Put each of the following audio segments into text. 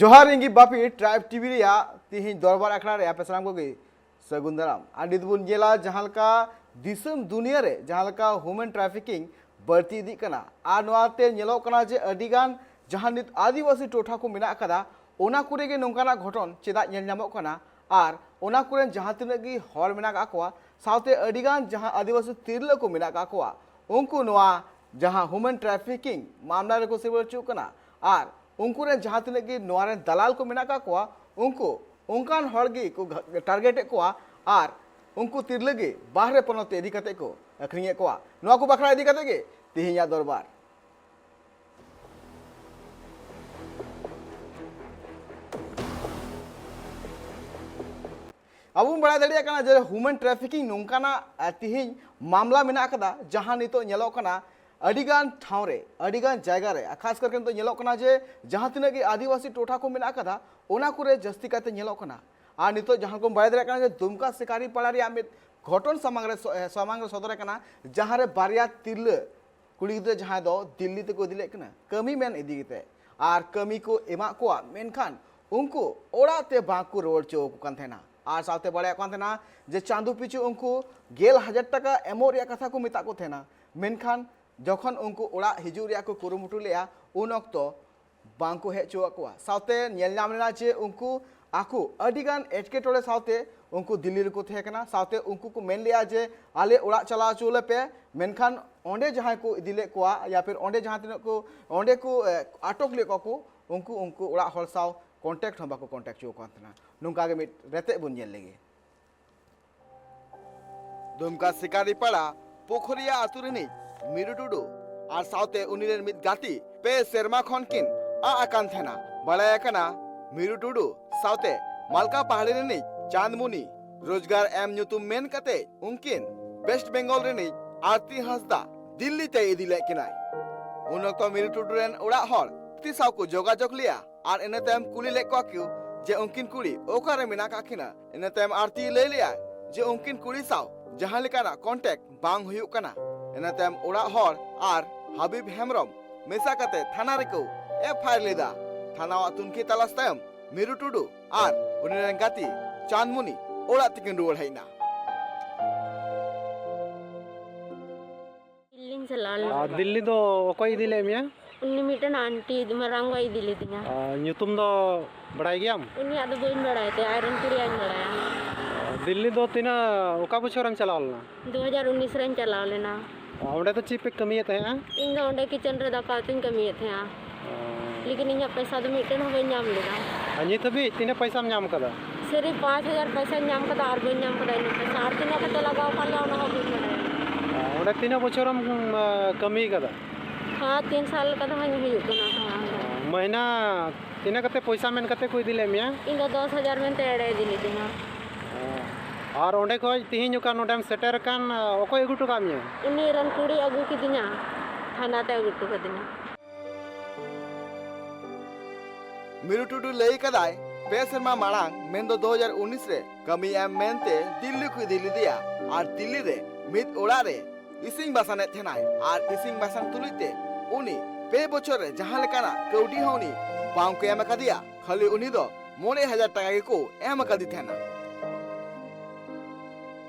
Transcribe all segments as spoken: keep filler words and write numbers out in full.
ᱡᱚᱦᱟᱨ, ᱤᱧ ᱜᱮ ᱵᱟᱯᱤ, ᱴᱨᱟᱭᱤᱵᱽ ᱴᱤᱵᱷᱤ ᱨᱮᱭᱟᱜ ᱛᱤᱦᱤᱧ ᱫᱚᱨᱵᱟᱨ ᱟᱠᱷᱲᱟ ᱨᱮ ᱟᱯᱮ ᱥᱟᱱᱟᱢ ᱠᱚᱜᱮ ᱥᱟᱹᱜᱩᱱ ᱫᱟᱨᱟᱢ᱾ ᱟᱨ ᱱᱤᱛ ᱵᱚᱱ ᱧᱮᱞᱟ ᱡᱟᱦᱟᱸ ᱞᱮᱠᱟ ᱫᱤᱥᱚᱢ ᱫᱩᱱᱤᱭᱟᱹ ᱨᱮ ᱡᱟᱦᱟᱸ ᱞᱮᱠᱟ ᱦᱤᱭᱩᱢᱮᱱ ᱴᱨᱟᱯᱷᱤᱠᱤᱝ ᱵᱟᱹᱲᱛᱤ ᱤᱫᱤᱜ ᱠᱟᱱᱟ᱾ ᱟᱨ ᱱᱚᱣᱟ ᱛᱮ ᱧᱮᱞᱚᱜ ᱠᱟᱱᱟ ᱡᱮ ᱟᱹᱰᱤ ᱜᱟᱱ ᱡᱟᱦᱟᱸ ᱱᱤᱛ ᱟᱹᱫᱤᱵᱟᱹᱥᱤ ᱴᱚᱴᱷᱟ ᱠᱚ ᱢᱮᱱᱟᱜ ᱟᱠᱟᱫᱟ, ᱚᱱᱟ ᱠᱚᱨᱮ ᱜᱮ ᱱᱚᱝᱠᱟᱱᱟᱜ ᱜᱷᱚᱴᱚᱱ ᱪᱮᱫᱟᱜ ᱧᱮᱞ ᱧᱟᱢᱚᱜ ᱠᱟᱱᱟ? ᱟᱨ ᱚᱱᱟ ᱠᱚᱨᱮᱱ ᱡᱟᱦᱟᱸ ᱛᱤᱱᱟᱹᱜ ᱜᱮ ᱦᱚᱲ ᱢᱮᱱᱟᱜ ᱟᱠᱟᱫ ᱠᱚᱣᱟ, ᱥᱟᱶᱛᱮ ᱟᱹᱰᱤ ᱜᱟᱱ ᱡᱟᱦᱟᱸ ᱟᱹᱫᱤᱵᱟᱹᱥᱤ ᱛᱤᱨᱞᱟᱹ ᱠᱚ ᱢᱮᱱᱟᱜ ᱟᱠᱟᱫ ᱠᱚᱣᱟ, ᱩᱱᱠᱩ ᱱᱚᱣᱟ ᱡᱟᱦᱟᱸ ᱦᱤᱭᱩᱢᱮᱱ ᱴᱨᱟᱯᱷᱤᱠᱤᱝ ᱢᱟᱢᱞᱟ ᱨᱮᱠᱚ ᱥᱤᱵᱟᱹᱲ ᱦᱚᱪᱚᱜ ᱠᱟᱱᱟ᱾ ᱟᱨ ᱩᱱᱠᱩ ᱨᱮᱱ ᱡᱟᱦᱟᱸ ᱛᱤᱱᱟᱹᱜ ᱜᱮ ᱱᱚᱣᱟ ᱨᱮᱱ ᱫᱟᱞᱟᱞ ᱠᱚ ᱢᱮᱱᱟᱜ ᱟᱠᱟᱫ ᱠᱚᱣᱟ, ᱩᱱᱠᱩ ᱚᱱᱠᱟᱱ ᱦᱚᱲ ᱜᱮ ᱠᱚ ᱴᱟᱨᱜᱮᱴ ᱮᱫ ᱠᱚᱣᱟ᱾ ᱟᱨ ᱩᱱᱠᱩ ᱛᱤᱨᱞᱟᱹ ᱜᱮ ᱵᱟᱦᱨᱮ ᱯᱚᱱᱚᱛ ᱛᱮ ᱤᱫᱤ ᱠᱟᱛᱮ ᱠᱚ ᱟᱹᱠᱷᱨᱤᱧᱮᱫ ᱠᱚᱣᱟ᱾ ᱱᱚᱣᱟ ᱠᱚ ᱵᱟᱠᱷᱨᱟ ᱤᱫᱤ ᱠᱟᱛᱮ ᱜᱮ ᱛᱮᱦᱮᱧᱟᱜ ᱫᱚᱨᱵᱟᱨ᱾ ᱟᱵᱚ ᱵᱚᱱ ᱵᱟᱲᱟᱭ ᱫᱟᱲᱮᱭᱟᱜ ᱠᱟᱱᱟ ᱡᱮ ᱦᱤᱭᱩᱢᱮᱱ ᱴᱨᱟᱯᱷᱤᱠᱤᱝ ᱱᱚᱝᱠᱟᱱᱟᱜ, ᱟᱨ, ᱛᱮᱦᱮᱧ ᱢᱟᱢᱞᱟ ᱢᱮᱱᱟᱜ ᱟᱠᱟᱫᱟ, ᱡᱟᱦᱟᱸ ᱱᱤᱛᱚᱜ ᱧᱮᱞᱚᱜ ᱠᱟᱱᱟ ᱟᱹᱰᱤᱜᱟᱱ ᱴᱷᱟᱶ ᱨᱮ, ᱟᱹᱰᱤᱜᱟᱱ ᱡᱟᱭᱜᱟ ᱨᱮ, ᱟᱨ ᱠᱷᱟᱥ ᱠᱟᱨ ᱱᱤᱛᱚᱜ ᱧᱮᱞᱚᱜ ᱠᱟᱱᱟ ᱡᱮ ᱡᱟᱦᱟᱸ ᱛᱤᱱᱟᱹᱜ ᱜᱮ ᱟᱹᱫᱤᱵᱟᱹᱥᱤ ᱴᱚᱴᱷᱟ ᱠᱚ ᱢᱮᱱᱟᱜ ᱟᱠᱟᱫᱟ, ᱚᱱᱟ ᱠᱚᱨᱮ ᱡᱟᱹᱥᱛᱤ ᱠᱟᱭᱛᱮ ᱧᱮᱞᱚᱜ ᱠᱟᱱᱟ᱾ ᱟᱨ ᱱᱤᱛᱚᱜ ᱡᱟᱦᱟᱸ ᱠᱚ ᱵᱟᱲᱟᱭ ᱫᱟᱲᱮᱭᱟᱜ ᱠᱟᱱᱟ ᱡᱮ ᱫᱩᱢᱠᱟ ᱥᱤᱠᱟᱨᱤ ᱯᱟᱲᱟ ᱨᱮᱭᱟᱜ ᱢᱤᱫ ᱜᱷᱚᱴᱚᱱ ᱥᱟᱢᱟᱝ ᱨᱮ ᱥᱚ-, ᱮ, ᱥᱟᱢᱟᱝ ᱨᱮ ᱥᱚᱫᱚᱨ ᱟᱠᱟᱱᱟ, ᱡᱟᱦᱟᱸ ᱨᱮ ᱵᱟᱨᱭᱟ ᱛᱤᱨᱞᱟᱹ ᱠᱩᱲᱤ ᱜᱤᱫᱽᱨᱟᱹ ᱡᱟᱦᱟᱸᱭ ᱫᱚ ᱫᱤᱞᱞᱤ ᱛᱮᱠᱚ ᱤᱫᱤ ᱞᱮᱫ ᱠᱤᱱᱟ ᱠᱟᱹᱢᱤ ᱢᱮᱱ ᱤᱫᱤ ᱠᱟᱛᱮ, ᱟᱨ ᱠᱟᱹᱢᱤ ᱠᱚ ᱮᱢᱟᱜ ᱠᱚᱣᱟ, ᱢᱮᱱᱠᱷᱟᱱ ᱩᱱᱠᱩ ᱚᱲᱟᱜ ᱛᱮ ᱵᱟᱝ ᱠᱚ ᱨᱩᱣᱟᱹᱲ ᱦᱚᱪᱚ ᱟᱠᱚ ᱠᱟᱱ ᱛᱟᱦᱮᱱᱟ᱾ ᱟᱨ ᱥᱟᱶᱛᱮ ᱵᱟᱲᱟᱭᱚᱜ ᱠᱟᱱ ᱛᱟᱦᱮᱱᱟ ᱡᱮ ᱪᱟᱸᱫᱚ ᱯᱤᱪᱷᱩ ᱩᱱᱠᱩ ᱜᱮᱞ ᱦᱟᱡᱟᱨ ᱴᱟᱠᱟ ᱮᱢᱚᱜ ᱨᱮᱭᱟᱜ ᱠᱟᱛᱷᱟ ᱠᱚ ᱢᱮᱛᱟᱜ ᱠᱚ ᱛᱟᱦᱮᱱᱟ, ᱢᱮᱱᱠᱷᱟᱱ ᱡᱚᱠᱷᱚᱱ ᱩᱱᱠᱩ ᱚᱲᱟᱜ ᱦᱤᱡᱩᱜ ᱨᱮᱭᱟᱜ ᱠᱚ ᱠᱩᱨᱩᱢᱩᱴᱩ ᱞᱮᱫᱼᱟ, ᱩᱱ ᱚᱠᱛᱚ ᱵᱟᱝ ᱠᱚ ᱦᱮᱡ ᱦᱚᱪᱚᱣᱟᱜ ᱠᱚᱣᱟ᱾ ᱥᱟᱶᱛᱮ ᱧᱮᱞ ᱧᱟᱢ ᱞᱮᱱᱟ ᱡᱮ ᱩᱱᱠᱩ ᱟᱠᱚ ᱟᱹᱰᱤ ᱜᱟᱱ ᱮᱴᱠᱮᱴᱚᱬᱮ ᱥᱟᱶᱛᱮ ᱩᱱᱠᱩ ᱫᱤᱞᱞᱤ ᱨᱮᱠᱚ ᱛᱟᱦᱮᱸ ᱠᱟᱱᱟ᱾ ᱥᱟᱶᱛᱮ ᱩᱱᱠᱩ ᱠᱚ ᱢᱮᱱ ᱞᱮᱫᱼᱟ ᱡᱮ ᱟᱞᱮ ᱚᱲᱟᱜ ᱪᱟᱞᱟᱣ ᱦᱚᱪᱚ ᱞᱮᱯᱮ, ᱢᱮᱱᱠᱷᱟᱱ ᱚᱸᱰᱮ ᱡᱟᱦᱟᱸᱭ ᱠᱚ ᱤᱫᱤ ᱞᱮᱫ ᱠᱚᱣᱟ ᱭᱟ ᱯᱷᱤᱨ ᱚᱸᱰᱮ ᱡᱟᱦᱟᱸ ᱛᱤᱱᱟᱹᱜ ᱠᱚ, ᱚᱸᱰᱮ ᱠᱚ, ᱮ, ᱟᱴᱚᱠ ᱞᱮᱫ ᱠᱚᱣᱟ ᱠᱚ, ᱩᱱᱠᱩ, ᱩᱱᱠᱩ ᱚᱲᱟᱜ ᱦᱚᱲ ᱥᱟᱶ ᱠᱚᱱᱴᱮᱠᱴ ᱦᱚᱸ ᱵᱟᱠᱚ ᱠᱚᱱᱴᱮᱠᱴ ᱦᱚᱪᱚ ᱟᱠᱟᱱ ᱛᱟᱦᱮᱱᱟ᱾ ᱱᱚᱝᱠᱟ ᱜᱮ ᱢᱤᱫ ᱨᱮᱛᱮᱫ ᱵᱚᱱ ᱧᱮᱞ ᱞᱮᱜᱮ᱾ ᱫᱩᱢᱠᱟ ᱥᱤᱠᱟᱨᱤᱯᱟᱲᱟ ᱯᱩᱠᱷᱩᱨᱤᱭᱟ ᱟᱹᱛᱩ ᱨᱤᱱᱤᱡ ᱢᱤᱨᱩ ᱴᱩᱰᱩ ᱟᱨ ᱥᱟᱶᱛᱮ ᱩᱱᱤ ᱨᱮᱱ ᱢᱤᱫ ᱜᱟᱛᱮ ᱯᱮ ᱥᱮᱨᱢᱟ ᱠᱷᱚᱱ ᱠᱤᱱ ᱟᱜ ᱟᱠᱟᱱ ᱛᱟᱦᱮᱱᱟ᱾ ᱵᱟᱲᱟᱭ ᱟᱠᱟᱱᱟ, ᱢᱤᱨᱩ ᱴᱩᱰᱩ ᱥᱟᱶᱛᱮ ᱢᱟᱞᱠᱟ ᱯᱟᱦᱟᱲᱤ ᱨᱤᱱᱤᱡ ᱪᱟᱸᱫᱽᱢᱩᱱᱤ ᱨᱳᱡᱽᱜᱟᱨ ᱮᱢ ᱧᱩᱛᱩᱢ ᱢᱮᱱ ᱠᱟᱛᱮ ᱩᱱᱠᱤᱱ ᱣᱮᱥᱴ ᱵᱮᱝᱜᱚᱞ ᱨᱤᱱᱤᱡ ᱟᱨᱛᱤ ᱦᱟᱸᱥᱫᱟ ᱫᱤᱞᱞᱤ ᱛᱮᱭ ᱤᱫᱤ ᱞᱮᱫ ᱠᱤᱱᱟᱭ᱾ ᱩᱱ ᱚᱠᱛᱚ ᱢᱤᱨᱩ ᱴᱩᱰᱩ ᱨᱮᱱ ᱚᱲᱟᱜ ᱦᱚᱲ ᱟᱨᱛᱤ ᱥᱟᱶ ᱠᱚ ᱡᱳᱜᱟᱡᱳᱜᱽ ᱞᱮᱫᱼᱟ ᱟᱨ ᱤᱱᱟᱹ ᱛᱟᱭᱚᱢ ᱠᱩᱞᱤ ᱞᱮᱫ ᱠᱚᱣᱟ ᱠᱚ ᱡᱮ ᱩᱱᱠᱤᱱ ᱠᱩᱲᱤ ᱚᱠᱟᱨᱮ ᱢᱮᱱᱟᱜ ᱟᱠᱟᱫ ᱠᱤᱱᱟ᱾ ᱤᱱᱟᱹ ᱛᱟᱭᱚᱢ ᱟᱨᱛᱤᱭ ᱞᱟᱹᱭ ᱞᱮᱫᱼᱟ ᱡᱮ ᱩᱱᱠᱤᱱ ᱠᱩᱲᱤ ᱥᱟᱶ ᱡᱟᱦᱟᱸ ᱞᱮᱠᱟᱱᱟᱜ ᱠᱚᱱᱴᱮᱠᱴ ᱵᱟᱝ ᱦᱩᱭᱩᱜ ᱠᱟᱱᱟ᱾ ᱤᱱᱟᱹ ᱛᱟᱭᱚᱢ ᱚᱲᱟᱜ ᱦᱚᱲ ᱟᱨ ᱦᱟᱵᱤᱵ ᱦᱮᱢᱵᱨᱚᱢ ᱢᱮᱥᱟ ᱠᱟᱛᱮ ᱛᱷᱟᱱᱟ ᱨᱮᱠᱚ ᱮᱯᱷ ᱟᱭ ᱟᱨ ᱞᱮᱫᱟ᱾ ᱛᱷᱟᱱᱟᱣᱟᱜ ᱛᱩᱱᱠᱷᱤ ᱛᱟᱞᱟᱥ ᱛᱟᱭᱚᱢ ᱢᱤᱨᱩ ᱴᱩᱰᱩ ᱟᱨ ᱩᱱᱤ ᱨᱮᱱ ᱜᱟᱛᱮ ᱪᱟᱸᱫᱽᱢᱩᱱᱤ ᱚᱲᱟᱜ ᱛᱮᱠᱤᱱ ᱨᱩᱣᱟᱹᱲ ᱦᱮᱡ ᱮᱱᱟ᱾ ᱫᱤᱞᱞᱤᱧ ᱪᱟᱞᱟᱣ ᱞᱮᱱᱟ᱾ ᱟᱨ ᱫᱤᱞᱞᱤ ᱫᱚ ᱚᱠᱚᱭ ᱤᱫᱤ ᱞᱮᱫ ᱢᱮᱭᱟ? ᱩᱱᱤ ᱢᱤᱫᱴᱮᱱ ᱟᱱᱴᱤ ᱢᱟᱨᱟᱝ ᱜᱚᱭ ᱤᱫᱤ ᱞᱤᱫᱤᱧᱟ᱾ ᱟᱨ ᱧᱩᱛᱩᱢ ᱫᱚ ᱵᱟᱲᱟᱭ ᱜᱮᱭᱟᱢ? ᱩᱱᱤᱭᱟᱜ ᱫᱚ ᱵᱟᱹᱧ ᱵᱟᱲᱟᱭ ᱛᱟᱭᱟ, ᱟᱡᱨᱮᱱ ᱠᱩᱲᱤᱭᱟᱜ ᱤᱧ ᱵᱟᱲᱟᱭᱟ᱾ ᱟᱨ ᱫᱤᱞᱞᱤ ᱫᱚ ᱛᱤᱱᱟᱹᱜ, ᱚᱠᱟ ᱵᱚᱪᱷᱚᱨᱮᱢ ᱪᱟᱞᱟᱣ ᱞᱮᱱᱟ? ᱫᱩ ᱦᱟᱡᱟᱨ ᱩᱱᱤᱥ ᱨᱮᱧ ᱪᱟᱞᱟᱣ ᱞᱮᱱᱟ᱾ ᱟᱨ ᱚᱸᱰᱮ ᱫᱚ ᱪᱮᱫ ᱯᱮ ᱠᱟᱹᱢᱤᱭᱮᱫ ᱛᱟᱦᱮᱸᱜᱼᱟ? ᱤᱧ ᱫᱚ ᱚᱸᱰᱮ ᱠᱤᱪᱮᱱ ᱨᱮ ᱫᱟᱠᱟ ᱩᱛᱩᱧ ᱠᱟᱹᱢᱤᱭᱮᱫ ᱛᱟᱦᱮᱸᱜᱼᱟ᱾ ᱞᱮᱠᱤᱱ ᱤᱧᱟᱹᱜ ᱯᱚᱭᱥᱟ ᱫᱚ ᱢᱤᱫᱴᱮᱱ ᱦᱚᱸ ᱵᱟᱹᱧ ᱧᱟᱢ ᱞᱮᱫᱟ᱾ ᱟᱨ ᱱᱤᱛ ᱦᱟᱹᱵᱤᱡ ᱛᱤᱱᱟᱹᱜ ᱯᱚᱭᱥᱟᱢ ᱧᱟᱢ ᱠᱟᱫᱟ? ᱥᱤᱨᱤᱯ ᱯᱟᱸᱪ ᱦᱟᱡᱟᱨ ᱯᱚᱭᱥᱟᱧ ᱧᱟᱢ ᱠᱟᱫᱟ ᱟᱨ ᱵᱟᱹᱧ ᱧᱟᱢ ᱠᱟᱫᱟ ᱤᱱᱟᱹᱜ ᱯᱚᱭᱥᱟ᱾ ᱟᱨ ᱛᱤᱱᱟᱹᱜ ᱠᱟᱛᱮ ᱞᱟᱜᱟᱣ ᱟᱠᱟᱫ ᱞᱮᱭᱟ ᱚᱱᱟ ᱦᱚᱸ ᱵᱟᱹᱧ ᱵᱟᱲᱟᱭᱟ᱾ ᱚᱸᱰᱮ ᱛᱤᱱᱟᱹᱜ ᱵᱚᱪᱷᱚᱨᱮᱢ ᱠᱟᱹᱢᱤ ᱠᱟᱫᱟ? ᱦᱮᱸ, ᱛᱤᱱ ᱥᱟᱞ ᱞᱮᱠᱟ ᱫᱚ ᱦᱟᱸᱜ ᱦᱩᱭᱩᱜ ᱠᱟᱱᱟ ᱛᱷᱚᱲᱟ᱾ ᱢᱟᱹᱦᱱᱟᱹ ᱛᱤᱱᱟᱹᱜ ᱠᱟᱛᱮ ᱯᱚᱭᱥᱟ ᱢᱮᱱ ᱠᱟᱛᱮ ᱠᱚ ᱤᱫᱤ ᱞᱮᱫ ᱢᱮᱭᱟ? ᱤᱧ ᱫᱚ ᱫᱚᱥ ᱦᱟᱡᱟᱨ ᱢᱮᱱᱛᱮ ᱮᱲᱮ ᱤᱫᱤ ᱞᱤᱫᱤᱧᱟ᱾ ᱟᱨ ᱚᱸᱰᱮ ᱠᱷᱚᱡ ᱛᱤᱦᱤᱧ ᱚᱠᱟ ᱱᱚᱰᱮᱢ ᱥᱮᱴᱮᱨ ᱟᱠᱟᱱ, ᱚᱠᱚᱭ ᱟᱹᱜᱩ ᱦᱚᱴᱚ ᱠᱟᱜ ᱢᱮᱭᱟ? ᱩᱱᱤ ᱨᱮᱱ ᱠᱩᱲᱤ ᱟᱹᱜᱩ ᱠᱤᱫᱤᱧᱟ, ᱛᱷᱟᱱᱟ ᱛᱮ ᱟᱹᱜᱩ ᱦᱚᱴᱚ ᱠᱟᱹᱫᱤᱧᱟ᱾ ᱢᱤᱨᱩ ᱴᱩᱰᱩ ᱞᱟᱹᱭ ᱠᱟᱫᱟᱭ, ᱯᱮ ᱥᱮᱨᱢᱟ ᱢᱟᱲᱟᱝ ᱢᱮᱱᱫᱚ ᱫᱩ ᱦᱟᱡᱟᱨ ᱩᱱᱤᱥ ᱨᱮ ᱠᱟᱹᱢᱤ ᱮᱢ ᱢᱮᱱᱛᱮ ᱫᱤᱞᱞᱤ ᱠᱚ ᱤᱫᱤ ᱞᱮᱫᱮᱭᱟ ᱟᱨ ᱫᱤᱞᱞᱤ ᱨᱮ ᱢᱤᱫ ᱚᱲᱟᱜ ᱨᱮ ᱤᱥᱤᱱ ᱵᱟᱥᱟᱱᱮᱫ ᱛᱟᱦᱮᱱᱟᱭ ᱟᱨ ᱤᱥᱤᱱ ᱵᱟᱥᱟᱱ ᱛᱩᱞᱩᱡ ᱛᱮ ᱩᱱᱤ ᱯᱮ ᱵᱚᱪᱷᱚᱨ ᱨᱮ ᱡᱟᱦᱟᱸ ᱞᱮᱠᱟᱱᱟᱜ ᱠᱟᱹᱣᱰᱤ ᱦᱚᱸ ᱩᱱᱤ ᱵᱟᱝ ᱠᱚ ᱮᱢ ᱟᱠᱟᱫᱮᱭᱟ᱾ ᱠᱷᱟᱹᱞᱤ ᱩᱱᱤ ᱫᱚ ᱢᱚᱬᱮ ᱦᱟᱡᱟᱨ ᱴᱟᱠᱟ ᱜᱮᱠᱚ ᱮᱢ ᱟᱠᱟᱫᱮ ᱛᱟᱦᱮᱱᱟ᱾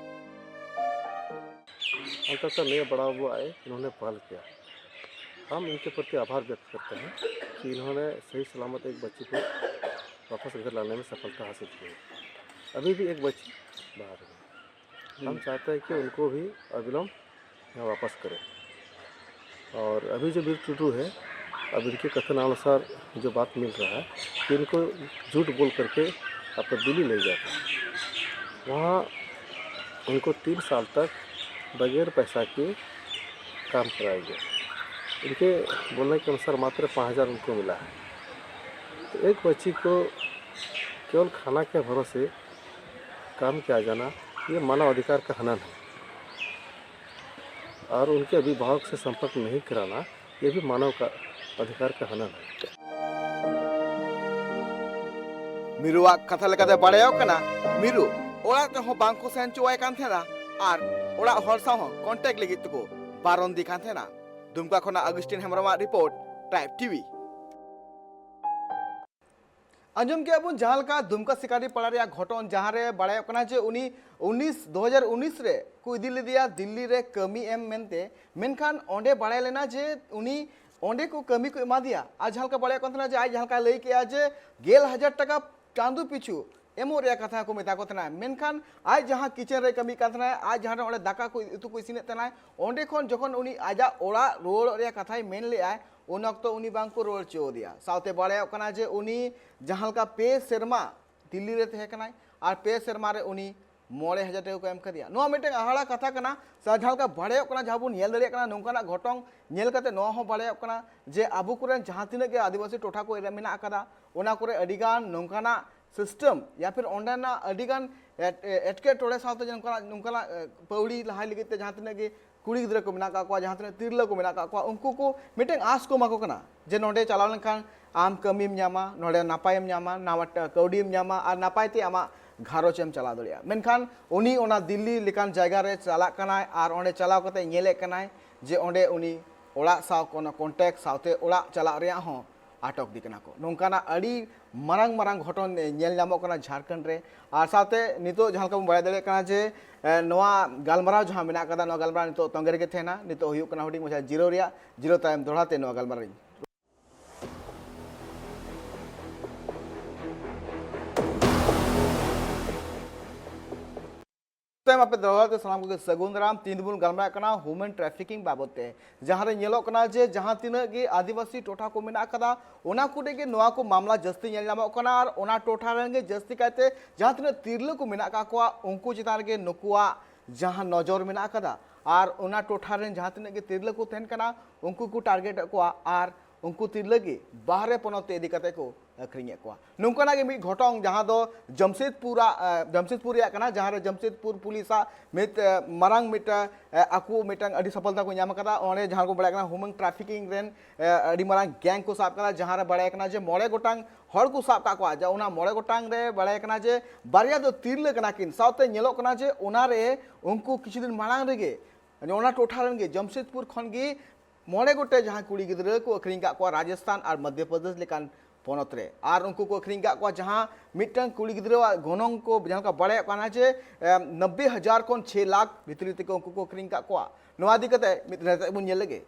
अंततः नए बड़ा बुआ आए, इन्होंने पहल किया। हम इनके प्रति आभार व्यक्त करते हैं कि इन्होंने सही सलामत एक बच्ची को वापस घर लाने में सफलता हासिल की है। अभी भी एक बच्ची बाहर है। हम चाहते हैं कि उनको भी अविलंब यहाँ वापस करें। और अभी जो वीर टुडू है, अब इनके कथनानुसार जो बात मिल रहा है कि इनको झूठ बोल करके आपको दिल्ली ले जाता है। वहाँ उनको तीन साल तक बगैर पैसा के काम कराया गया। इनके बोलने के अनुसार मात्र पाँच हज़ार उनको मिला है। तो एक बच्ची को केवल खाना के भरोसे काम किया जाना, ये मानव अधिकार का हनन है। और उनके अभिभावक से संपर्क नहीं कराना, ये भी मानव का अधिकार का हनन है। ᱢᱤᱨᱩᱣᱟᱜ ᱠᱟᱛᱷᱟ ᱞᱮᱠᱟᱛᱮ ᱵᱟᱲᱟᱭᱚᱜ ᱠᱟᱱᱟ, ᱢᱤᱨᱩ ᱚᱲᱟᱜ ᱛᱮᱦᱚᱸ ᱵᱟᱝ ᱠᱚ ᱥᱮᱱ ᱦᱚᱪᱚᱣᱟᱭ ᱠᱟᱱ ᱛᱟᱦᱮᱱᱟ ᱟᱨ ᱚᱲᱟᱜ ᱦᱚᱲ ᱥᱟᱶ ᱦᱚᱸ ᱠᱚᱱᱴᱮᱠᱴ ᱞᱟᱹᱜᱤᱫ ᱛᱮᱠᱚ ᱵᱟᱨᱚᱱ ᱫᱮ ᱠᱟᱱ ᱛᱟᱦᱮᱱᱟ᱾ ᱫᱩᱢᱠᱟ ᱠᱷᱚᱱᱟᱜ ᱟᱜᱩᱥᱴᱤᱱ ᱦᱮᱢᱵᱨᱚᱢᱟᱜ ᱨᱤᱯᱳᱨᱴ, ᱴᱨᱟᱭᱤᱵ ᱴᱤᱵᱷᱤ᱾ ᱟᱸᱡᱚᱢ ᱠᱮᱜᱼᱟ ᱵᱚᱱ ᱡᱟᱦᱟᱸ ᱞᱮᱠᱟ ᱫᱩᱢᱠᱟ ᱥᱤᱠᱟᱨᱤ ᱯᱟᱲᱟ ᱨᱮᱭᱟᱜ ᱜᱷᱚᱴᱚᱱ, ᱡᱟᱦᱟᱸ ᱨᱮ ᱵᱟᱲᱟᱭᱚᱜ ᱠᱟᱱᱟ ᱡᱮ ᱩᱱᱤ ᱩᱱᱤᱥ ᱫᱩ ᱦᱟᱡᱟᱨ ᱩᱱᱤᱥ ᱨᱮ ᱠᱚ ᱤᱫᱤ ᱞᱮᱫᱮᱭᱟ ᱫᱤᱞᱞᱤ ᱨᱮ ᱠᱟᱹᱢᱤ ᱮᱢ ᱢᱮᱱᱛᱮ᱾ ᱢᱮᱱᱠᱷᱟᱱ ᱚᱸᱰᱮ ᱵᱟᱲᱟᱭ ᱞᱮᱱᱟ ᱡᱮ ᱩᱱᱤ ᱚᱸᱰᱮ ᱠᱚ ᱠᱟᱹᱢᱤ ᱠᱚ ᱮᱢᱟ ᱫᱮᱭᱟ᱾ ᱟᱨ ᱡᱟᱦᱟᱸ ᱞᱮᱠᱟ ᱵᱟᱲᱟᱭᱚᱜ ᱠᱟᱱ ᱛᱟᱦᱮᱱᱟ ᱡᱮ ᱟᱡ ᱡᱟᱦᱟᱸ ᱞᱮᱠᱟᱭ ᱞᱟᱹᱭ ᱠᱮᱜᱼᱟ ᱡᱮ ᱜᱮᱞ ᱦᱟᱡᱟᱨ ᱴᱟᱠᱟ ᱪᱟᱸᱫᱚ ᱯᱤᱪᱷᱩ ᱮᱢᱚᱜ ᱨᱮᱭᱟᱜ ᱠᱟᱛᱷᱟ ᱠᱚ ᱢᱮᱛᱟ ᱠᱚ ᱛᱟᱦᱮᱱᱟ᱾ ᱢᱮᱱᱠᱷᱟᱱ ᱟᱡ ᱡᱟᱦᱟᱸ ᱠᱤᱪᱮᱱ ᱨᱮ ᱠᱟᱹᱢᱤ ᱠᱟᱱ ᱛᱟᱦᱮᱱᱟᱭ, ᱟᱡ ᱡᱟᱦᱟᱸ ᱨᱮ ᱚᱸᱰᱮ ᱫᱟᱠᱟ ᱠᱚ ᱩᱛᱩ ᱠᱚ ᱤᱥᱤᱱᱮᱫ ᱛᱟᱦᱮᱱᱟᱭ, ᱚᱸᱰᱮ ᱠᱷᱚᱱ ᱡᱚᱠᱷᱚᱱ ᱩᱱᱤ ᱟᱡᱟᱜ ᱚᱲᱟᱜ ᱨᱩᱣᱟᱹᱲᱚᱜ ᱨᱮᱭᱟᱜ ᱠᱟᱛᱷᱟᱭ ᱢᱮᱱ ᱞᱮᱜᱼᱟᱭ, ᱩᱱ ᱚᱠᱛᱚ ᱩᱱᱤ ᱵᱟᱝ ᱠᱚ ᱨᱩᱣᱟᱹᱲ ᱦᱚᱪᱚ ᱟᱫᱮᱭᱟ᱾ ᱥᱟᱶᱛᱮ ᱵᱟᱲᱟᱭᱚᱜ ᱠᱟᱱᱟ ᱡᱮ ᱩᱱᱤ ᱡᱟᱦᱟᱸ ᱞᱮᱠᱟ ᱯᱮ ᱥᱮᱨᱢᱟ ᱫᱤᱞᱞᱤ ᱨᱮ ᱛᱟᱦᱮᱸ ᱠᱟᱱᱟᱭ ᱟᱨ ᱯᱮ ᱥᱮᱨᱢᱟ ᱨᱮ ᱩᱱᱤ ᱢᱚᱬᱮ ᱦᱟᱡᱟᱨ ᱴᱟᱠᱟ ᱠᱚ ᱮᱢ ᱠᱟᱫᱮᱭᱟ᱾ ᱱᱚᱣᱟ ᱢᱤᱫᱴᱮᱱ ᱦᱟᱦᱟᱲᱟ ᱠᱟᱛᱷᱟ ᱠᱟᱱᱟ᱾ ᱥᱮ ᱡᱟᱦᱟᱸ ᱞᱮᱠᱟ ᱵᱟᱲᱟᱭᱚᱜ ᱠᱟᱱᱟ, ᱡᱟᱦᱟᱸ ᱵᱚᱱ ᱧᱮᱞ ᱫᱟᱲᱮᱭᱟᱜ ᱠᱟᱱᱟ, ᱱᱚᱝᱠᱟᱱᱟᱜ ᱜᱷᱚᱴᱚᱱ ᱧᱮᱞ ᱠᱟᱛᱮ ᱱᱚᱣᱟ ᱦᱚᱸ ᱵᱟᱲᱟᱭᱚᱜ ᱠᱟᱱᱟ ᱡᱮ ᱟᱵᱚ ᱠᱚᱨᱮᱱ ᱡᱟᱦᱟᱸ ᱛᱤᱱᱟᱹᱜ ᱜᱮ ᱟᱹᱫᱤᱵᱟᱹᱥᱤ ᱴᱚᱴᱷᱟ ᱠᱚ ᱢᱮᱱᱟᱜ ᱟᱠᱟᱫᱟ, ᱚᱱᱟ ᱠᱚᱨᱮ ᱟᱹᱰᱤᱜᱟᱱ ᱱᱚᱝᱠᱟᱱᱟᱜ ᱥᱤᱥᱴᱮᱢ ᱭᱟ ᱯᱷᱤᱨ ᱚᱸᱰᱮᱱᱟᱜ ᱟᱹᱰᱤᱜᱟᱱ ᱮᱴ-, ᱮᱴᱠᱮᱴᱚᱬᱮ ᱥᱟᱶᱛᱮ ᱡᱮ ᱱᱚᱝᱠᱟᱱᱟᱜ, ᱱᱚᱝᱠᱟᱱᱟᱜ, ᱮ, ᱯᱟᱹᱣᱲᱤ ᱞᱟᱦᱟᱭ ᱞᱟᱹᱜᱤᱫ ᱛᱮ ᱡᱟᱦᱟᱸ ᱛᱤᱱᱟᱹᱜ ᱜᱮ ᱠᱩᱲᱤ ᱜᱤᱫᱽᱨᱟᱹ ᱠᱚ ᱢᱮᱱᱟᱜ ᱟᱠᱟᱫ ᱠᱚᱣᱟ, ᱡᱟᱦᱟᱸ ᱛᱤᱱᱟᱹᱜ ᱛᱤᱨᱞᱟᱹ ᱠᱚ ᱢᱮᱱᱟᱜ ᱟᱠᱟᱫ ᱠᱚᱣᱟ, ᱩᱱᱠᱩ ᱠᱚ ᱢᱤᱫᱴᱮᱱ ᱟᱸᱥ ᱠᱚ ᱮᱢᱟ ᱠᱚ ᱠᱟᱱᱟ ᱡᱮ ᱱᱚᱸᱰᱮ ᱪᱟᱞᱟᱣ ᱞᱮᱱᱠᱷᱟᱱ ᱟᱢ ᱠᱟᱹᱢᱤᱢ ᱧᱟᱢᱟ, ᱱᱚᱸᱰᱮ ᱱᱟᱯᱟᱭᱮᱢ ᱧᱟᱢᱟ, ᱱᱟᱣᱟ ᱴᱟ-, ᱠᱟᱹᱣᱰᱤᱢ ᱧᱟᱢᱟ ᱟᱨ ᱱᱟᱯᱟᱭ ᱛᱮ ᱟᱢᱟᱜ ᱜᱷᱟᱨᱚᱸᱡᱽ ᱮᱢ ᱪᱟᱞᱟᱣ ᱫᱟᱲᱮᱭᱟᱜᱼᱟ᱾ ᱢᱮᱱᱠᱷᱟᱱ ᱩᱱᱤ ᱚᱱᱟ ᱫᱤᱞᱞᱤ ᱞᱮᱠᱟᱱ ᱡᱟᱭᱜᱟ ᱨᱮ ᱪᱟᱞᱟᱜ ᱠᱟᱱᱟᱭ ᱟᱨ ᱚᱸᱰᱮ ᱪᱟᱞᱟᱣ ᱠᱟᱛᱮ ᱧᱮᱞᱮᱫ ᱠᱟᱱᱟᱭ ᱡᱮ ᱚᱸᱰᱮ ᱩᱱᱤ ᱚᱲᱟᱜ ᱥᱟᱶ ᱠᱳᱱᱳ ᱠᱚᱱᱴᱮᱠᱴ ᱥᱟᱶᱛᱮ ᱚᱲᱟᱜ ᱪᱟᱞᱟᱜ ᱨᱮᱭᱟᱜ ᱦᱚᱸ ᱟᱴᱚᱠ ᱫᱤ ᱠᱟᱱᱟ ᱠᱚ᱾ ᱱᱚᱝᱠᱟᱱᱟᱜ ᱟᱹᱰᱤ ᱢᱟᱨᱟᱝ ᱢᱟᱨᱟᱝ ᱜᱷᱚᱴᱚᱱ ᱧᱮᱞ ᱧᱟᱢᱚᱜ ᱠᱟᱱᱟ ᱡᱷᱟᱲᱠᱷᱚᱸᱰ ᱨᱮ᱾ ᱟᱨ ᱥᱟᱶᱛᱮ ᱱᱤᱛᱚᱜ ᱡᱟᱦᱟᱸ ᱞᱮᱠᱟ ᱵᱚᱱ ᱵᱟᱲᱟᱭ ᱫᱟᱲᱮᱭᱟᱜ ᱠᱟᱱᱟ ᱡᱮ, ᱮ, ᱱᱚᱣᱟ ᱜᱟᱞᱢᱟᱨᱟᱣ ᱡᱟᱦᱟᱸ ᱢᱮᱱᱟᱜ ᱟᱠᱟᱫᱟ, ᱱᱚᱣᱟ ᱜᱟᱞᱢᱟᱨᱟᱣ ᱱᱤᱛᱚᱜ ᱛᱚᱸᱜᱮ ᱨᱮᱜᱮ ᱛᱟᱦᱮᱱᱟ᱾ ᱱᱤᱛᱚᱜ ᱦᱩᱭᱩᱜ ᱠᱟᱱᱟ ᱦᱩᱰᱤᱧ ᱢᱟᱪᱷᱟ ᱡᱤᱨᱟᱹᱣ ᱨᱮᱭᱟᱜ, ᱡᱤᱨᱟᱹᱣ ᱛᱟᱭᱚᱢ ᱫᱚᱦᱲᱟ ᱛᱮ ᱱᱚᱣᱟ ᱜᱟᱞᱢᱟᱨᱟᱣ ᱤᱧ ᱛᱟᱭᱚᱢ ᱟᱯᱮ ᱫᱚᱦᱲᱟ ᱛᱮ ᱥᱟᱱᱟᱢ ᱠᱚᱜᱮ ᱥᱟᱹᱜᱩᱱ ᱫᱟᱨᱟᱢ᱾ ᱛᱤᱦᱤᱧ ᱫᱚᱵᱚᱱ ᱜᱟᱞᱢᱟᱨᱟᱜ ᱠᱟᱱᱟ ᱦᱤᱭᱩᱢᱮᱱ ᱴᱨᱟᱯᱷᱤᱠᱤᱝ ᱵᱟᱵᱚᱛ ᱛᱮ, ᱡᱟᱦᱟᱸ ᱨᱮ ᱧᱮᱞᱚᱜ ᱠᱟᱱᱟ ᱡᱮ ᱡᱟᱦᱟᱸ ᱛᱤᱱᱟᱹᱜ ᱜᱮ ᱟᱹᱫᱤᱵᱟᱹᱥᱤ ᱴᱚᱴᱷᱟ ᱠᱚ ᱢᱮᱱᱟᱜ ᱟᱠᱟᱫᱟ, ᱚᱱᱟ ᱠᱚᱨᱮ ᱜᱮ ᱱᱚᱣᱟ ᱠᱚ ᱢᱟᱢᱞᱟ ᱡᱟᱹᱥᱛᱤ ᱧᱮᱞ ᱧᱟᱢᱚᱜ ᱠᱟᱱᱟ᱾ ᱟᱨ ᱚᱱᱟ ᱴᱚᱴᱷᱟ ᱨᱮᱱ ᱜᱮ ᱡᱟᱹᱥᱛᱤ ᱠᱟᱭᱛᱮ ᱡᱟᱦᱟᱸ ᱛᱤᱱᱟᱹᱜ ᱛᱤᱨᱞᱟᱹ ᱠᱚ ᱢᱮᱱᱟᱜ ᱟᱠᱟᱫ ᱠᱚᱣᱟ, ᱩᱱᱠᱩ ᱪᱮᱛᱟᱱ ᱨᱮᱜᱮ ᱱᱩᱠᱩᱣᱟᱜ ᱡᱟᱦᱟᱸ ᱱᱚᱡᱚᱨ ᱢᱮᱱᱟᱜ ᱟᱠᱟᱫᱟ᱾ ᱟᱨ ᱚᱱᱟ ᱴᱚᱴᱷᱟ ᱨᱮᱱ ᱡᱟᱦᱟᱸ ᱛᱤᱱᱟᱹᱜ ᱜᱮ ᱛᱤᱨᱞᱟᱹ ᱠᱚ ᱛᱟᱦᱮᱱ ᱠᱟᱱᱟ, ᱩᱱᱠᱩ ᱠᱚ ᱴᱟᱨᱜᱮᱴ ᱮᱫ ᱠᱚᱣᱟ ᱟᱨ ᱩᱱᱠᱩ ᱛᱤᱨᱞᱟᱹ ᱜᱮ ᱵᱟᱦᱨᱮ ᱯᱚᱱᱚᱛ ᱛᱮ ᱤᱫᱤ ᱠᱟᱛᱮ ᱠᱚ ᱟᱹᱠᱷᱨᱤᱧᱮᱫ ᱠᱚᱣᱟ᱾ ᱱᱚᱝᱠᱟᱱᱟᱜ ᱜᱮ ᱢᱤᱫ ᱜᱷᱚᱴᱚᱱ ᱡᱟᱦᱟᱸ ᱫᱚ ᱡᱟᱢᱥᱮᱫᱽᱯᱩᱨᱟᱜ, ᱮ, ᱡᱟᱢᱥᱮᱫᱽᱯᱩᱨ ᱨᱮᱭᱟᱜ ᱠᱟᱱᱟ, ᱡᱟᱦᱟᱸ ᱨᱮ ᱡᱟᱢᱥᱮᱫᱽᱯᱩᱨ ᱯᱩᱞᱤᱥᱟᱜ ᱢᱤᱫ, ᱮ, ᱢᱟᱨᱟᱝ ᱢᱤᱫᱴᱟᱝ, ᱮ, ᱟᱠᱚ ᱢᱤᱫᱴᱟᱝ ᱟᱹᱰᱤ ᱥᱚᱯᱷᱚᱞᱛᱟ ᱠᱚ ᱧᱟᱢ ᱟᱠᱟᱫᱟ᱾ ᱚᱸᱰᱮ ᱡᱟᱦᱟᱸ ᱠᱚ ᱵᱟᱲᱟᱭ ᱠᱟᱱᱟ ᱦᱤᱭᱩᱢᱮᱱ ᱴᱨᱟᱯᱷᱤᱠᱤᱝ ᱨᱮᱱ, ᱮ, ᱟᱹᱰᱤ ᱢᱟᱨᱟᱝ ᱜᱮᱝ ᱠᱚ ᱥᱟᱵ ᱟᱠᱟᱫᱟ, ᱡᱟᱦᱟᱸ ᱨᱮ ᱵᱟᱲᱟᱭ ᱠᱟᱱᱟ ᱡᱮ ᱢᱚᱬᱮ ᱜᱚᱴᱟᱝ ᱦᱚᱲ ᱠᱚ ᱥᱟᱵ ᱟᱠᱟᱫ ᱠᱚᱣᱟ᱾ ᱡᱟ ᱚᱱᱟ ᱢᱚᱬᱮ ᱜᱚᱴᱟᱝ ᱨᱮ ᱵᱟᱲᱟᱭ ᱠᱟᱱᱟ ᱡᱮ ᱵᱟᱨᱭᱟ ᱫᱚ ᱛᱤᱨᱞᱟᱹ ᱠᱟᱱᱟ ᱠᱤᱱ, ᱥᱟᱶᱛᱮ ᱧᱮᱞᱚᱜ ᱠᱟᱱᱟ ᱡᱮ ᱚᱱᱟ ᱨᱮ ᱩᱱᱠᱩ ᱠᱤᱪᱷᱩ ᱫᱤᱱ ᱢᱟᱲᱟᱝ ᱨᱮᱜᱮ ᱚᱱᱟ ᱴᱚᱴᱷᱟ ᱨᱮᱱ ᱜᱮ ᱡᱟᱢᱥᱮᱫᱽᱯᱩᱨ ᱠᱷᱚᱱ ᱜᱮ ᱢᱚᱬᱮ ᱜᱚᱴᱮᱡ ᱡᱟᱦᱟᱸᱭ ᱠᱩᱲᱤ ᱜᱤᱫᱽᱨᱟᱹ ᱠᱚ ᱟᱹᱠᱷᱨᱤᱧ ᱟᱠᱟᱫ ᱠᱚᱣᱟ ᱨᱟᱡᱚᱥᱛᱷᱟᱱ ᱟᱨ ᱢᱚᱫᱽᱫᱷᱚ ᱯᱨᱚᱫᱮᱥ ᱞᱮᱠᱟᱱ ᱯᱚᱱᱚᱛ ᱨᱮ ᱟᱨ ᱩᱱᱠᱩ ᱠᱚ ᱟᱹᱠᱷᱨᱤᱧ ᱟᱠᱟᱫ ᱠᱚᱣᱟ, ᱡᱟᱦᱟᱸ ᱢᱤᱫᱴᱟᱝ ᱠᱩᱲᱤ ᱜᱤᱫᱽᱨᱟᱹᱣᱟᱜ ᱜᱚᱱᱚᱝ ᱠᱚ ᱡᱟᱦᱟᱸ ᱞᱮᱠᱟ ᱵᱟᱲᱟᱭᱚᱜ ᱠᱟᱱᱟ ᱡᱮ ᱱᱚᱵᱵᱳᱭ ᱦᱟᱡᱟᱨ ᱠᱷᱚᱱ ᱪᱷᱚᱭ ᱞᱟᱠᱷ ᱵᱷᱤᱛᱨᱤ ᱛᱮᱠᱚ ᱩᱱᱠᱩ ᱠᱚ ᱟᱹᱠᱷᱨᱤᱧ ᱟᱠᱟᱫ ᱠᱚᱣᱟ᱾ ᱱᱚᱣᱟ ᱤᱫᱤ ᱠᱟᱛᱮ ᱢᱤᱫ ᱨᱮᱛᱮᱫ ᱵᱚᱱ ᱧᱮᱞ ᱞᱮᱜᱮ᱾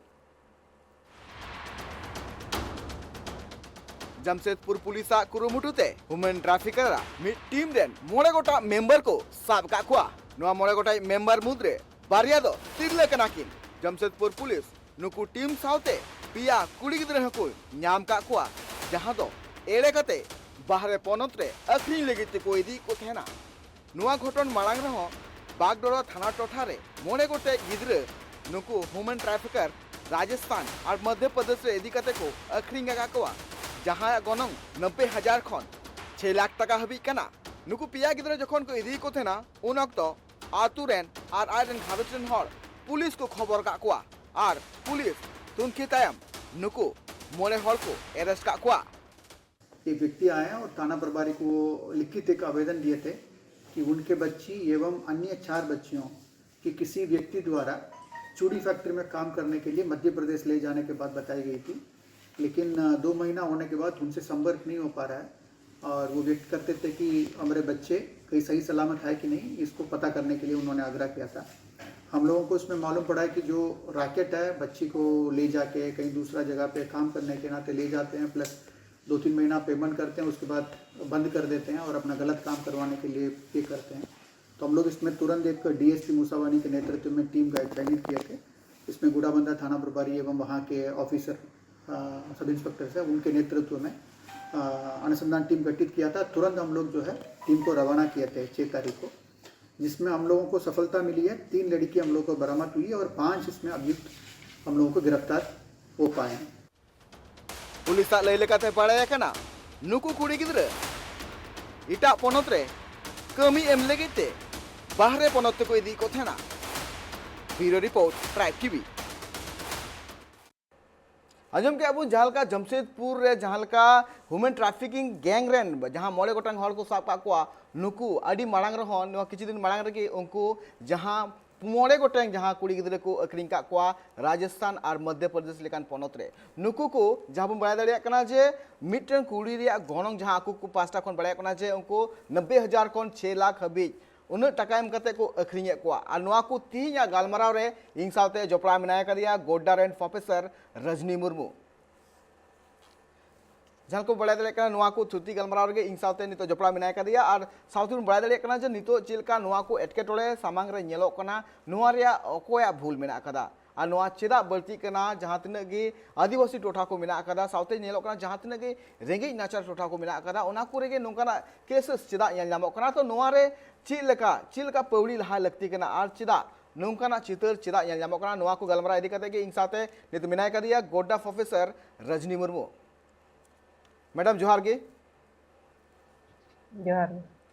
ᱡᱟᱢᱥᱮᱫᱽᱯᱩᱨ ᱯᱩᱞᱤᱥᱟᱜ ᱠᱩᱨᱩᱢᱩᱴᱩ ᱛᱮ ᱦᱩᱢᱮᱱ ᱴᱨᱟᱯᱷᱤᱠᱟᱨᱟᱜ ᱢᱤᱫ ᱴᱤᱢ ᱨᱮᱱ ᱢᱚᱬᱮ ᱜᱚᱴᱟᱝ ᱢᱮᱢᱵᱟᱨ ᱠᱚ ᱥᱟᱵ ᱟᱠᱟᱫ ᱠᱚᱣᱟ᱾ ᱱᱚᱣᱟ ᱢᱚᱬᱮ ᱜᱚᱴᱟᱝ ᱢᱮᱢᱵᱟᱨ ᱢᱩᱫᱽᱨᱮ ᱵᱟᱨᱭᱟ ᱫᱚ ᱛᱤᱨᱞᱟᱹ ᱠᱟᱱᱟ ᱠᱤᱱ᱾ ᱡᱟᱢᱥᱮᱫᱽᱯᱩᱨ ᱯᱩᱞᱤᱥ ᱱᱩᱠᱩ ᱴᱤᱢ ᱥᱟᱶᱛᱮ ᱯᱮᱭᱟ ᱠᱩᱲᱤ ᱜᱤᱫᱽᱨᱟᱹ ᱦᱚᱸᱠᱚ ᱧᱟᱢ ᱟᱠᱟᱫ ᱠᱚᱣᱟ, ᱡᱟᱦᱟᱸ ᱫᱚ ᱮᱲᱮ ᱠᱟᱛᱮ ᱵᱟᱦᱨᱮ ᱯᱚᱱᱚᱛ ᱨᱮ ᱟᱹᱠᱷᱨᱤᱧ ᱞᱟᱹᱜᱤᱫ ᱛᱮᱠᱚ ᱤᱫᱤᱭᱮᱫ ᱠᱚ ᱛᱟᱦᱮᱱᱟ᱾ ᱱᱚᱣᱟ ᱜᱷᱚᱴᱚᱱ ᱢᱟᱲᱟᱝ ᱨᱮᱦᱚᱸ ᱵᱟᱜᱽᱰᱚᱲᱟ ᱛᱷᱟᱱᱟ ᱴᱚᱴᱷᱟ ᱨᱮ ᱢᱚᱬᱮ ᱜᱚᱴᱮᱡ ᱜᱤᱫᱽᱨᱟᱹ ᱱᱩᱠᱩ ᱦᱩᱢᱮᱱ ᱴᱨᱟᱯᱷᱤᱠᱟᱨ ᱨᱟᱡᱚᱥᱛᱷᱟᱱ ᱟᱨ ᱢᱚᱫᱽᱫᱷᱚ ᱯᱨᱚᱫᱮᱥ ᱨᱮ ᱤᱫᱤ ᱠᱟᱛᱮ ᱠᱚ ᱟᱹᱠᱷᱨᱤᱧ ᱟᱠᱟᱫ ᱠᱚᱣᱟ, ᱡᱟᱦᱟᱸᱭᱟᱜ ᱜᱚᱱᱚᱝ ᱱᱚᱵᱵᱳᱭ ᱦᱟᱡᱟᱨ ᱠᱷᱚᱱ ᱪᱷᱚᱭ ᱞᱟᱠᱷ ᱴᱟᱠᱟ ᱦᱟᱹᱵᱤᱡ ᱠᱟᱱᱟ᱾ ᱱᱩᱠᱩ ᱯᱮᱭᱟ ᱜᱤᱫᱽᱨᱟᱹ ᱡᱚᱠᱷᱚᱱ ᱠᱚ ᱤᱫᱤᱭᱮᱫ ᱠᱚ ᱛᱟᱦᱮᱱᱟ, ᱩᱱ ᱚᱠᱛᱚ ᱟᱛᱳ ᱨᱮᱱ ᱟᱨ ᱟᱡ ᱨᱮᱱ ᱜᱷᱟᱨᱚᱸᱡᱽ ᱨᱮᱱ ᱦᱚᱲ ᱯᱩᱞᱤᱥ ᱠᱚ ᱠᱷᱚᱵᱚᱨ ᱟᱠᱟᱫ ᱠᱚᱣᱟ ᱟᱨ ᱯᱩᱞᱤᱥ ᱛᱩᱱᱠᱷᱤ ᱛᱟᱭᱚᱢ ᱱᱩᱠᱩ ᱢᱚᱬᱮ ᱦᱚᱲ ᱠᱚ ᱮᱨᱮᱥᱴ ᱟᱠᱟᱫ ᱠᱚᱣᱟ᱾ एक व्यक्ति आया और थाना प्रभारी को लिखित एक आवेदन दिए थे कि उनके बच्ची एवं अन्य चार बच्चियों कि किसी व्यक्ति द्वारा चूड़ी फैक्ट्री में काम करने के लिए मध्य प्रदेश ले जाने के बाद बताई गई थी। लेकिन दो महीना होने के बाद उनसे संपर्क नहीं हो पा रहा है और वो व्यक्त करते थे कि हमारे बच्चे कहीं सही सलामत है कि नहीं, इसको पता करने के लिए उन्होंने आग्रह किया था। हम लोगों को इसमें मालूम पड़ा है कि जो रैकेट है, बच्ची को ले जाके कहीं दूसरा जगह पे काम करने के नाते ले जाते हैं, प्लस दो तीन महीना पेमेंट करते हैं, उसके बाद बंद कर देते हैं और अपना गलत काम करवाने के लिए ये करते हैं। तो हम लोग इसमें तुरंत एक डीएसपी मुसावानी के नेतृत्व में टीम का चयनित किए थे। इसमें गुड़ाबंदा थाना प्रभारी एवं वहाँ के ऑफिसर, सब इंस्पेक्टर्स हैं, उनके नेतृत्व में अनुसंधान टीम गठित किया था। तुरंत हम लोग जो है टीम को रवाना किए थे छः तारीख को, जिसमें हम लोगों को सफलता मिली है। तीन लड़की हम लोगों को बरामद हुई है और पांच इसमें अभियुक्त हम लोगों को गिरफ्तार हो पाए हैं। ᱯᱩᱞᱤᱥᱟᱜ ᱞᱟᱹᱭ ᱞᱮᱠᱟᱛᱮ ᱵᱟᱲᱟᱭ ᱟᱠᱟᱱᱟ, ᱱᱩᱠᱩ ᱠᱩᱲᱤ ᱜᱤᱫᱽᱨᱟᱹ ᱮᱴᱟᱜ ᱯᱚᱱᱚᱛ ᱨᱮ ᱠᱟᱹᱢᱤ ᱮᱢ ᱞᱟᱹᱜᱤᱫ ᱛᱮ ᱵᱟᱦᱨᱮ ᱯᱚᱱᱚᱛ ᱛᱮᱠᱚ ᱤᱫᱤᱭᱮᱫ ᱠᱚ ᱛᱟᱦᱮᱱᱟ᱾ ᱵᱤᱭᱩᱨᱳ ᱨᱤᱯᱳᱨᱴ, ᱴᱨᱟᱭᱤᱵᱽ ᱴᱤᱵᱷᱤ᱾ ᱟᱸᱡᱚᱢ ᱠᱮᱫᱟ ᱵᱚᱱ ᱡᱟᱦᱟᱸ ᱞᱮᱠᱟ ᱡᱟᱢᱥᱮᱫᱽᱯᱩᱨ ᱨᱮ ᱡᱟᱦᱟᱸ ᱞᱮᱠᱟ ᱦᱤᱭᱩᱢᱮᱱ ᱴᱨᱟᱯᱷᱤᱠᱤᱝ ᱜᱮᱝ ᱨᱮᱱ ᱡᱟᱦᱟᱸ ᱢᱚᱬᱮ ᱜᱚᱴᱟᱝ ᱦᱚᱲ ᱠᱚ ᱥᱟᱵ ᱠᱟᱜ ᱠᱚᱣᱟ, ᱱᱩᱠᱩ ᱟᱹᱰᱤ ᱢᱟᱲᱟᱝ ᱨᱮᱦᱚᱸ, ᱱᱚᱣᱟ ᱠᱤᱪᱷᱩ ᱫᱤᱱ ᱢᱟᱲᱟᱝ ᱨᱮᱜᱮ ᱩᱱᱠᱩ ᱡᱟᱦᱟᱸ ᱢᱚᱬᱮ ᱜᱚᱴᱮᱱ ᱡᱟᱦᱟᱸ ᱠᱩᱲᱤ ᱜᱤᱫᱽᱨᱟᱹ ᱠᱚ ᱟᱹᱠᱷᱨᱤᱧ ᱠᱟᱜ ᱠᱚᱣᱟ ᱨᱟᱡᱚᱥᱛᱷᱟᱱ ᱟᱨ ᱢᱚᱫᱽᱫᱷᱚ ᱯᱨᱚᱫᱮᱥ ᱞᱮᱠᱟᱱ ᱯᱚᱱᱚᱛ ᱨᱮ᱾ ᱱᱩᱠᱩ ᱠᱚ ᱡᱟᱦᱟᱸ ᱵᱚᱱ ᱵᱟᱲᱟᱭ ᱫᱟᱲᱮᱭᱟᱜ ᱠᱟᱱᱟ ᱡᱮ ᱢᱤᱫᱴᱮᱱ ᱠᱩᱲᱤ ᱨᱮᱭᱟᱜ ᱜᱚᱱᱚᱝ ᱡᱟᱦᱟᱸ ᱟᱠᱚ ᱠᱚ ᱯᱟᱦᱴᱟ ᱠᱷᱚᱱ ᱵᱟᱲᱟᱭᱚᱜ ᱠᱟᱱᱟ ᱡᱮ ᱩᱱᱠᱩ ᱱᱚᱵᱵᱳᱭ ᱦᱟᱡᱟᱨ ᱠᱷᱚᱱ ᱪᱷᱚᱭ ᱞᱟᱠᱷ ᱦᱟᱹᱵᱤᱡ ᱩᱱᱟᱹᱜ ᱴᱟᱠᱟ ᱮᱢ ᱠᱟᱛᱮ ᱠᱚ ᱟᱹᱠᱷᱨᱤᱧᱮᱫ ᱠᱚᱣᱟ᱾ ᱟᱨ ᱱᱚᱣᱟ ᱠᱚ ᱛᱮᱦᱮᱧᱟᱜ ᱜᱟᱞᱢᱟᱨᱟᱣ ᱨᱮ ᱤᱧ ᱥᱟᱶᱛᱮ ᱡᱚᱯᱲᱟᱣ ᱢᱮᱱᱟᱭ ᱠᱟᱫᱮᱭᱟ ᱜᱳᱰᱰᱟ ᱨᱮᱱ ᱯᱨᱚᱯᱷᱮᱥᱚᱨ ᱨᱟᱡᱽᱱᱤ ᱢᱩᱨᱢᱩ᱾ ᱡᱟᱦᱟᱸ ᱠᱚ ᱵᱟᱲᱟᱭ ᱫᱟᱲᱮᱭᱟᱜ ᱠᱟᱱᱟ, ᱱᱚᱣᱟ ᱠᱚ ᱛᱷᱩᱛᱤ ᱜᱟᱞᱢᱟᱨᱟᱣ ᱨᱮᱜᱮ ᱤᱧ ᱥᱟᱶᱛᱮ ᱱᱤᱛᱚᱜ ᱡᱚᱯᱲᱟᱣ ᱢᱮᱱᱟᱭ ᱠᱟᱫᱮᱭᱟ᱾ ᱟᱨ ᱥᱟᱶᱛᱮ ᱵᱚᱱ ᱵᱟᱲᱟᱭ ᱫᱟᱲᱮᱭᱟᱜ ᱠᱟᱱᱟ ᱡᱮ ᱱᱤᱛᱚᱜ ᱪᱮᱫ ᱞᱮᱠᱟ ᱱᱚᱣᱟ ᱠᱚ ᱮᱴᱠᱮᱴᱚᱬᱮ ᱥᱟᱢᱟᱝ ᱨᱮ ᱧᱮᱞᱚᱜ ᱠᱟᱱᱟ, ᱱᱚᱣᱟ ᱨᱮᱭᱟᱜ ᱚᱠᱚᱭᱟᱜ ᱵᱷᱩᱞ ᱢᱮᱱᱟᱜ ᱟᱠᱟᱫᱟ ᱟᱨ ᱱᱚᱣᱟ ᱪᱮᱫᱟᱜ ᱵᱟᱹᱲᱛᱤᱜ ᱠᱟᱱᱟ᱾ ᱡᱟᱦᱟᱸ ᱛᱤᱱᱟᱹᱜ ᱜᱮ ᱟᱹᱫᱤᱵᱟᱹᱥᱤ ᱴᱚᱴᱷᱟ ᱠᱚ ᱢᱮᱱᱟᱜ ᱟᱠᱟᱫᱟ, ᱥᱟᱶᱛᱮ ᱧᱮᱞᱚᱜ ᱠᱟᱱᱟ ᱡᱟᱦᱟᱸ ᱛᱤᱱᱟᱹᱜ ᱜᱮ ᱨᱮᱸᱜᱮᱡ ᱱᱟᱪᱟᱨ ᱴᱚᱴᱷᱟ ᱠᱚ ᱢᱮᱱᱟᱜ ᱟᱠᱟᱫᱟ, ᱚᱱᱟ ᱠᱚᱨᱮ ᱜᱮ ᱱᱚᱝᱠᱟᱱᱟᱜ ᱠᱮᱥᱮᱥ ᱪᱮᱫᱟᱜ ᱧᱮᱞ ᱧᱟᱢᱚᱜ ᱠᱟᱱᱟ᱾ ᱛᱚ ᱱᱚᱣᱟ ᱨᱮ ᱪᱮᱫ ᱞᱮᱠᱟ, ᱪᱮᱫ ᱞᱮᱠᱟ ᱯᱟᱹᱣᱲᱤ ᱞᱟᱦᱟ ᱞᱟᱹᱠᱛᱤ ᱠᱟᱱᱟ ᱟᱨ ᱪᱮᱫᱟᱜ ᱱᱚᱝᱠᱟᱱᱟᱜ ᱪᱤᱛᱟᱹᱨ ᱪᱮᱫᱟᱜ ᱧᱮᱞ ᱧᱟᱢᱚᱜ ᱠᱟᱱᱟ, ᱱᱚᱣᱟ ᱠᱚ ᱜᱟᱞᱢᱟᱨᱟᱣ ᱤᱫᱤ ᱠᱟᱛᱮ ᱜᱮ ᱤᱧ ᱥᱟᱶᱛᱮ ᱱᱤᱛ ᱢᱮᱱᱟᱭ ᱠᱟᱫᱮᱭᱟ ᱜᱳᱰᱰᱟ ᱯᱨᱚᱯᱷᱮᱥᱚᱨ ᱨᱟᱡᱽᱱᱤ ᱢᱩᱨᱢᱩ᱾ ᱢᱮᱰᱟᱢ, ᱡᱚᱦᱟᱨ ᱜᱮ᱾ ᱡᱚᱦᱟᱨ ᱜᱮ᱾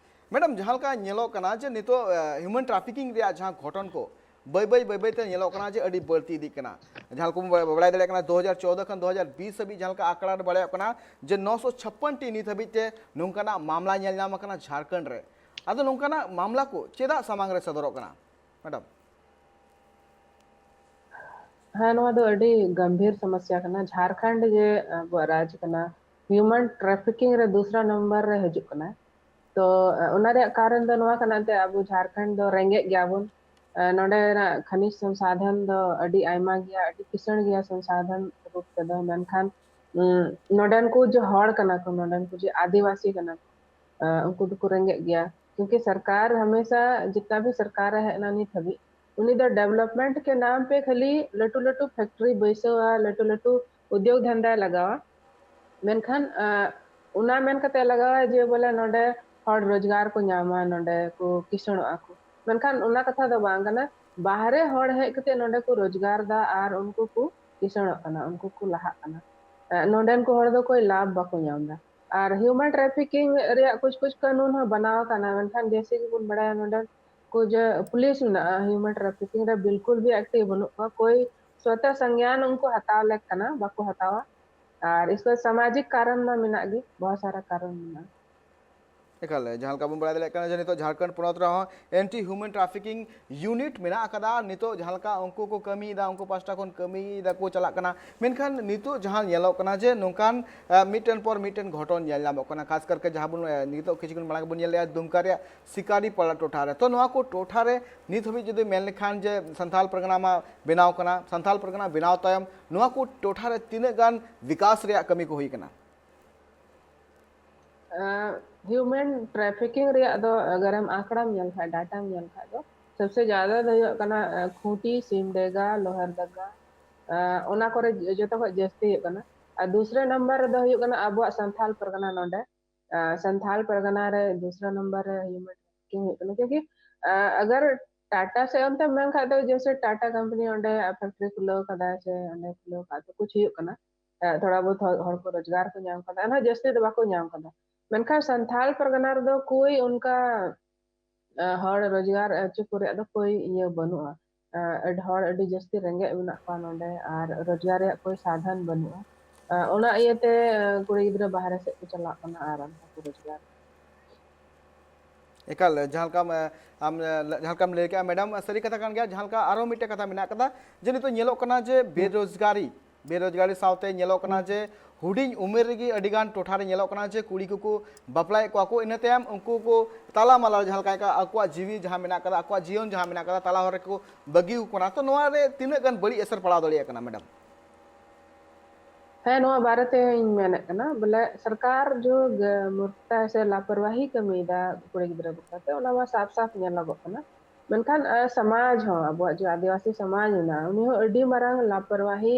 ᱢᱮᱰᱟᱢ, ᱡᱟᱦᱟᱸ ᱞᱮᱠᱟ ᱧᱮᱞᱚᱜ ᱠᱟᱱᱟ ᱡᱮ ᱱᱤᱛᱚᱜ ᱦᱤᱭᱩᱢᱮᱱ ᱴᱨᱟᱯᱷᱤᱠᱤᱝ ᱨᱮᱭᱟᱜ ᱡᱟᱦᱟᱸ ᱜᱷᱚᱴᱚᱱ ᱠᱚ ᱵᱟᱹᱭ ᱵᱟᱹᱭ ᱵᱟᱹᱭ ᱵᱟᱹᱭ ᱛᱮ ᱧᱮᱞᱚᱜ ᱠᱟᱱᱟ ᱡᱮ ᱟᱹᱰᱤ ᱵᱟᱹᱲᱛᱤ ᱤᱫᱤᱜ ᱠᱟᱱᱟ᱾ ᱡᱟᱦᱟᱸ ᱞᱮᱠᱟ ᱵᱚᱱ ᱵᱟᱲᱟᱭ ᱫᱟᱲᱮᱭᱟᱜ ᱠᱟᱱᱟ, ᱫᱩ ᱦᱟᱡᱟᱨ ᱪᱳᱫᱽᱫᱳ ᱠᱷᱚᱱ ᱫᱩ ᱦᱟᱡᱟᱨ ᱵᱤᱥ ᱦᱟᱹᱵᱤᱡ ᱡᱟᱦᱟᱸ ᱞᱮᱠᱟ ᱟᱸᱠᱲᱟ ᱨᱮ ᱵᱟᱲᱟᱭᱚᱜ ᱠᱟᱱᱟ ᱡᱮ ᱱᱚᱥᱚ ᱪᱷᱟᱯᱯᱟᱱ ᱴᱤ ᱱᱤᱛ ᱦᱟᱹᱵᱤᱡ ᱛᱮ ᱱᱚᱝᱠᱟᱱᱟᱜ ᱢᱟᱢᱞᱟ ᱧᱮᱞ ᱧᱟᱢ ᱟᱠᱟᱱᱟ ᱡᱷᱟᱲᱠᱷᱚᱸᱰ ᱨᱮ᱾ ᱟᱫᱚ ᱱᱚᱝᱠᱟᱱᱟᱜ ᱢᱟᱢᱞᱟ ᱠᱚ ᱪᱮᱫᱟᱜ ᱥᱟᱢᱟᱝ ᱨᱮ ᱥᱚᱫᱚᱨᱚᱜ ᱠᱟᱱᱟ, ᱢᱮᱰᱟᱢ? ᱦᱮᱸ, ᱱᱚᱣᱟ ᱫᱚ ᱟᱹᱰᱤ ᱜᱟᱢᱵᱷᱤᱨ ᱥᱚᱢᱚᱥᱥᱟ ᱠᱟᱱᱟ᱾ ᱡᱷᱟᱲᱠᱷᱚᱸᱰ ᱡᱮ ᱟᱵᱚᱣᱟᱜ ᱨᱟᱡᱽ ᱠᱟᱱᱟ, ᱦᱤᱭᱩᱢᱮᱱ ᱴᱨᱟᱯᱷᱤᱠᱤᱝ ᱨᱮ ᱫᱩᱥᱨᱟ ᱱᱚᱢᱵᱚᱨ ᱨᱮ ᱦᱤᱡᱩᱜ ᱠᱟᱱᱟ᱾ ᱛᱚ ᱚᱱᱟ ᱨᱮᱭᱟᱜ ᱠᱟᱨᱚᱱ ᱫᱚ ᱱᱚᱣᱟ ᱠᱟᱱᱟ, ᱮᱱᱛᱮ ᱟᱵᱚ ᱡᱷᱟᱲᱠᱷᱚᱸᱰ ᱫᱚ ᱨᱮᱸᱜᱮᱡ ᱜᱮᱭᱟᱵᱚᱱ᱾ ᱱᱚᱰᱮᱱᱟᱜ ᱠᱷᱟᱱᱤᱡᱽ ᱥᱚᱝᱥᱟᱫᱷᱚᱱ ᱫᱚ ᱟᱹᱰᱤ ᱟᱭᱢᱟ ᱜᱮᱭᱟ, ᱟᱹᱰᱤ ᱠᱤᱥᱟᱹᱬ ᱜᱮᱭᱟ ᱥᱚᱝᱥᱟᱫᱷᱚᱱ ᱨᱩᱯ ᱛᱮᱫᱚ, ᱢᱮᱱᱠᱷᱟᱱ ᱱᱚᱰᱮᱱ ᱠᱚ ᱡᱮ ᱦᱚᱲ ᱠᱟᱱᱟ ᱠᱚ, ᱱᱚᱰᱮᱱ ᱠᱚ ᱡᱮ ᱟᱹᱫᱤᱵᱟᱹᱥᱤ ᱠᱟᱱᱟ ᱠᱚ, ᱩᱱᱠᱩ ᱫᱚᱠᱚ ᱨᱮᱸᱜᱮᱡ ᱜᱮᱭᱟ᱾ ᱠᱤᱭᱩᱸᱠᱤ ᱥᱚᱨᱠᱟᱨ ᱦᱟᱢᱮᱥᱟ, ᱡᱤᱛᱱᱟ ᱵᱷᱤ ᱥᱚᱨᱠᱟᱨ ᱨᱮ ᱦᱮᱡ ᱮᱱᱟ ᱱᱤᱛ ᱦᱟᱹᱵᱤᱡ, ᱩᱱᱤ ᱫᱚ ᱰᱮᱵᱷᱞᱚᱯᱢᱮᱱᱴ ᱠᱮ ᱱᱟᱢ ᱯᱮ ᱠᱷᱟᱹᱞᱤ ᱞᱟᱹᱴᱩ ᱞᱟᱹᱴᱩ ᱯᱷᱮᱠᱴᱨᱤ ᱵᱟᱹᱭᱥᱟᱹᱣᱟ, ᱞᱟᱹᱴᱩ ᱞᱟᱹᱴᱩ ᱩᱫᱽᱭᱳᱜᱽ ᱫᱷᱟᱱᱫᱟᱭ ᱞᱟᱜᱟᱣᱟ᱾ ᱢᱮᱱᱠᱷᱟᱱ ᱚᱱᱟ ᱢᱮᱱ ᱠᱟᱛᱮ ᱞᱟᱜᱟᱣᱟ ᱡᱮ ᱵᱚᱞᱮ ᱱᱚᱰᱮ ᱦᱚᱲ ᱨᱳᱡᱽᱜᱟᱨ ᱠᱚ ᱧᱟᱢᱟ, ᱱᱚᱰᱮ ᱠᱚ ᱠᱤᱥᱟᱹᱬᱚᱜᱼᱟ ᱠᱚ᱾ ᱢᱮᱱᱠᱷᱟᱱ ᱚᱱᱟ ᱠᱟᱛᱷᱟ ᱫᱚ ᱵᱟᱝ ᱠᱟᱱᱟ᱾ ᱵᱟᱦᱨᱮ ᱦᱚᱲ ᱦᱮᱡ ᱠᱟᱛᱮ ᱱᱚᱰᱮ ᱠᱚ ᱨᱳᱡᱽᱜᱟᱨ ᱫᱟ ᱟᱨ ᱩᱱᱠᱩ ᱠᱚ ᱠᱤᱥᱟᱹᱬᱚᱜ ᱠᱟᱱᱟ, ᱩᱱᱠᱩ ᱠᱚ ᱞᱟᱦᱟᱜ ᱠᱟᱱᱟ᱾ ᱱᱚᱰᱮᱱ ᱠᱚ ᱦᱚᱲ ᱫᱚ ᱠᱳᱭ ᱞᱟᱵᱷ ᱵᱟᱠᱚ ᱧᱟᱢ ᱮᱫᱟ᱾ ᱟᱨ ᱦᱤᱭᱩᱢᱮᱱ ᱴᱨᱟᱯᱷᱤᱠᱤᱝ ᱨᱮᱭᱟᱜ ᱠᱩᱪ ᱠᱩᱪ ᱠᱟᱹᱱᱩᱱ ᱦᱚᱸ ᱵᱟᱱᱟᱣ ᱟᱠᱟᱱᱟ, ᱢᱮᱱᱠᱷᱟᱱ ᱡᱮᱭᱥᱮ ᱜᱮ ᱵᱚᱱ ᱵᱟᱲᱟᱭᱟ, ᱱᱚᱰᱮ ᱠᱚ ᱡᱮ ᱯᱩᱞᱤᱥ ᱢᱮᱱᱟᱜᱼᱟ, ᱦᱤᱭᱩᱢᱮᱱ ᱴᱨᱟᱯᱷᱤᱠᱤᱝ ᱨᱮ ᱵᱤᱞᱠᱩᱞ ᱵᱷᱤ ᱮᱠᱴᱤᱵᱷ ᱵᱟᱹᱱᱩᱜ ᱠᱚᱣᱟ᱾ ᱠᱳᱭ ᱥᱚᱛᱮ ᱥᱚᱝᱜᱽᱭᱟᱱ ᱩᱱᱠᱩ ᱦᱟᱛᱟᱣ ᱞᱮᱠ ᱠᱟᱱᱟ, ᱵᱟᱠᱚ ᱦᱟᱛᱟᱣᱟ᱾ ᱟᱨ ᱤᱥᱠᱮ ᱥᱟᱢᱟᱡᱤᱠ ᱠᱟᱨᱚᱱ ᱢᱟ ᱢᱮᱱᱟᱜ ᱜᱮ, ᱵᱚᱦᱩᱛ ᱥᱟᱨᱟ ᱠᱟᱨᱚᱱ ᱢᱮᱱᱟᱜᱼᱟ᱾ ᱮᱠᱟᱞ, ᱡᱟᱦᱟᱸ ᱞᱮᱠᱟ ᱵᱚᱱ ᱵᱟᱲᱟᱭ ᱫᱟᱲᱮᱭᱟᱜ ᱠᱟᱱᱟ ᱡᱮ ᱱᱤᱛᱚᱜ ᱡᱷᱟᱲᱠᱷᱚᱸᱰ ᱯᱚᱱᱚᱛ ᱨᱮᱦᱚᱸ ᱮᱱᱴᱤ ᱦᱤᱭᱩᱢᱮᱱ ᱴᱨᱟᱯᱷᱤᱠᱤᱝ ᱭᱩᱱᱤᱴ ᱢᱮᱱᱟᱜ ᱟᱠᱟᱫᱟ᱾ ᱱᱤᱛᱚᱜ ᱡᱟᱦᱟᱸ ᱞᱮᱠᱟ ᱩᱱᱠᱩ ᱠᱚ ᱠᱟᱹᱢᱤᱭᱮᱫᱟ, ᱩᱱᱠᱩ ᱯᱟᱦᱴᱟ ᱠᱷᱚᱱ ᱠᱟᱹᱢᱤᱭᱮᱫᱟ ᱠᱚ, ᱪᱟᱞᱟᱜ ᱠᱟᱱᱟ᱾ ᱢᱮᱱᱠᱷᱟᱱ ᱱᱤᱛᱚᱜ ᱡᱟᱦᱟᱸ ᱧᱮᱞᱚᱜ ᱠᱟᱱᱟ ᱡᱮ ᱱᱚᱝᱠᱟᱱ ᱟᱸ, ᱢᱤᱫᱴᱮᱱ ᱯᱚᱨ ᱢᱤᱫᱴᱮᱱ ᱜᱷᱚᱴᱚᱱ ᱧᱮᱞ ᱧᱟᱢᱚᱜ ᱠᱟᱱᱟ, ᱠᱷᱟᱥ ᱠᱟᱨᱠᱮ ᱡᱟᱦᱟᱸ ᱵᱚᱱ, ᱟᱸ, ᱱᱤᱛᱚᱜ ᱠᱤᱪᱷᱩ ᱠᱷᱚᱱ ᱢᱟᱲᱟᱝ ᱵᱚᱱ ᱧᱮᱞ ᱞᱮᱜᱼᱟ ᱫᱩᱢᱠᱟ ᱨᱮᱭᱟᱜ ᱥᱤᱠᱟᱨᱤ ᱯᱟᱲᱟ ᱴᱚᱴᱷᱟ ᱨᱮ᱾ ᱛᱚ ᱱᱚᱣᱟ ᱠᱚ ᱴᱚᱴᱷᱟ ᱨᱮ ᱱᱤᱛ ᱦᱟᱹᱵᱤᱡ ᱡᱩᱫᱤ ᱢᱮᱱ ᱞᱮᱠᱷᱟᱱ ᱡᱮ ᱥᱟᱱᱛᱟᱞ ᱯᱟᱨᱜᱟᱱᱟ ᱢᱟ ᱵᱮᱱᱟᱣ ᱠᱟᱱᱟ, ᱥᱟᱱᱛᱟᱞ ᱯᱟᱨᱜᱟᱱᱟ ᱵᱮᱱᱟᱣ ᱛᱟᱭᱚᱢ ᱱᱚᱣᱟ ᱠᱚ ᱴᱚᱴᱷᱟ ᱨᱮ ᱛᱤᱱᱟᱹᱜ ᱜᱟᱱ ᱵᱤᱠᱟᱥ ᱨᱮᱭᱟᱜ ᱠᱟᱹᱢᱤ ᱠᱚ ᱦᱩᱭ ᱠᱟᱱᱟ? ᱦᱤᱭᱩᱢᱮᱱ ᱴᱨᱟᱯᱷᱤᱠᱤᱝ ᱨᱮᱭᱟᱜ ᱫᱚ ᱟᱜᱟᱨᱮᱢ ᱟᱸᱠᱲᱟᱢ ᱧᱮᱞ ᱠᱷᱟᱱ, ᱰᱟᱴᱟᱢ ᱧᱮᱞ ᱠᱷᱟᱱ ᱫᱚ ᱥᱚᱵᱥᱮ ᱡᱟᱫᱟ ᱫᱚ ᱦᱩᱭᱩᱜ ᱠᱟᱱᱟ ᱟᱸ, ᱠᱷᱩᱸᱴᱤ, ᱥᱤᱢᱰᱮᱜᱟ, ᱞᱳᱦᱟᱨᱫᱟᱜᱟ, ᱟᱸ, ᱚᱱᱟ ᱠᱚᱨᱮ ᱡᱚᱛᱚ ᱠᱷᱚᱱ ᱡᱟᱹᱥᱛᱤ ᱦᱩᱭᱩᱜ ᱠᱟᱱᱟ᱾ ᱟᱨ ᱫᱩᱥᱨᱟ ᱱᱟᱢᱵᱟᱨ ᱨᱮᱫᱚ ᱦᱩᱭᱩᱜ ᱠᱟᱱᱟ ᱟᱵᱚᱣᱟᱜ ᱥᱟᱱᱛᱷᱟᱞ ᱯᱟᱨᱜᱟᱱᱟ ᱱᱚᱰᱮ᱾ ᱟᱸ, ᱥᱟᱱᱛᱷᱟᱞ ᱯᱟᱨᱜᱟᱱᱟ ᱨᱮ ᱫᱩᱥᱨᱟ ᱱᱟᱢᱵᱟᱨ ᱨᱮ ᱦᱤᱭᱩᱢᱮᱱ ᱴᱨᱟᱯᱷᱤᱠᱤᱝ ᱦᱩᱭᱩᱜ ᱠᱟᱱᱟ, ᱠᱤᱭᱩᱠᱤ ᱟᱸ, ᱟᱜᱟᱨ ᱴᱟᱴᱟ ᱥᱮᱫ ᱚᱱᱛᱮ ᱢᱮᱱ ᱠᱷᱟᱱ ᱫᱚ ᱡᱮᱭᱥᱮ ᱴᱟᱴᱟ ᱠᱳᱢᱯᱟᱱᱤ ᱚᱸᱰᱮ ᱯᱷᱮᱠᱴᱨᱤ ᱠᱷᱩᱞᱟᱹᱣ ᱠᱟᱫᱟ ᱥᱮ ᱚᱸᱰᱮ ᱠᱷᱩᱞᱟᱹᱣ ᱠᱟᱫᱟ ᱛᱚ ᱠᱩᱪ ᱦᱩᱭᱩᱜ ᱠᱟᱱᱟ, ᱟᱸ, ᱛᱷᱚᱲᱟ ᱵᱚᱦᱩᱛ ᱦᱚᱲ, ᱦᱚᱲ ᱠᱚ ᱨᱳᱡᱽᱜᱟᱨ ᱠᱚ ᱧᱟᱢ ᱠᱟᱫᱟ, ᱮᱱᱦᱚᱸ ᱡᱟᱹᱥᱛᱤ ᱫᱚ ᱵᱟᱠᱚ ᱧᱟᱢ ᱠᱟᱫᱟ᱾ ᱢᱮᱱᱠᱷᱟᱱ ᱥᱟᱱᱛᱷᱟᱞ ᱯᱟᱨᱜᱟᱱᱟ ᱨᱮᱫᱚ ᱠᱳᱭ ᱚᱱᱠᱟ ᱟᱸ, ᱦᱚᱲ ᱨᱳᱡᱽᱜᱟᱨ ᱦᱚᱪᱚ ᱠᱚ ᱨᱮᱭᱟᱜ ᱫᱚ ᱠᱳᱭ ᱤᱭᱟᱹ ᱵᱟᱹᱱᱩᱜᱼᱟ᱾ ᱟᱸ, ᱟᱹᱰᱤ ᱦᱚᱲ ᱟᱹᱰᱤ ᱡᱟᱹᱥᱛᱤ ᱨᱮᱸᱜᱮᱡ ᱢᱮᱱᱟᱜ ᱠᱚᱣᱟ ᱱᱚᱰᱮ, ᱟᱨ ᱨᱳᱡᱽᱜᱟᱨ ᱨᱮᱭᱟᱜ ᱠᱳᱭ ᱥᱟᱫᱷᱟᱱ ᱵᱟᱹᱱᱩᱜᱼᱟ᱾ ᱟᱸ, ᱚᱱᱟ ᱤᱭᱟᱹᱛᱮ, ᱟᱸ, ᱠᱩᱲᱤ ᱜᱤᱫᱽᱨᱟᱹ ᱵᱟᱦᱨᱮ ᱥᱮᱫ ᱠᱚ ᱪᱟᱞᱟᱜ ᱠᱟᱱᱟ ᱟᱨ ᱚᱱᱠᱟ ᱠᱚ ᱨᱳᱡᱽᱜᱟᱨ᱾ ᱮᱠᱟᱞ, ᱡᱟᱦᱟᱸ ᱞᱮᱠᱟᱢ, ᱟᱢ, ᱡᱟᱦᱟᱸ ᱞᱮᱠᱟᱢ ᱞᱟᱹᱭ ᱠᱮᱜᱼᱟ ᱢᱮᱰᱟᱢ, ᱥᱟᱹᱨᱤ ᱠᱟᱛᱷᱟ ᱠᱟᱱ ᱜᱮᱭᱟ᱾ ᱡᱟᱦᱟᱸ ᱞᱮᱠᱟ ᱟᱨᱦᱚᱸ ᱢᱤᱫᱴᱮᱱ ᱠᱟᱛᱷᱟ ᱢᱮᱱᱟᱜ ᱠᱟᱫᱟ ᱡᱮ ᱱᱤᱛᱚᱜ ᱧᱮᱞᱚᱜ ᱠᱟᱱᱟ ᱡᱮ ᱵᱮᱨᱳᱡᱽᱜᱟᱨᱤ, ᱵᱮᱨᱳᱡᱽᱜᱟᱨᱤ ᱥᱟᱶᱛᱮ ᱧᱮᱞᱚᱜ ᱠᱟᱱᱟ ᱡᱮ ᱦᱩᱰᱤᱧ ᱩᱢᱮᱨ ᱨᱮᱜᱮ ᱟᱹᱰᱤ ᱜᱟᱱ ᱴᱚᱴᱷᱟ ᱨᱮ ᱧᱮᱞᱚᱜ ᱠᱟᱱᱟ ᱡᱮ ᱠᱩᱲᱤ ᱠᱚᱠᱚ ᱵᱟᱯᱞᱟᱭᱮᱫ ᱠᱚᱣᱟ ᱠᱚ, ᱤᱱᱟᱹ ᱛᱟᱭᱚᱢ ᱩᱱᱠᱩ ᱠᱚ ᱛᱟᱞᱟ ᱢᱟᱞᱟ ᱨᱮ ᱡᱟᱦᱟᱸ ᱞᱮᱠᱟ ᱟᱠᱚᱣᱟᱜ ᱡᱤᱣᱤ ᱡᱟᱦᱟᱸ ᱢᱮᱱᱟᱜ ᱠᱟᱫᱟ, ᱟᱠᱚᱣᱟᱜ ᱡᱤᱭᱚᱱ ᱡᱟᱦᱟᱸ ᱢᱮᱱᱟᱜ ᱠᱟᱫᱟ, ᱛᱟᱞᱟ ᱦᱚᱨ ᱨᱮᱠᱚ ᱵᱟᱹᱜᱤ ᱟᱠᱚ ᱠᱟᱱᱟ᱾ ᱛᱚ ᱱᱚᱣᱟ ᱨᱮ ᱛᱤᱱᱟᱹᱜ ᱜᱟᱱ ᱵᱟᱹᱲᱤᱡ ᱮᱥᱮᱨ ᱯᱟᱲᱟᱣ ᱫᱟᱲᱮᱭᱟᱜ ᱠᱟᱱᱟ ᱢᱮᱰᱟᱢ? ᱦᱮᱸ, ᱱᱚᱣᱟ ᱵᱟᱨᱮ ᱛᱮᱧ ᱢᱮᱱᱮᱫ ᱠᱟᱱᱟ, ᱵᱚᱞᱮ ᱥᱚᱨᱠᱟᱨ ᱡᱚ ᱜ-, ᱢᱩᱨᱠᱷᱛᱟ ᱥᱮ ᱞᱟᱯᱚᱨᱣᱟᱦᱤ ᱠᱟᱹᱢᱤᱭᱮᱫᱟ ᱠᱩᱲᱤ ᱜᱤᱫᱽᱨᱟᱹ ᱵᱟᱠᱷᱨᱟ ᱛᱮ, ᱚᱱᱟ ᱢᱟ ᱥᱟᱯ ᱥᱟᱯ ᱧᱮᱞᱚᱜᱚᱜ ᱠᱟᱱᱟ᱾ ᱢᱮᱱᱠᱷᱟᱱ, ᱟᱸ, ᱥᱚᱢᱟᱡᱽ ᱦᱚᱸ, ᱟᱵᱚᱣᱟᱜ ᱡᱚ ᱟᱹᱫᱤᱵᱟᱹᱥᱤ ᱥᱚᱢᱟᱡᱽ ᱢᱮᱱᱟᱜᱼᱟ, ᱩᱱᱤ ᱦᱚᱸ ᱟᱹᱰᱤ ᱢᱟᱨᱟᱝ ᱞᱟᱯᱚᱨᱣᱟᱦᱤ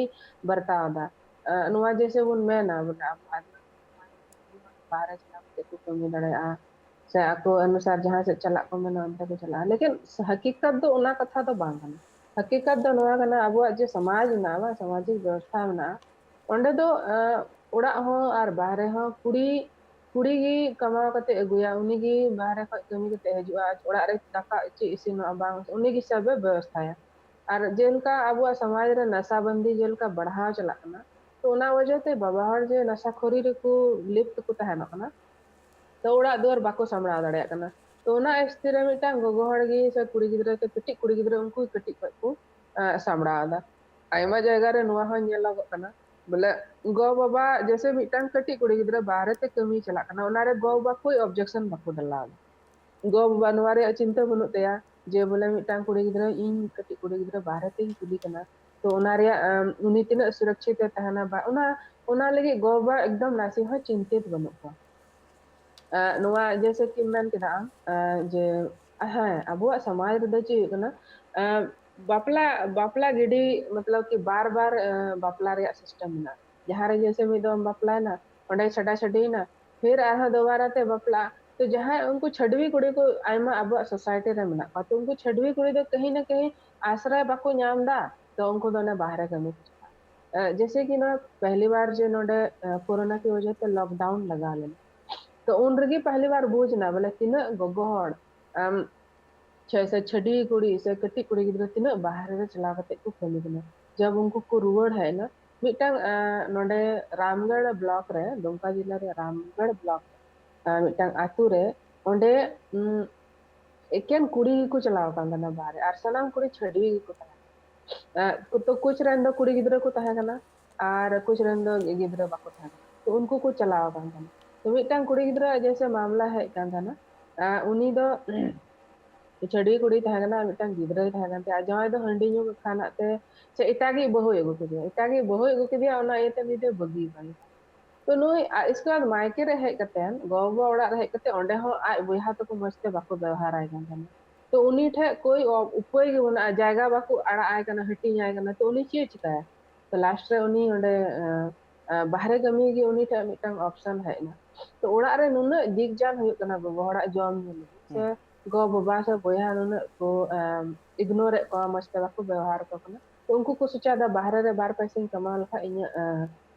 ᱵᱟᱨᱛᱟᱣ ᱮᱫᱟ᱾ ᱟᱸ, ᱱᱚᱣᱟ ᱡᱮᱭᱥᱮ ᱵᱚᱱ ᱢᱮᱱᱟ, ᱵᱚᱞᱮ ᱟᱵᱚ ᱟᱹᱫᱤᱵᱟᱹᱥᱤ ᱥᱚᱢᱟᱡᱽ ᱨᱮ ᱟᱹᱰᱤ ᱦᱚᱲ ᱵᱟᱦᱨᱮ ᱪᱟᱞᱟᱣ ᱠᱟᱛᱮ ᱠᱚ ᱠᱟᱹᱢᱤ ᱫᱟᱲᱮᱭᱟᱜᱼᱟ, ᱥᱮ ᱟᱠᱚ ᱚᱱᱩᱥᱟᱨ ᱡᱟᱦᱟᱸ ᱥᱮᱫ ᱪᱟᱞᱟᱜ ᱠᱚ ᱢᱮᱱᱟ, ᱚᱱᱛᱮ ᱠᱚ ᱪᱟᱞᱟᱜᱼᱟ᱾ ᱞᱮᱠᱤᱱ ᱦᱟᱹᱠᱤᱠᱟᱛ ᱫᱚ ᱚᱱᱟ ᱠᱟᱛᱷᱟ ᱫᱚ ᱵᱟᱝ ᱠᱟᱱᱟ᱾ ᱦᱟᱹᱠᱤᱠᱟᱛ ᱫᱚ ᱱᱚᱣᱟ ᱠᱟᱱᱟ, ᱟᱵᱚᱣᱟᱜ ᱡᱮ ᱥᱚᱢᱟᱡᱽ ᱢᱮᱱᱟᱜᱼᱟ, ᱵᱟᱝ, ᱥᱟᱢᱟᱡᱤᱠ ᱵᱮᱵᱚᱥᱛᱷᱟ ᱢᱮᱱᱟᱜᱼᱟ, ᱚᱸᱰᱮ ᱫᱚ, ᱟᱸ, ᱚᱲᱟᱜ ᱦᱚᱸ ᱟᱨ ᱵᱟᱦᱨᱮ ᱦᱚᱸ ᱠᱩᱲᱤ, ᱠᱩᱲᱤ ᱜᱮ ᱠᱟᱢᱟᱣ ᱠᱟᱛᱮ ᱟᱹᱜᱩᱭᱟ, ᱩᱱᱤ ᱜᱮ ᱵᱟᱦᱨᱮ ᱠᱷᱚᱡ ᱠᱟᱹᱢᱤ ᱠᱟᱛᱮ ᱦᱤᱡᱩᱜᱼᱟ, ᱚᱲᱟᱜ ᱨᱮ ᱫᱟᱠᱟ ᱪᱮᱫ ᱤᱥᱤᱱᱚᱜᱼᱟ ᱵᱟᱝ, ᱩᱱᱤ ᱜᱮ ᱥᱟᱵᱮ ᱵᱮᱵᱚᱥᱛᱷᱟᱭᱟ᱾ ᱟᱨ ᱡᱮᱞᱮᱠᱟ ᱟᱵᱚᱣᱟᱜ ᱥᱚᱢᱟᱡᱽ ᱨᱮ ᱱᱟᱥᱟᱵᱟᱱᱫᱤ ᱡᱮᱞᱮᱠᱟ ᱵᱟᱲᱦᱟᱣ ᱪᱟᱞᱟᱜ ᱠᱟᱱᱟ, ᱛᱚ ᱚᱱᱟ ᱚᱡᱮ ᱛᱮ ᱵᱟᱵᱟ ᱦᱚᱲ ᱡᱮ ᱱᱟᱥᱟᱠᱷᱳᱨᱤ ᱨᱮᱠᱚ ᱞᱤᱯᱛ ᱠᱚ ᱛᱟᱦᱮᱱᱚᱜ ᱠᱟᱱᱟ, ᱛᱚ ᱚᱲᱟᱜ ᱫᱩᱣᱟᱹᱨ ᱵᱟᱠᱚ ᱥᱟᱢᱵᱲᱟᱣ ᱫᱟᱲᱮᱭᱟᱜ ᱠᱟᱱᱟ᱾ ᱛᱚ ᱚᱱᱟ ᱥᱛᱷᱤᱛᱤ ᱨᱮ ᱢᱤᱫᱴᱟᱝ ᱜᱚᱜᱚ ᱦᱚᱲ ᱜᱮ ᱥᱮ ᱠᱩᱲᱤ ᱜᱤᱫᱽᱨᱟᱹ ᱥᱮ ᱠᱟᱹᱴᱤᱡ ᱠᱩᱲᱤ ᱜᱤᱫᱽᱨᱟᱹ ᱩᱱᱠᱩ ᱠᱟᱹᱴᱤᱡ ᱠᱷᱚᱱ ᱠᱚ ᱥᱟᱢᱵᱲᱟᱣ ᱮᱫᱟ᱾ ᱟᱭᱢᱟ ᱡᱟᱭᱜᱟ ᱨᱮ ᱱᱚᱣᱟ ᱦᱚᱸ ᱧᱮᱞᱚᱜᱚᱜ ᱠᱟᱱᱟ, ᱵᱚᱞᱮ ᱜᱚ ᱵᱟᱵᱟ ᱡᱮᱥᱮ ᱢᱤᱫᱴᱟᱝ ᱠᱟᱹᱴᱤᱡ ᱠᱩᱲᱤ ᱜᱤᱫᱽᱨᱟᱹ ᱵᱟᱦᱨᱮ ᱛᱮ ᱠᱟᱹᱢᱤ ᱪᱟᱞᱟᱜ ᱠᱟᱱᱟ, ᱚᱱᱟᱨᱮ ᱜᱚ ᱵᱟᱵᱟ ᱠᱚᱭ objection ᱵᱟᱠᱚ ᱰᱟᱞᱟᱣ ᱮᱫᱟ᱾ ᱜᱚ ᱵᱟᱵᱟ ᱱᱚᱣᱟ ᱨᱮᱭᱟᱜ ᱪᱤᱱᱛᱟᱹ ᱵᱟᱹᱱᱩᱜ ᱛᱟᱭᱟ ᱡᱮ ᱵᱚᱞᱮ ᱢᱤᱫᱴᱟᱝ ᱠᱩᱲᱤ ᱜᱤᱫᱽᱨᱟᱹ, ᱤᱧ ᱠᱟᱹᱴᱤᱡ ᱠᱩᱲᱤ ᱜᱤᱫᱽᱨᱟᱹ ᱵᱟᱦᱨᱮ ᱛᱮᱧ ᱠᱩᱞᱤ ᱠᱟᱱᱟ, ᱛᱚ ᱚᱱᱟ ᱨᱮᱭᱟᱜ ᱩᱱᱤ ᱛᱤᱱᱟᱹᱜ ᱥᱩᱨᱚᱠᱪᱷᱤᱛ ᱮ ᱛᱟᱦᱮᱱᱟ ᱵᱟ ᱚᱱᱟ ᱚᱱᱟ ᱞᱟᱹᱜᱤᱫ ᱜᱚ ᱵᱟᱵᱟ ᱮᱠᱫᱚᱢ ᱱᱟᱥᱮ ᱦᱚᱸ ᱪᱤᱱᱛᱤᱛ ᱵᱟᱹᱱᱩᱜ ᱠᱚᱣᱟ᱾ ᱱᱚᱣᱟ ᱡᱮᱭᱥᱮ ᱠᱤ ᱢᱮᱱ ᱠᱮᱫᱟ ᱟᱢ ᱡᱮ ᱦᱮᱸ ᱟᱵᱚᱣᱟᱜ ᱥᱚᱢᱟᱡᱽ ᱨᱮᱫᱚ ᱪᱮᱫ ᱦᱩᱭᱩᱜ ᱠᱟᱱᱟ, ᱵᱟᱯᱞᱟ ᱵᱟᱯᱞᱟ ᱜᱤᱰᱤ ᱢᱚᱛᱞᱚᱵ ᱠᱤ ᱵᱟᱨ ᱵᱟᱨ ᱵᱟᱯᱞᱟ ᱨᱮᱭᱟᱜ system ᱢᱮᱱᱟᱜᱼᱟ᱾ ᱡᱟᱦᱟᱸ ᱨᱮ ᱡᱮᱭᱥᱮ ᱢᱤᱫ ᱫᱚᱢ ᱵᱟᱯᱞᱟᱭᱮᱱᱟ, ᱚᱸᱰᱮ ᱪᱷᱟᱰᱟ ᱪᱷᱟᱹᱰᱤᱭᱮᱱᱟ, ᱯᱷᱤᱨ ᱟᱨᱦᱚᱸ ᱫᱚᱵᱟᱨᱟ ᱛᱮ ᱵᱟᱯᱞᱟ᱾ ᱛᱚ ᱡᱟᱦᱟᱸᱭ ᱩᱱᱠᱩ ᱪᱷᱟᱹᱰᱣᱤ ᱠᱩᱲᱤ ᱠᱚ ᱟᱭᱢᱟ ᱟᱵᱚᱣᱟᱜ society ᱨᱮ ᱢᱮᱱᱟᱜ ᱠᱚᱣᱟ, ᱛᱚ ᱩᱱᱠᱩ ᱪᱷᱟᱹᱰᱣᱤ ᱠᱩᱲᱤ ᱫᱚ ᱠᱟᱹᱦᱤ ᱱᱟ ᱠᱟᱹᱦᱤ ᱟᱥᱨᱟᱭ ᱵᱟᱠᱚ ᱧᱟᱢ ᱮᱫᱟ, ᱛᱚ ᱩᱱᱠᱩ ᱫᱚ ᱚᱱᱮ ᱵᱟᱦᱨᱮ ᱠᱟᱹᱢᱤ ᱠᱚ ᱪᱟᱞᱟᱜᱼᱟ᱾ ᱡᱮᱭᱥᱮ ᱠᱤ ᱱᱚᱣᱟ ᱯᱮᱦᱞᱤ ᱵᱟᱨ ᱡᱮ ᱱᱚᱰᱮ ᱠᱳᱨᱳᱱᱟ ᱠᱤ ᱣᱟᱡᱟ ᱛᱮ lockdown ᱞᱟᱜᱟᱣ ᱞᱮᱱᱟ, ᱛᱚ ᱩᱱ ᱨᱮᱜᱮ ᱯᱮᱦᱞᱤ ᱵᱟᱨ ᱵᱩᱡᱽ ᱮᱱᱟ ᱵᱚᱞᱮ ᱛᱤᱱᱟᱹᱜ ᱜᱚᱜᱚ ᱦᱚᱲ ᱟᱢ ᱥᱮ ᱥᱮ ᱪᱷᱟᱹᱰᱣᱤ ᱠᱩᱲᱤ ᱥᱮ ᱠᱟᱹᱴᱤᱡ ᱠᱩᱲᱤ ᱜᱤᱫᱽᱨᱟᱹ ᱛᱤᱱᱟᱹᱜ ᱵᱟᱦᱨᱮ ᱨᱮ ᱪᱟᱞᱟᱣ ᱠᱟᱛᱮ ᱠᱚ ᱠᱟᱹᱢᱤ ᱠᱟᱱᱟ᱾ ᱡᱚᱵ ᱩᱱᱠᱩ ᱠᱚ ᱨᱩᱣᱟᱹᱲ ᱦᱮᱡ ᱮᱱᱟ, ᱢᱤᱫᱴᱟᱝ ᱱᱚᱰᱮ ᱨᱟᱢᱜᱚᱲ block ᱨᱮ, ᱫᱩᱢᱠᱟ ᱡᱮᱞᱟ ᱨᱮ ᱨᱟᱢᱜᱚᱲ block ᱨᱮ ᱢᱤᱫᱴᱟᱝ ᱟᱛᱳ ᱨᱮ, ᱚᱸᱰᱮ ᱮᱠᱮᱱ ᱠᱩᱲᱤ ᱜᱮᱠᱚ ᱪᱟᱞᱟᱣ ᱟᱠᱟᱱ ᱛᱟᱦᱮᱱᱟ ᱵᱟᱦᱨᱮ, ᱟᱨ ᱥᱟᱱᱟᱢ ᱠᱩᱲᱤ ᱪᱷᱟᱹᱰᱣᱤ ᱜᱮᱠᱚ ᱛᱟᱦᱮᱸ ᱠᱟᱱᱟ᱾ ᱛᱚ ᱠᱩᱪ ᱨᱮᱱ ᱫᱚ ᱠᱩᱲᱤ ᱜᱤᱫᱽᱨᱟᱹ ᱠᱚ ᱛᱟᱦᱮᱸ ᱠᱟᱱᱟ ᱟᱨ ᱠᱩᱪ ᱨᱮᱱ ᱫᱚ ᱜᱤᱫᱽᱨᱟᱹ ᱵᱟᱠᱚ ᱛᱟᱦᱮᱸ ᱠᱟᱱᱟ᱾ ᱛᱚ ᱩᱱᱠᱩ ᱠᱚ ᱪᱟᱞᱟᱣ ᱟᱠᱟᱱ ᱛᱟᱦᱮᱱᱟ᱾ ᱛᱚ ᱢᱤᱫᱴᱟᱝ ᱠᱩᱲᱤ ᱜᱤᱫᱽᱨᱟᱹᱣᱟᱜ ᱡᱮᱭᱥᱮ ᱢᱟᱢᱞᱟ ᱦᱮᱡ ᱟᱠᱟᱱ ᱛᱟᱦᱮᱱᱟ, ᱩᱱᱤ ᱫᱚ ᱪᱷᱟᱹᱰᱣᱤ ᱠᱩᱲᱤᱭ ᱛᱟᱦᱮᱸ ᱠᱟᱱᱟ, ᱢᱤᱫᱴᱟᱝ ᱜᱤᱫᱽᱨᱟᱹᱭ ᱛᱟᱦᱮᱸ ᱠᱟᱱ ᱛᱟᱭᱟ᱾ ᱟᱨ ᱡᱟᱶᱟᱭ ᱫᱚ ᱦᱟᱺᱰᱤ ᱧᱩ ᱠᱷᱟᱱᱟᱜ ᱛᱮ ᱥᱮ ᱮᱴᱟᱜᱤᱡ ᱵᱟᱹᱦᱩᱭ ᱟᱹᱜᱩ ᱠᱮᱫᱮᱭᱟ, ᱮᱴᱟᱜᱤᱡ ᱵᱟᱹᱦᱩᱭ ᱟᱹᱜᱩ ᱠᱮᱫᱮᱭᱟ, ᱚᱱᱟ ᱤᱭᱟᱹᱛᱮ ᱩᱱᱤ ᱫᱚᱭ ᱵᱟᱹᱜᱤ ᱟᱠᱟᱫ᱾ ᱛᱚ ᱱᱩᱭ ᱤᱥᱠᱮ ᱵᱟᱫ ᱢᱟᱭᱠᱮ ᱨᱮ ᱦᱮᱡ ᱠᱟᱛᱮ, ᱜᱚ ᱵᱟᱵᱟ ᱚᱲᱟᱜ ᱨᱮ ᱦᱮᱡ ᱠᱟᱛᱮ ᱚᱸᱰᱮ ᱦᱚᱸ ᱟᱡ ᱵᱚᱭᱦᱟ ᱛᱟᱠᱚ ᱢᱚᱸᱡᱽ ᱛᱮ ᱵᱟᱠᱚ ᱵᱮᱣᱦᱟᱨᱟᱭ ᱠᱟᱱ ᱛᱟᱦᱮᱱᱟ᱾ ᱛᱚ ᱩᱱᱤ ᱴᱷᱮᱡ ᱠᱳᱭ ᱩᱯᱟᱹᱭ ᱜᱮ ᱵᱟᱹᱱᱩᱜᱼᱟ, ᱡᱟᱭᱜᱟ ᱵᱟᱠᱚ ᱟᱲᱟᱜ ᱟᱭ ᱠᱟᱱᱟ, ᱦᱟᱹᱴᱤᱧ ᱟᱭ ᱠᱟᱱᱟ, ᱛᱚ ᱩᱱᱤ ᱪᱮᱫ ᱮ ᱪᱤᱠᱟᱭᱟ? ᱛᱚ last ᱨᱮ ᱩᱱᱤ ᱚᱸᱰᱮ ᱵᱟᱦᱨᱮ ᱠᱟᱹᱢᱤ ᱜᱮ ᱩᱱᱤ ᱴᱷᱮᱡ ᱢᱤᱫᱴᱟᱝ option ᱦᱮᱡ ᱮᱱᱟ᱾ ᱛᱚ ᱚᱲᱟᱜ ᱨᱮ ᱱᱩᱱᱟᱹᱜ ᱡᱤᱜᱽᱡᱟᱱ ᱦᱩᱭᱩᱜ ᱠᱟᱱᱟ ᱜᱚᱜᱚ ᱦᱚᱲᱟᱜ ᱡᱚᱢ ᱧᱩ ᱞᱟᱹᱜᱤᱫ, ᱥᱮ ᱜᱚ ᱵᱟᱵᱟ ᱥᱮ ᱵᱚᱭᱦᱟ ᱱᱩᱱᱟᱹᱜ ᱠᱚ ignoreᱮᱫ ᱠᱚᱣᱟ, ᱢᱚᱸᱡᱽ ᱛᱮ ᱵᱟᱠᱚ ᱵᱮᱣᱦᱟᱨ ᱠᱚ ᱠᱟᱱᱟ᱾ ᱛᱚ ᱩᱱᱠᱩ ᱠᱚ ᱥᱚᱪᱟᱭᱮᱫᱟ ᱵᱟᱦᱨᱮ ᱨᱮ ᱵᱟᱨ ᱯᱚᱭᱥᱟᱧ ᱠᱟᱢᱟᱣ ᱞᱮᱠᱷᱟᱡ ᱤᱧᱟᱹᱜ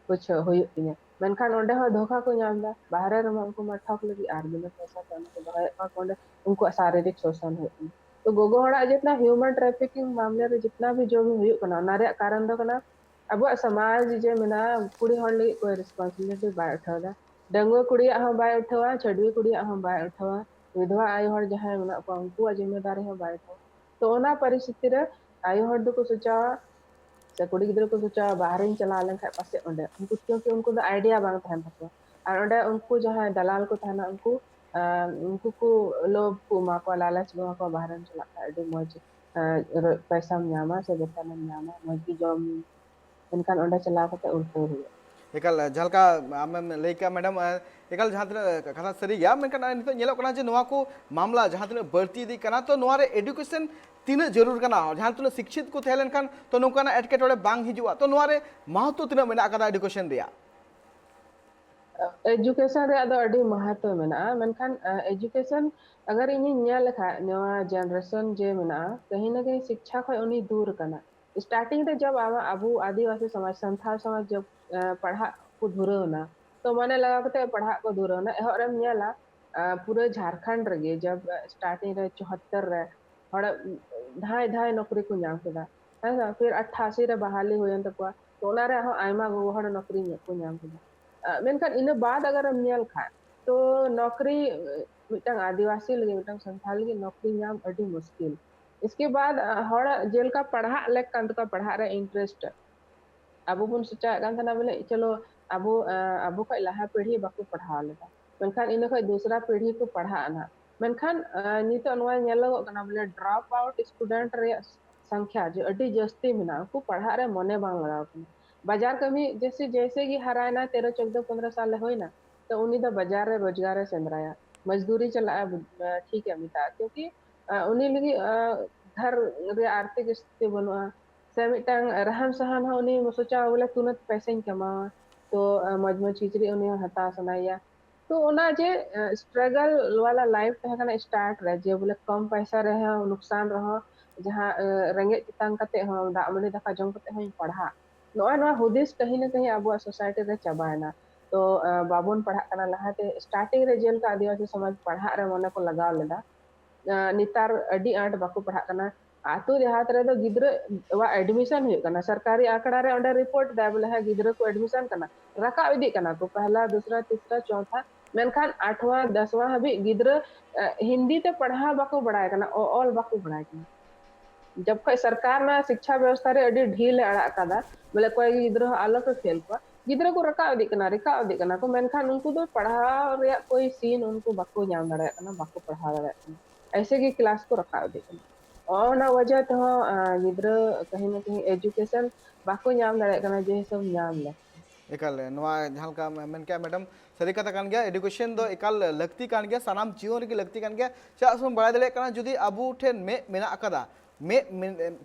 ᱯᱩᱪᱷᱟᱹ ᱦᱩᱭᱩᱜ ᱛᱤᱧᱟᱹ, ᱢᱮᱱᱠᱷᱟᱱ ᱚᱸᱰᱮ ᱦᱚᱸ ᱫᱷᱳᱠᱟ ᱠᱚ ᱧᱟᱢ ᱮᱫᱟ᱾ ᱵᱟᱦᱨᱮ ᱨᱮᱢᱟ ᱩᱱᱠᱩ ᱢᱟ ᱴᱷᱚᱠ ᱞᱟᱹᱜᱤᱫ ᱟᱨ ᱵᱤᱱᱟᱹ ᱯᱚᱭᱥᱟ ᱛᱮ ᱚᱸᱰᱮ ᱠᱚ ᱫᱚᱦᱚᱭᱮᱫ ᱠᱚᱣᱟ, ᱚᱸᱰᱮ ᱩᱱᱠᱩᱣᱟᱜ ᱥᱟᱨᱤᱨᱤᱠ ᱥᱳᱥᱚᱱ ᱦᱩᱭᱩᱜ ᱠᱟᱱᱟ᱾ ᱛᱚ ᱜᱚᱜᱚ ᱦᱚᱲᱟᱜ ᱡᱤᱛᱱᱟ human trafficking ᱢᱟᱢᱞᱟ ᱨᱮ ᱡᱤᱛᱱᱟ ᱵᱷᱤ ᱡᱚ ᱵᱷᱤ ᱦᱩᱭᱩᱜ ᱠᱟᱱᱟ, ᱚᱱᱟ ᱨᱮᱭᱟᱜ ᱠᱟᱨᱚᱱ ᱫᱚ ᱠᱟᱱᱟ ᱟᱵᱚᱣᱟᱜ ᱥᱚᱢᱟᱡᱽ ᱡᱮ ᱢᱮᱱᱟᱜᱼᱟ, ᱠᱩᱲᱤ ᱦᱚᱲ ᱞᱟᱹᱜᱤᱫ ᱠᱳᱭ responsibility ᱵᱟᱭ ᱩᱴᱷᱟᱹᱣ ᱮᱫᱟ᱾ ᱰᱟᱺᱜᱩᱣᱟᱹ ᱠᱩᱲᱤᱭᱟᱜ ᱦᱚᱸ ᱵᱟᱭ ᱩᱴᱷᱟᱹᱣᱟ, ᱪᱷᱟᱹᱰᱣᱤ ᱠᱩᱲᱤᱭᱟᱜ ᱦᱚᱸ ᱵᱟᱭ ᱩᱴᱷᱟᱹᱣᱟ, ᱵᱤᱫᱷᱣᱟ ᱟᱭᱳ ᱦᱚᱲ ᱡᱟᱦᱟᱸᱭ ᱢᱮᱱᱟᱜ ᱠᱚᱣᱟ ᱩᱱᱠᱩᱣᱟᱜ ᱡᱤᱢᱢᱮᱫᱟᱨᱤ ᱦᱚᱸ ᱵᱟᱭ ᱩᱴᱷᱟᱹᱣᱟ᱾ ᱛᱚ ᱚᱱᱟ ᱯᱚᱨᱤᱥᱛᱷᱤᱛᱤ ᱨᱮ ᱟᱭᱳ ᱦᱚᱲ ᱫᱚᱠᱚ ᱥᱚᱪᱟᱣᱟ ᱥᱮ ᱠᱩᱲᱤ ᱜᱤᱫᱽᱨᱟᱹ ᱠᱚ ᱥᱚᱪᱟᱣᱟ ᱵᱟᱦᱨᱮᱧ ᱪᱟᱞᱟᱣ ᱞᱮᱱᱠᱷᱟᱱ ᱯᱟᱥᱮᱡ ᱚᱸᱰᱮ ᱩᱱᱠᱩ, ᱠᱤᱭᱩᱸᱠᱤ ᱩᱱᱠᱩ ᱫᱚ ᱟᱭᱰᱤᱭᱟ ᱵᱟᱝ ᱛᱟᱦᱮᱱ ᱛᱟᱠᱚᱣᱟ᱾ ᱟᱨ ᱚᱸᱰᱮ ᱩᱱᱠᱩ ᱡᱟᱦᱟᱸᱭ ᱫᱟᱞᱟᱞ ᱠᱚ ᱛᱟᱦᱮᱱᱟ ᱩᱱᱠᱩ ᱟᱸ, ᱩᱱᱠᱩ ᱠᱚ ᱞᱳᱵᱷ ᱠᱚ ᱮᱢᱟ ᱠᱚᱣᱟ, ᱞᱟᱞᱚᱪ ᱠᱚ ᱮᱢᱟ ᱠᱚᱣᱟ, ᱵᱟᱦᱨᱮᱢ ᱪᱟᱞᱟᱜ ᱠᱷᱟᱱ ᱟᱹᱰᱤ ᱢᱚᱡᱽ ᱟᱸ, ᱨᱚ-, ᱯᱚᱭᱥᱟᱢ ᱧᱟᱢᱟ ᱥᱮ ᱵᱮᱛᱚᱱᱮᱢ ᱧᱟᱢᱟ, ᱢᱚᱡᱽ ᱜᱮ ᱡᱚᱢ, ᱢᱮᱱᱠᱷᱟᱱ ᱚᱸᱰᱮ ᱪᱟᱞᱟᱣ ᱠᱟᱛᱮ ᱩᱞᱴᱟᱹᱣ ᱦᱩᱭᱩᱜᱼᱟ᱾ ᱮᱠᱟᱞ, ᱡᱟᱦᱟᱸ ᱞᱮᱠᱟ ᱟᱢᱮᱢ ᱞᱟᱹᱭ ᱠᱮᱜᱼᱟ ᱢᱮᱰᱟᱢ, ᱮᱠᱟᱞ ᱡᱟᱦᱟᱸ ᱛᱤᱱᱟᱹᱜ ᱠᱟᱛᱷᱟ ᱥᱟᱹᱨᱤ ᱜᱮᱭᱟ, ᱢᱮᱱᱠᱷᱟᱱ ᱱᱤᱛᱚᱜ ᱧᱮᱞᱚᱜ ᱠᱟᱱᱟ ᱡᱮ ᱱᱚᱣᱟ ᱠᱚ ᱢᱟᱢᱞᱟ ᱡᱟᱦᱟᱸ ᱛᱤᱱᱟᱹᱜ ᱵᱟᱹᱲᱛᱤ ᱤᱫᱤᱜ ᱠᱟᱱᱟ, ᱛᱚ ᱱᱚᱣᱟ ᱨᱮ ᱮᱰᱩᱠᱮᱥᱚᱱ ᱛᱤᱱᱟᱹᱜ ᱡᱟᱹᱨᱩᱲ ᱠᱟᱱᱟ? ᱡᱟᱦᱟᱸ ᱛᱤᱱᱟᱹᱜ ᱥᱤᱠᱪᱷᱤᱛ ᱠᱚ ᱛᱟᱦᱮᱸ ᱞᱮᱱᱠᱷᱟᱱ ᱛᱚ ᱱᱚᱝᱠᱟᱱᱟᱜ ᱮᱴᱠᱮᱴᱚᱬᱮ ᱵᱟᱝ ᱦᱤᱡᱩᱜᱼᱟ᱾ ᱛᱚ ᱱᱚᱣᱟ ᱨᱮ ᱢᱟᱦᱚᱛᱛᱚ ᱛᱤᱱᱟᱹᱜ ᱢᱮᱱᱟᱜ ᱟᱠᱟᱫᱟ ᱮᱰᱩᱠᱮᱥᱚᱱ ᱨᱮᱭᱟᱜ? ᱮᱡᱩᱠᱮᱥᱚᱱ ᱨᱮᱭᱟᱜ ᱫᱚ ᱟᱹᱰᱤ ᱢᱟᱦᱟᱛᱛᱚ ᱢᱮᱱᱟᱜᱼᱟ, ᱢᱮᱱᱠᱷᱟᱱ ᱮᱡᱩᱠᱮᱥᱚᱱ ᱟᱜᱟᱨ ᱤᱧᱤᱧ ᱧᱮᱞ ᱞᱮᱠᱷᱟᱡ ᱱᱚᱣᱟ ᱡᱮᱱᱟᱨᱮᱥᱚᱱ ᱡᱮ ᱢᱮᱱᱟᱜᱼᱟ, ᱠᱟᱹᱦᱤ ᱱᱟ ᱠᱟᱹᱦᱤ ᱥᱤᱠᱪᱷᱟ ᱠᱷᱚᱡ ᱩᱱᱤ ᱫᱩᱨ ᱠᱟᱱᱟ᱾ ᱥᱴᱟᱨᱴᱤᱝ ᱨᱮ ᱡᱚᱵ ᱟᱵᱚ ᱟᱵᱚ ᱟᱹᱫᱤᱵᱟᱹᱥᱤ ᱥᱚᱢᱟᱡᱽ, ᱥᱟᱱᱛᱟᱲ ᱥᱚᱢᱟᱡᱽ ᱡᱚᱵ ᱯᱟᱲᱦᱟᱜ ᱠᱚ ᱫᱷᱩᱨᱟᱹᱣ ᱮᱱᱟ, ᱛᱚ ᱢᱚᱱᱮ ᱞᱟᱜᱟᱣ ᱠᱟᱛᱮ ᱯᱟᱲᱦᱟᱜ ᱠᱚ ᱫᱷᱩᱨᱟᱹᱣ ᱮᱱᱟ᱾ ᱮᱦᱚᱵ ᱨᱮᱢ ᱧᱮᱞᱟ ᱯᱩᱨᱟᱹ ᱡᱷᱟᱲᱠᱷᱚᱸᱰ ᱨᱮᱜᱮ ᱡᱚᱵ ᱥᱴᱟᱨᱴᱤᱝ ᱨᱮ ᱪᱩᱦᱟᱛᱛᱚᱨ ᱨᱮ ᱦᱚᱲ ᱫᱷᱟᱭ ᱫᱷᱟᱭ ᱱᱚᱠᱨᱤ ᱠᱚ ᱧᱟᱢ ᱠᱮᱫᱟ᱾ ᱦᱮᱸ ᱥᱮ? ᱯᱷᱤᱨ ᱟᱴᱷᱟᱥᱤ ᱨᱮ ᱵᱟᱦᱟᱞᱤ ᱦᱩᱭᱮᱱ ᱛᱟᱠᱚᱣᱟ, ᱛᱚ ᱚᱱᱟ ᱨᱮ ᱦᱚᱸ ᱟᱭᱢᱟ ᱜᱚᱜᱚ ᱦᱚᱲ ᱱᱚᱠᱨᱤ ᱧᱟᱢ ᱠᱚ ᱧᱟᱢ ᱠᱮᱫᱟ᱾ ᱢᱮᱱᱠᱷᱟᱱ ᱤᱱᱟᱹ ᱵᱟᱫ ᱟᱜᱟᱨᱮᱢ ᱧᱮᱞ ᱠᱷᱟᱱ ᱛᱚ ᱱᱚᱠᱨᱤ ᱢᱤᱫᱴᱟᱝ ᱟᱹᱫᱤᱵᱟᱹᱥᱤ ᱞᱟᱹᱜᱤᱫ, ᱢᱤᱫᱴᱟᱝ ᱥᱟᱱᱛᱟᱲ ᱞᱟᱹᱜᱤᱫ ᱱᱚᱠᱨᱤ ᱧᱟᱢ ᱟᱹᱰᱤ ᱢᱩᱥᱠᱤᱞ᱾ ᱤᱥᱠᱮ ᱵᱟᱫ ᱦᱚᱲᱟᱜ ᱡᱮᱞᱮᱠᱟ ᱯᱟᱲᱦᱟᱜ ᱞᱮᱠ ᱠᱟᱱ ᱛᱟᱠᱚᱣᱟ, ᱯᱟᱲᱦᱟᱜ ᱨᱮ ᱤᱱᱴᱟᱨᱮᱥᱴ, ᱟᱵᱚ ᱵᱚᱱ ᱥᱚᱪᱟᱣᱮᱫ ᱠᱟᱱ ᱛᱟᱦᱮᱱᱟ ᱵᱚᱞᱮ ᱪᱚᱞᱚ ᱟᱵᱚ ᱟᱵᱚ ᱠᱷᱚᱱ ᱞᱟᱦᱟ ᱯᱤᱲᱦᱤ ᱵᱟᱠᱚ ᱯᱟᱲᱦᱟᱣ ᱞᱮᱫᱟ, ᱢᱮᱱᱠᱷᱟᱱ ᱤᱱᱟᱹ ᱠᱷᱚᱱ ᱫᱚᱥᱨᱟ ᱯᱤᱲᱦᱤ ᱠᱚ ᱯᱟᱲᱦᱟᱜ ᱠᱟᱱᱟ᱾ ᱢᱮᱱᱠᱷᱟᱱ ᱱᱤᱛᱚᱜ ᱱᱚᱣᱟ ᱧᱮᱞᱚᱜᱚᱜ ᱠᱟᱱᱟ ᱵᱚᱞᱮ ᱰᱨᱚᱯ ᱟᱣᱩᱴ ᱥᱴᱩᱰᱮᱱᱴ ᱨᱮᱭᱟᱜ ᱥᱚᱝᱠᱷᱟ ᱡᱮ ᱟᱹᱰᱤ ᱡᱟᱹᱥᱛᱤ ᱢᱮᱱᱟᱜᱼᱟ, ᱩᱱᱠᱩ ᱯᱟᱲᱦᱟᱜ ᱨᱮ ᱢᱚᱱᱮ ᱵᱟᱝ ᱞᱟᱜᱟᱣ ᱠᱟᱱᱟ᱾ ᱵᱟᱡᱟᱨ ᱠᱟᱹᱢᱤ ᱡᱮᱥᱮ ᱡᱮᱥᱮ ᱜᱮ ᱦᱟᱨᱟᱭᱮᱱᱟ, ᱛᱮᱨᱚ ᱪᱳᱫᱽᱫᱚ ᱯᱚᱱᱫᱽᱨᱚ ᱥᱟᱞ ᱨᱮ ᱦᱩᱭᱱᱟ, ᱛᱚ ᱩᱱᱤ ᱫᱚ ᱵᱟᱡᱟᱨ ᱨᱮ ᱨᱳᱡᱽᱜᱟᱨ ᱮ ᱥᱮᱸᱫᱽᱨᱟᱭᱟ, ᱢᱚᱡᱽᱫᱩᱨᱤ ᱪᱟᱞᱟᱜᱼᱟ, ᱴᱷᱤᱠ ᱮ ᱢᱮᱛᱟᱜᱼᱟ, ᱠᱤᱭᱩᱸᱠᱤ ᱩᱱᱤ ᱞᱟᱹᱜᱤᱫ ᱜᱷᱟᱨ ᱨᱮᱭᱟᱜ ᱟᱨᱛᱷᱤᱠ ᱥᱛᱷᱤᱛᱤ ᱵᱟᱹᱱᱩᱜᱼᱟ, ᱥᱮ ᱢᱤᱫᱴᱟᱝ ᱨᱟᱦᱟᱱ ᱥᱟᱦᱟᱱ ᱦᱚᱸ ᱩᱱᱤ ᱥᱚᱪᱟᱣᱟ ᱵᱚᱞᱮ ᱛᱩᱱᱟᱹᱛ ᱯᱚᱭᱥᱟᱧ ᱠᱟᱢᱟᱣᱟ, ᱛᱚ ᱢᱚᱡᱽ ᱢᱚᱡᱽ ᱠᱤᱪᱨᱤᱡ ᱩᱱᱤ ᱦᱚᱸ ᱦᱟᱛᱟᱣ ᱥᱟᱱᱟᱭᱮᱭᱟ᱾ ᱛᱚ ᱚᱱᱟ ᱡᱮ ᱥᱴᱨᱟᱜᱟᱞ ᱣᱟᱞᱟ ᱞᱟᱭᱤᱯᱷ ᱛᱟᱦᱮᱸ ᱠᱟᱱᱟ ᱥᱴᱟᱨᱴ ᱨᱮ, ᱡᱮ ᱵᱚᱞᱮ ᱠᱚᱢ ᱯᱚᱭᱥᱟ ᱨᱮᱦᱚᱸ ᱞᱩᱠᱥᱟᱱ ᱨᱮᱦᱚᱸ ᱡᱟᱦᱟᱸ ᱨᱮᱸᱜᱮᱡ ᱛᱮᱛᱟᱝ ᱠᱟᱛᱮ ᱦᱚᱸ ᱫᱟᱜ ᱢᱟᱹᱰᱤ ᱫᱟᱠᱟ ᱡᱚᱢ ᱠᱟᱛᱮ ᱦᱚᱸᱧ ᱯᱟᱲᱦᱟᱜ, ᱱᱚᱜᱼᱚᱭ ᱱᱚᱣᱟ ᱦᱩᱫᱤᱥ ᱠᱟᱹᱦᱤ ᱱᱟ ᱠᱟᱹᱦᱤ ᱟᱵᱚᱣᱟᱜ ᱥᱳᱥᱟᱭᱴᱤ ᱨᱮ ᱪᱟᱵᱟᱭᱮᱱᱟ᱾ ᱛᱚ ᱵᱟᱵᱚᱱ ᱯᱟᱲᱦᱟᱜ ᱠᱟᱱᱟ᱾ ᱞᱟᱦᱟᱛᱮ ᱥᱴᱟᱨᱴᱤᱝ ᱨᱮ ᱡᱮᱞᱮᱠᱟ ᱟᱹᱫᱤᱵᱟᱹᱥᱤ ᱥᱚᱢᱟᱡᱽ ᱯᱟᱲᱦᱟᱜ ᱨᱮ ᱢᱚᱱᱮ ᱠᱚ ᱞᱟᱜᱟᱣ ᱞᱮᱫᱟ, ᱱᱮᱛᱟᱨ ᱟᱹᱰᱤ ᱟᱸᱴ ᱵᱟᱠᱚ ᱯᱟᱲᱦᱟᱜ ᱠᱟᱱᱟ᱾ ᱟᱛᱳ ᱫᱮᱦᱟᱛ ᱨᱮᱫᱚ ᱜᱤᱫᱽᱨᱟᱹ ᱣᱟᱜ admission ᱦᱩᱭᱩᱜ ᱠᱟᱱᱟ, ᱥᱚᱨᱠᱟᱨᱤ ᱟᱠᱷᱲᱟ ᱨᱮ ᱚᱸᱰᱮ report ᱫᱟᱭ ᱵᱚᱞᱮ ᱦᱮᱸ ᱜᱤᱫᱽᱨᱟᱹ ᱠᱚ admission ᱠᱟᱱᱟ, ᱨᱟᱠᱟᱵ ᱤᱫᱤᱜ ᱠᱟᱱᱟ ᱠᱚ ᱯᱮᱦᱞᱟ, ᱫᱩᱥᱨᱟ, ᱛᱤᱥᱨᱟ, ᱪᱚᱣᱛᱷᱟ, ᱢᱮᱱᱠᱷᱟᱱ ᱟᱴᱷᱣᱟ ᱫᱚᱥᱣᱟ ᱦᱟᱹᱵᱤᱡ ᱜᱤᱫᱽᱨᱟᱹ ᱦᱤᱱᱫᱤ ᱛᱮ ᱯᱟᱲᱦᱟᱣ ᱵᱟᱠᱚ ᱵᱟᱲᱟᱭ ᱠᱟᱱᱟ, ᱚᱞ ᱵᱟᱠᱚ ᱵᱟᱲᱟᱭ ᱠᱟᱱᱟ᱾ ᱡᱚᱵ ᱠᱷᱚᱡ ᱥᱚᱨᱠᱟᱨ ᱱᱚᱣᱟ ᱥᱤᱠᱪᱷᱟ ᱵᱮᱵᱚᱥᱛᱷᱟ ᱨᱮ ᱟᱹᱰᱤ ᱰᱷᱤᱞ ᱮ ᱟᱲᱟᱜ ᱠᱟᱫᱟ, ᱵᱚᱞᱮ ᱚᱠᱚᱭ ᱜᱮ ᱜᱤᱫᱽᱨᱟᱹ ᱦᱚᱸ ᱟᱞᱚ ᱯᱮ ᱯᱷᱮᱞ ᱠᱚᱣᱟ, ᱜᱤᱫᱽᱨᱟᱹ ᱠᱚ ᱨᱟᱠᱟᱵ ᱤᱫᱤᱜ ᱠᱟᱱᱟ, ᱨᱟᱠᱟᱵ ᱤᱫᱤᱜ ᱠᱟᱱᱟ ᱠᱚ, ᱢᱮᱱᱠᱷᱟᱱ ᱩᱱᱠᱩ ᱫᱚ ᱯᱟᱲᱦᱟᱣ ᱨᱮᱭᱟᱜ ᱠᱳᱭ ᱥᱤᱱ ᱩᱱᱠᱩ ᱵᱟᱠᱚ ᱧᱟᱢ ᱫᱟᱲᱮᱭᱟᱜ ᱠᱟᱱᱟ, ᱵᱟᱠᱚ ᱯᱟᱲᱦᱟᱣ ᱫᱟᱲᱮᱭᱟᱜ ᱠᱟᱱᱟ, ᱮᱭᱥᱮ ᱜᱮ ᱠᱞᱟᱥ ᱠᱚ ᱨᱟᱠᱟᱵ ᱤᱫᱤᱜ ᱠᱟᱱᱟ᱾ ᱚᱱᱟ ᱣᱟᱡᱟ ᱛᱮᱦᱚᱸ ᱜᱤᱫᱽᱨᱟᱹ ᱠᱟᱹᱦᱤ ᱱᱟ ᱠᱟᱹᱦᱤ ᱮᱡᱩᱠᱮᱥᱚᱱ ᱵᱟᱠᱚ ᱧᱟᱢ ᱫᱟᱲᱮᱭᱟᱜ ᱠᱟᱱᱟ ᱡᱮ ᱦᱤᱥᱟᱹᱵ ᱧᱟᱢ ᱞᱮ᱾ ᱮᱠᱟᱞ, ᱱᱚᱣᱟ ᱡᱟᱦᱟᱸ ᱞᱮᱠᱟ ᱢᱮᱱ ᱠᱮᱜᱼᱟ ᱢᱮᱰᱟᱢ, ᱥᱟᱹᱨᱤ ᱠᱟᱛᱷᱟ ᱠᱟᱱ ᱜᱮᱭᱟ, ᱮᱰᱩᱠᱮᱥᱚᱱ ᱫᱚ ᱮᱠᱟᱞ ᱞᱟᱹᱠᱛᱤ ᱠᱟᱱ ᱜᱮᱭᱟ, ᱥᱟᱱᱟᱢ ᱡᱤᱭᱚᱱ ᱨᱮᱜᱮ ᱞᱟᱹᱠᱛᱤ ᱠᱟᱱ ᱜᱮᱭᱟ᱾ ᱪᱮᱫᱟᱜ ᱥᱮ ᱵᱚᱱ ᱵᱟᱲᱟᱭ ᱫᱟᱲᱮᱭᱟᱜ ᱠᱟᱱᱟ, ᱡᱩᱫᱤ ᱟᱵᱚ ᱴᱷᱮᱱ ᱢᱮᱫ ᱢᱮᱱᱟᱜ ᱟᱠᱟᱫᱟ, ᱢᱮᱫ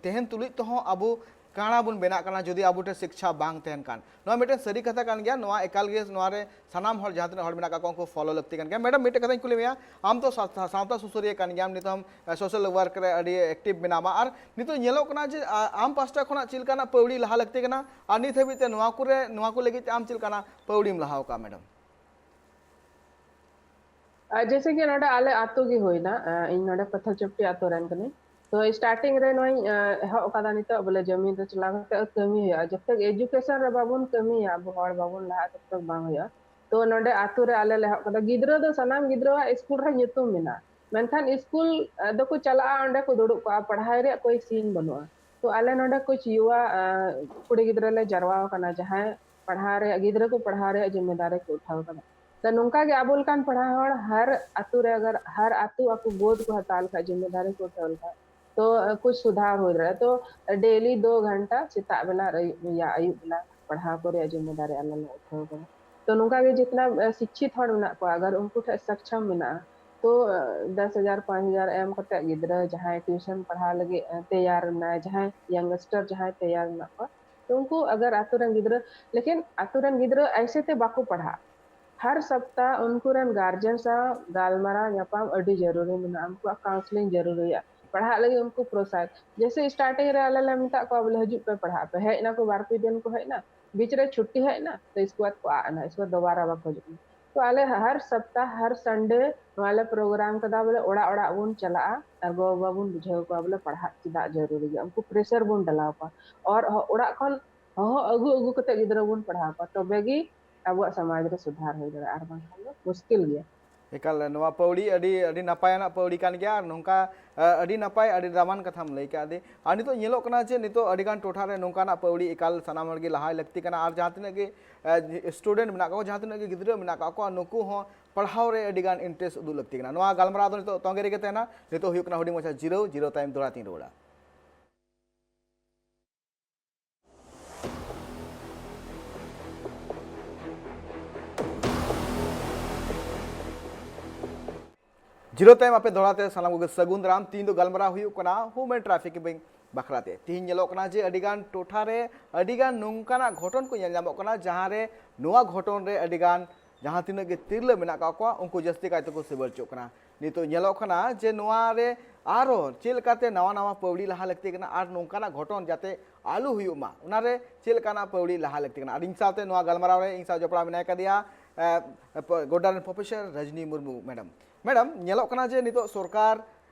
ᱛᱟᱦᱮᱱ ᱛᱩᱞᱩᱡ ᱛᱮᱦᱚᱸ ᱟᱵᱚ ᱠᱟᱬᱟ ᱵᱚᱱ ᱵᱮᱱᱟᱜ ᱠᱟᱱᱟ, ᱡᱩᱫᱤ ᱟᱵᱚ ᱴᱷᱮᱱ ᱥᱤᱠᱪᱷᱟ ᱵᱟᱝ ᱛᱟᱦᱮᱱ ᱠᱷᱟᱱ᱾ ᱱᱚᱣᱟ ᱢᱤᱫᱴᱮᱱ ᱥᱟᱹᱨᱤ ᱠᱟᱛᱷᱟ ᱠᱟᱱ ᱜᱮᱭᱟ, ᱱᱚᱣᱟ ᱮᱠᱟᱞ ᱜᱮ ᱱᱚᱣᱟ ᱨᱮ ᱥᱟᱱᱟᱢ ᱦᱚᱲ, ᱡᱟᱦᱟᱸ ᱛᱤᱱᱟᱹᱜ ᱦᱚᱲ ᱢᱮᱱᱟᱜ ᱠᱟᱜ ᱠᱚᱣᱟ, ᱩᱱᱠᱩ ᱯᱷᱚᱞᱳ ᱞᱟᱹᱠᱛᱤ ᱠᱟᱱ ᱜᱮᱭᱟ᱾ ᱢᱮᱰᱟᱢ, ᱢᱤᱫᱴᱮᱱ ᱠᱟᱛᱷᱟᱧ ᱠᱩᱞᱤ ᱢᱮᱭᱟ, ᱟᱢ ᱫᱚ ᱥᱟ-, ᱥᱟ-, ᱥᱟᱶᱛᱟ ᱥᱩᱥᱟᱹᱨᱤᱭᱟᱹ ᱠᱟᱱ ᱜᱮᱭᱟᱢ, ᱱᱤᱛᱚᱜ ᱥᱳᱥᱟᱞ ᱣᱟᱨᱠ ᱨᱮ ᱟᱹᱰᱤ ᱮᱠᱴᱤᱵᱷ ᱢᱮᱱᱟᱢᱟ, ᱟᱨ ᱱᱤᱛᱚᱜ ᱧᱮᱞᱚᱜ ᱠᱟᱱᱟ ᱡᱮ ᱟ-, ᱟᱢ ᱯᱟᱥᱴᱟ ᱠᱷᱚᱱᱟᱜ ᱪᱮᱫ ᱞᱮᱠᱟᱱᱟᱜ ᱯᱟᱹᱣᱲᱤ ᱞᱟᱦᱟ ᱞᱟᱹᱠᱛᱤ ᱠᱟᱱᱟ, ᱟᱨ ᱱᱤᱛ ᱦᱟᱹᱵᱤᱡ ᱛᱮ ᱱᱚᱣᱟ ᱠᱚᱨᱮ, ᱱᱚᱣᱟ ᱠᱚ ᱞᱟᱹᱜᱤᱫ ᱛᱮ ᱟᱢ ᱪᱮᱫ ᱞᱮᱠᱟᱱᱟᱜ ᱯᱟᱹᱣᱲᱤᱢ ᱞᱟᱦᱟᱣ ᱠᱟᱜᱼᱟ ᱢᱮᱰᱟᱢ? ᱟᱨ ᱡᱮᱭᱥᱮ ᱠᱤ ᱱᱚᱰᱮ ᱟᱞᱮ ᱟᱛᱳ ᱜᱮ ᱦᱩᱭᱱᱟ, ᱤᱧ ᱱᱚᱰᱮ ᱯᱟᱛᱷᱚᱨ ᱪᱚᱯᱴᱤ ᱟᱛᱳ ᱨᱮᱱ ᱠᱟᱹᱱᱟᱹᱧ᱾ ᱛᱚ ᱥᱴᱟᱨᱴᱤᱝ ᱨᱮ ᱱᱚᱣᱟᱧ ᱮᱦᱚᱵ ᱟᱠᱟᱫᱟ, ᱱᱤᱛᱚᱜ ᱵᱚᱞᱮ ᱡᱚᱢᱤᱱ ᱨᱮ ᱪᱟᱞᱟᱣ ᱠᱟᱛᱮ ᱠᱟᱹᱢᱤ ᱦᱩᱭᱩᱜᱼᱟ᱾ ᱡᱚᱵ ᱛᱚᱠ ᱮᱡᱩᱠᱮᱥᱚᱱ ᱨᱮ ᱵᱟᱵᱚᱱ ᱠᱟᱹᱢᱤᱭᱟ, ᱟᱵᱚ ᱦᱚᱲ ᱵᱟᱵᱚᱱ ᱞᱟᱦᱟᱜᱼᱟ, ᱛᱚᱵ ᱛᱚᱠ ᱵᱟᱝ ᱦᱩᱭᱩᱜᱼᱟ᱾ ᱛᱚ ᱱᱚᱰᱮ ᱟᱛᱳ ᱨᱮ ᱟᱞᱮ ᱞᱮ ᱮᱦᱚᱵ ᱠᱟᱫᱟ, ᱜᱤᱫᱽᱨᱟᱹ ᱫᱚ ᱥᱟᱱᱟᱢ ᱜᱤᱫᱽᱨᱟᱹᱣᱟᱜ ᱥᱠᱩᱞ ᱨᱮ ᱧᱩᱛᱩᱢ ᱢᱮᱱᱟᱜᱼᱟ, ᱢᱮᱱᱠᱷᱟᱱ ᱥᱠᱩᱞ ᱫᱚᱠᱚ ᱪᱟᱞᱟᱜᱼᱟ, ᱚᱸᱰᱮ ᱠᱚ ᱫᱩᱲᱩᱵ ᱠᱚᱜᱼᱟ, ᱯᱟᱲᱦᱟᱣ ᱨᱮᱭᱟᱜ ᱠᱳᱭ ᱥᱤᱱ ᱵᱟᱹᱱᱩᱜᱼᱟ᱾ ᱛᱚ ᱟᱞᱮ ᱱᱚᱰᱮ ᱠᱩᱪ ᱭᱩᱣᱟ ᱠᱩᱲᱤ ᱜᱤᱫᱽᱨᱟᱹ ᱞᱮ ᱡᱟᱨᱣᱟ ᱟᱠᱟᱱᱟ, ᱡᱟᱦᱟᱸᱭ ᱯᱟᱲᱦᱟᱣ ᱨᱮᱭᱟᱜ, ᱜᱤᱫᱽᱨᱟᱹ ᱠᱚ ᱯᱟᱲᱦᱟᱣ ᱨᱮᱭᱟᱜ ᱡᱤᱢᱢᱮᱫᱟᱨᱤ ᱠᱚ ᱩᱴᱷᱟᱹᱣ ᱟᱠᱟᱫᱟ᱾ ᱛᱚ ᱱᱚᱝᱠᱟ ᱜᱮ ᱟᱵᱚ ᱞᱮᱠᱟᱱ ᱯᱟᱲᱦᱟᱣ ᱦᱚᱲ ᱦᱟᱨ ᱟᱛᱳ ᱨᱮ, ᱟᱜᱟᱨ ᱦᱟᱨ ᱟᱛᱳ ᱟᱠᱚ ᱜᱳᱫ ᱠᱚ ᱦᱟᱛᱟᱣ ᱞᱮᱠᱷᱟᱡ, ᱡᱤᱢᱢᱮᱫᱟᱨᱤ ᱠᱚ ᱩᱴᱷᱟᱹᱣ ᱞᱮᱠᱷᱟᱡ, ᱛᱚ ᱠᱩᱪ ᱥᱩᱫᱷᱟᱨ ᱦᱩᱭ ᱫᱟᱲᱮᱭᱟᱜᱼᱟ᱾ ᱛᱚ ᱰᱮᱞᱤ ᱫᱳ ᱜᱷᱟᱱᱴᱟ ᱥᱮᱛᱟᱜ ᱵᱮᱞᱟ ᱟᱨ ᱟᱹᱭᱩᱵ, ᱭᱟ ᱟᱹᱭᱩᱵ ᱵᱮᱞᱟ ᱯᱟᱲᱦᱟᱣ ᱠᱚ ᱨᱮᱭᱟᱜ ᱡᱤᱢᱢᱮᱫᱟᱨᱤ ᱟᱞᱮ ᱞᱮ ᱩᱴᱷᱟᱹᱣ ᱠᱟᱫᱟ᱾ ᱛᱚ ᱱᱚᱝᱠᱟ ᱜᱮ ᱡᱤᱛᱱᱟ ᱥᱤᱠᱪᱷᱤᱛ ᱦᱚᱲ ᱢᱮᱱᱟᱜ ᱠᱚᱣᱟ, ᱟᱜᱟᱨ ᱩᱱᱠᱩ ᱴᱷᱮᱱ ᱥᱚᱠᱪᱷᱚᱢ ᱢᱮᱱᱟᱜᱼᱟ, ᱛᱚ ᱫᱚᱥ ᱦᱟᱡᱟᱨ, ᱯᱟᱸᱪ ᱦᱟᱡᱟᱨ ᱮᱢ ᱠᱟᱛᱮ ᱜᱤᱫᱽᱨᱟᱹ ᱡᱟᱦᱟᱸᱭ ᱴᱤᱭᱩᱥᱚᱱ ᱯᱟᱲᱦᱟᱣ ᱞᱟᱹᱜᱤᱫ ᱛᱮᱭᱟᱨ ᱢᱮᱱᱟᱭ, ᱡᱟᱦᱟᱸᱭ ᱭᱟᱝᱥᱴᱟᱨ ᱡᱟᱦᱟᱸᱭ ᱛᱮᱭᱟᱨ ᱢᱮᱱᱟᱜ ᱠᱚᱣᱟ, ᱛᱚ ᱩᱱᱠᱩ ᱟᱜᱟᱨ ᱟᱛᱳ ᱨᱮᱱ ᱜᱤᱫᱽᱨᱟᱹ, ᱞᱮᱠᱤᱱ ᱟᱛᱳ ᱨᱮᱱ ᱜᱤᱫᱽᱨᱟᱹ ᱮᱭᱥᱮ ᱛᱮ ᱵᱟᱠᱚ ᱯᱟᱲᱦᱟᱜ᱾ ᱦᱟᱨ ᱥᱟᱯᱛᱟ ᱩᱱᱠᱩ ᱨᱮᱱ ᱜᱟᱨᱡᱮᱱ ᱥᱟᱶ ᱜᱟᱞᱢᱟᱨᱟᱣ ᱧᱟᱯᱟᱢ ᱟᱹᱰᱤ ᱡᱟᱹᱨᱩᱨᱤ ᱢᱮᱱᱟᱜᱼᱟ, ᱩᱱᱠᱩᱣᱟᱜ ᱠᱟᱣᱩᱱᱥᱮᱞᱤᱝ ᱡᱟᱹᱨᱩᱨᱤᱭᱟ᱾ ᱯᱟᱲᱦᱟᱜ ᱞᱟᱹᱜᱤᱫ ᱩᱱᱠᱩ ᱯᱨᱚᱥᱟᱨ, ᱡᱮᱭᱥᱮ ᱥᱴᱟᱨᱴᱤᱝ ᱨᱮ ᱟᱞᱮ ᱞᱮ ᱢᱮᱛᱟᱜ ᱠᱚᱣᱟ ᱵᱚᱞᱮ ᱦᱤᱡᱩᱜ ᱯᱮ ᱯᱟᱲᱦᱟᱜ ᱯᱮ, ᱦᱮᱡ ᱱᱟᱠᱚ ᱵᱟᱨ ᱯᱮ ᱫᱤᱱ ᱠᱚ ᱦᱮᱡ ᱱᱟ, ᱵᱤᱪ ᱨᱮ ᱪᱷᱩᱴᱴᱤ ᱦᱮᱡ ᱱᱟ, ᱛᱚ ᱤᱥᱠᱮ ᱵᱟᱫ ᱠᱚ ᱟᱜ ᱮᱱᱟ, ᱤᱥᱠᱮ ᱵᱟᱫ ᱫᱚᱵᱟᱨᱟ ᱵᱟᱠᱚ ᱦᱤᱡᱩᱜ ᱠᱟᱱᱟ᱾ ᱛᱚ ᱟᱞᱮ ᱦᱟᱨ ᱥᱚᱯᱛᱟᱦ, ᱦᱟᱨ ᱥᱟᱱᱰᱮ ᱱᱚᱣᱟ ᱞᱮ ᱯᱨᱳᱜᱨᱟᱢ ᱠᱟᱫᱟ, ᱵᱚᱞᱮ ᱚᱲᱟᱜ ᱚᱲᱟᱜ ᱵᱚᱱ ᱪᱟᱞᱟᱜᱼᱟ ᱟᱨ ᱜᱚ ᱵᱟᱵᱟ ᱵᱚᱱ ᱵᱩᱡᱷᱟᱹᱣ ᱠᱚᱣᱟ ᱵᱚᱞᱮ ᱯᱟᱲᱦᱟᱜ ᱪᱮᱫᱟᱜ ᱡᱟᱹᱨᱩᱲᱤ ᱜᱮᱭᱟ, ᱩᱱᱠᱩ ᱯᱨᱮᱥᱟᱨ ᱵᱚᱱ ᱰᱟᱞᱟᱣ ᱠᱚᱣᱟ᱾ ᱟᱨ ᱦᱚ-, ᱚᱲᱟᱜ ᱠᱷᱚᱱ ᱦᱚᱦᱚ ᱟᱹᱜᱩ ᱟᱹᱜᱩ ᱠᱟᱛᱮ ᱜᱤᱫᱽᱨᱟᱹ ᱵᱚᱱ ᱯᱟᱲᱦᱟᱣ ᱠᱚᱣᱟ, ᱛᱚᱵᱮ ᱜᱮ ᱟᱵᱚᱣᱟᱜ ᱥᱚᱢᱟᱡᱽ ᱨᱮ ᱥᱩᱫᱷᱟᱨ ᱦᱩᱭ ᱫᱟᱲᱮᱭᱟᱜᱼᱟ, ᱟᱨ ᱵᱟᱝᱠᱷᱟᱱ ᱫᱚ ᱢᱩᱥᱠᱤᱞ ᱜᱮᱭᱟ᱾ ᱮᱠᱟᱞ, ᱱᱚᱣᱟ ᱯᱟᱹᱣᱲᱤ ᱟᱹᱰᱤ, ᱟᱹᱰᱤ ᱱᱟᱯᱟᱭᱟᱱᱟᱜ ᱯᱟᱹᱣᱲᱤ ᱠᱟᱱ ᱜᱮᱭᱟ᱾ ᱟᱨ ᱱᱚᱝᱠᱟ, ᱟ, ᱟᱹᱰᱤ ᱱᱟᱯᱟᱭ, ᱟᱹᱰᱤ ᱫᱟᱢᱟᱱ ᱠᱟᱛᱷᱟᱢ ᱞᱟᱹᱭ ᱠᱟᱜ ᱫᱤ᱾ ᱟᱨ ᱱᱤᱛᱚᱜ ᱧᱮᱞᱚᱜ ᱠᱟᱱᱟ ᱡᱮ ᱱᱤᱛᱚᱜ ᱟᱹᱰᱤᱜᱟᱱ ᱴᱚᱴᱷᱟ ᱨᱮ ᱱᱚᱝᱠᱟᱱᱟᱜ ᱯᱟᱹᱣᱲᱤ ᱮᱠᱟᱞ ᱥᱟᱱᱟᱢ ᱦᱚᱲ ᱜᱮ ᱞᱟᱦᱟᱭ ᱞᱟᱹᱠᱛᱤ ᱠᱟᱱᱟ᱾ ᱟᱨ ᱡᱟᱦᱟᱸ ᱛᱤᱱᱟᱹᱜ ᱜᱮ, ᱟ, student ᱢᱮᱱᱟᱜ ᱠᱚᱣᱟ, ᱡᱟᱦᱟᱸ ᱛᱤᱱᱟᱹᱜ ᱜᱮ ᱜᱤᱫᱽᱨᱟᱹ ᱢᱮᱱᱟᱜ ᱠᱟᱜ ᱠᱚᱣᱟ, ᱱᱩᱠᱩ ᱦᱚᱸ ᱯᱟᱲᱦᱟᱣ ᱨᱮ ᱟᱹᱰᱤᱜᱟᱱ interest ᱩᱫᱩᱜ ᱞᱟᱹᱠᱛᱤ ᱠᱟᱱᱟ᱾ ᱱᱚᱣᱟ ᱜᱟᱞᱢᱟᱨᱟᱣ ᱫᱚ ᱱᱤᱛᱚᱜ ᱛᱚᱸᱜᱮ ᱨᱮᱜᱮ ᱛᱟᱦᱮᱱᱟ᱾ ᱱᱤᱛᱚᱜ ᱦᱩᱭᱩᱜ ᱠᱟᱱᱟ ᱦᱩᱰᱤᱧ ᱢᱟᱪᱷᱟ ᱡᱤᱨᱟᱹᱣ, ᱡᱤᱨᱟᱹᱣ ᱛᱟᱭᱚᱢ ᱫᱚᱦᱲᱟ ᱛᱤᱧ ᱨᱩᱣᱟᱹᱲᱟ᱾ ᱡᱤᱨᱟᱹᱣ ᱛᱟᱭᱚᱢ ᱟᱯᱮ ᱫᱚᱦᱲᱟ ᱛᱮ ᱥᱟᱱᱟᱢ ᱠᱚᱜᱮ ᱥᱟᱹᱜᱩᱱ ᱫᱟᱨᱟᱢ᱾ ᱛᱤᱦᱤᱧ ᱫᱚ ᱜᱟᱞᱢᱟᱨᱟᱣ ᱦᱩᱭᱩᱜ ᱠᱟᱱᱟ human trafficking ᱵᱟᱠᱷᱨᱟ ᱛᱮ᱾ ᱛᱤᱦᱤᱧ ᱧᱮᱞᱚᱜ ᱠᱟᱱᱟ ᱡᱮ ᱟᱹᱰᱤᱜᱟᱱ ᱴᱚᱴᱷᱟ ᱨᱮ ᱟᱹᱰᱤᱜᱟᱱ ᱱᱚᱝᱠᱟᱱᱟᱜ ᱜᱷᱚᱴᱚᱱ ᱠᱚ ᱧᱮᱞ ᱧᱟᱢᱚᱜ ᱠᱟᱱᱟ, ᱡᱟᱦᱟᱸ ᱨᱮ ᱱᱚᱣᱟ ᱜᱷᱚᱴᱚᱱ ᱨᱮ ᱟᱹᱰᱤᱜᱟᱱ ᱡᱟᱦᱟᱸ ᱛᱤᱱᱟᱹᱜ ᱜᱮ ᱛᱤᱨᱞᱟᱹ ᱢᱮᱱᱟᱜ ᱠᱟᱜ ᱠᱚᱣᱟ, ᱩᱱᱠᱩ ᱡᱟᱹᱥᱛᱤ ᱠᱟᱭ ᱛᱮᱠᱚ ᱥᱤᱵᱟᱹᱲ ᱦᱚᱪᱚᱜ ᱠᱟᱱᱟ᱾ ᱱᱤᱛᱚᱜ ᱧᱮᱞᱚᱜ ᱠᱟᱱᱟ ᱡᱮ ᱱᱚᱣᱟ ᱨᱮ ᱟᱨᱦᱚᱸ ᱪᱮᱫ ᱞᱮᱠᱟᱛᱮ ᱱᱟᱣᱟ ᱱᱟᱣᱟ ᱯᱟᱹᱣᱲᱤ ᱞᱟᱦᱟ ᱞᱟᱹᱠᱛᱤ ᱠᱟᱱᱟ ᱟᱨ ᱱᱚᱝᱠᱟᱱᱟᱜ ᱜᱷᱚᱴᱚᱱ ᱡᱟᱛᱮ ᱟᱞᱚ ᱦᱩᱭᱩᱜ ᱢᱟ, ᱚᱱᱟ ᱨᱮ ᱪᱮᱫ ᱞᱮᱠᱟᱱᱟᱜ ᱯᱟᱹᱣᱲᱤ ᱞᱟᱦᱟ ᱞᱟᱹᱠᱛᱤ ᱠᱟᱱᱟ᱾ ᱟᱨ ᱤᱧ ᱥᱟᱶᱛᱮ ᱱᱚᱣᱟ ᱜᱟᱞᱢᱟᱨᱟᱣ ᱨᱮ ᱤᱧ ᱥᱟᱶ ᱡᱚᱯᱲᱟᱣ ᱢᱮᱱᱟᱭ ᱠᱟᱫᱮᱭᱟ, ᱮ, ᱯᱚ-, ᱜᱚᱰᱰᱟ ᱨᱮᱱ ᱯᱨᱚᱯᱷᱮᱥᱚᱨ ᱨᱚᱡᱽᱱᱤ ᱢᱩᱨᱢᱩ ᱢᱮᱰᱟᱢ᱾ ᱢᱮᱰᱟᱢ, ᱧᱮᱞᱚᱜ ᱠᱟᱱᱟ ᱡᱮ ᱱᱤᱛᱚᱜ ᱥᱚᱨᱠᱟᱨ,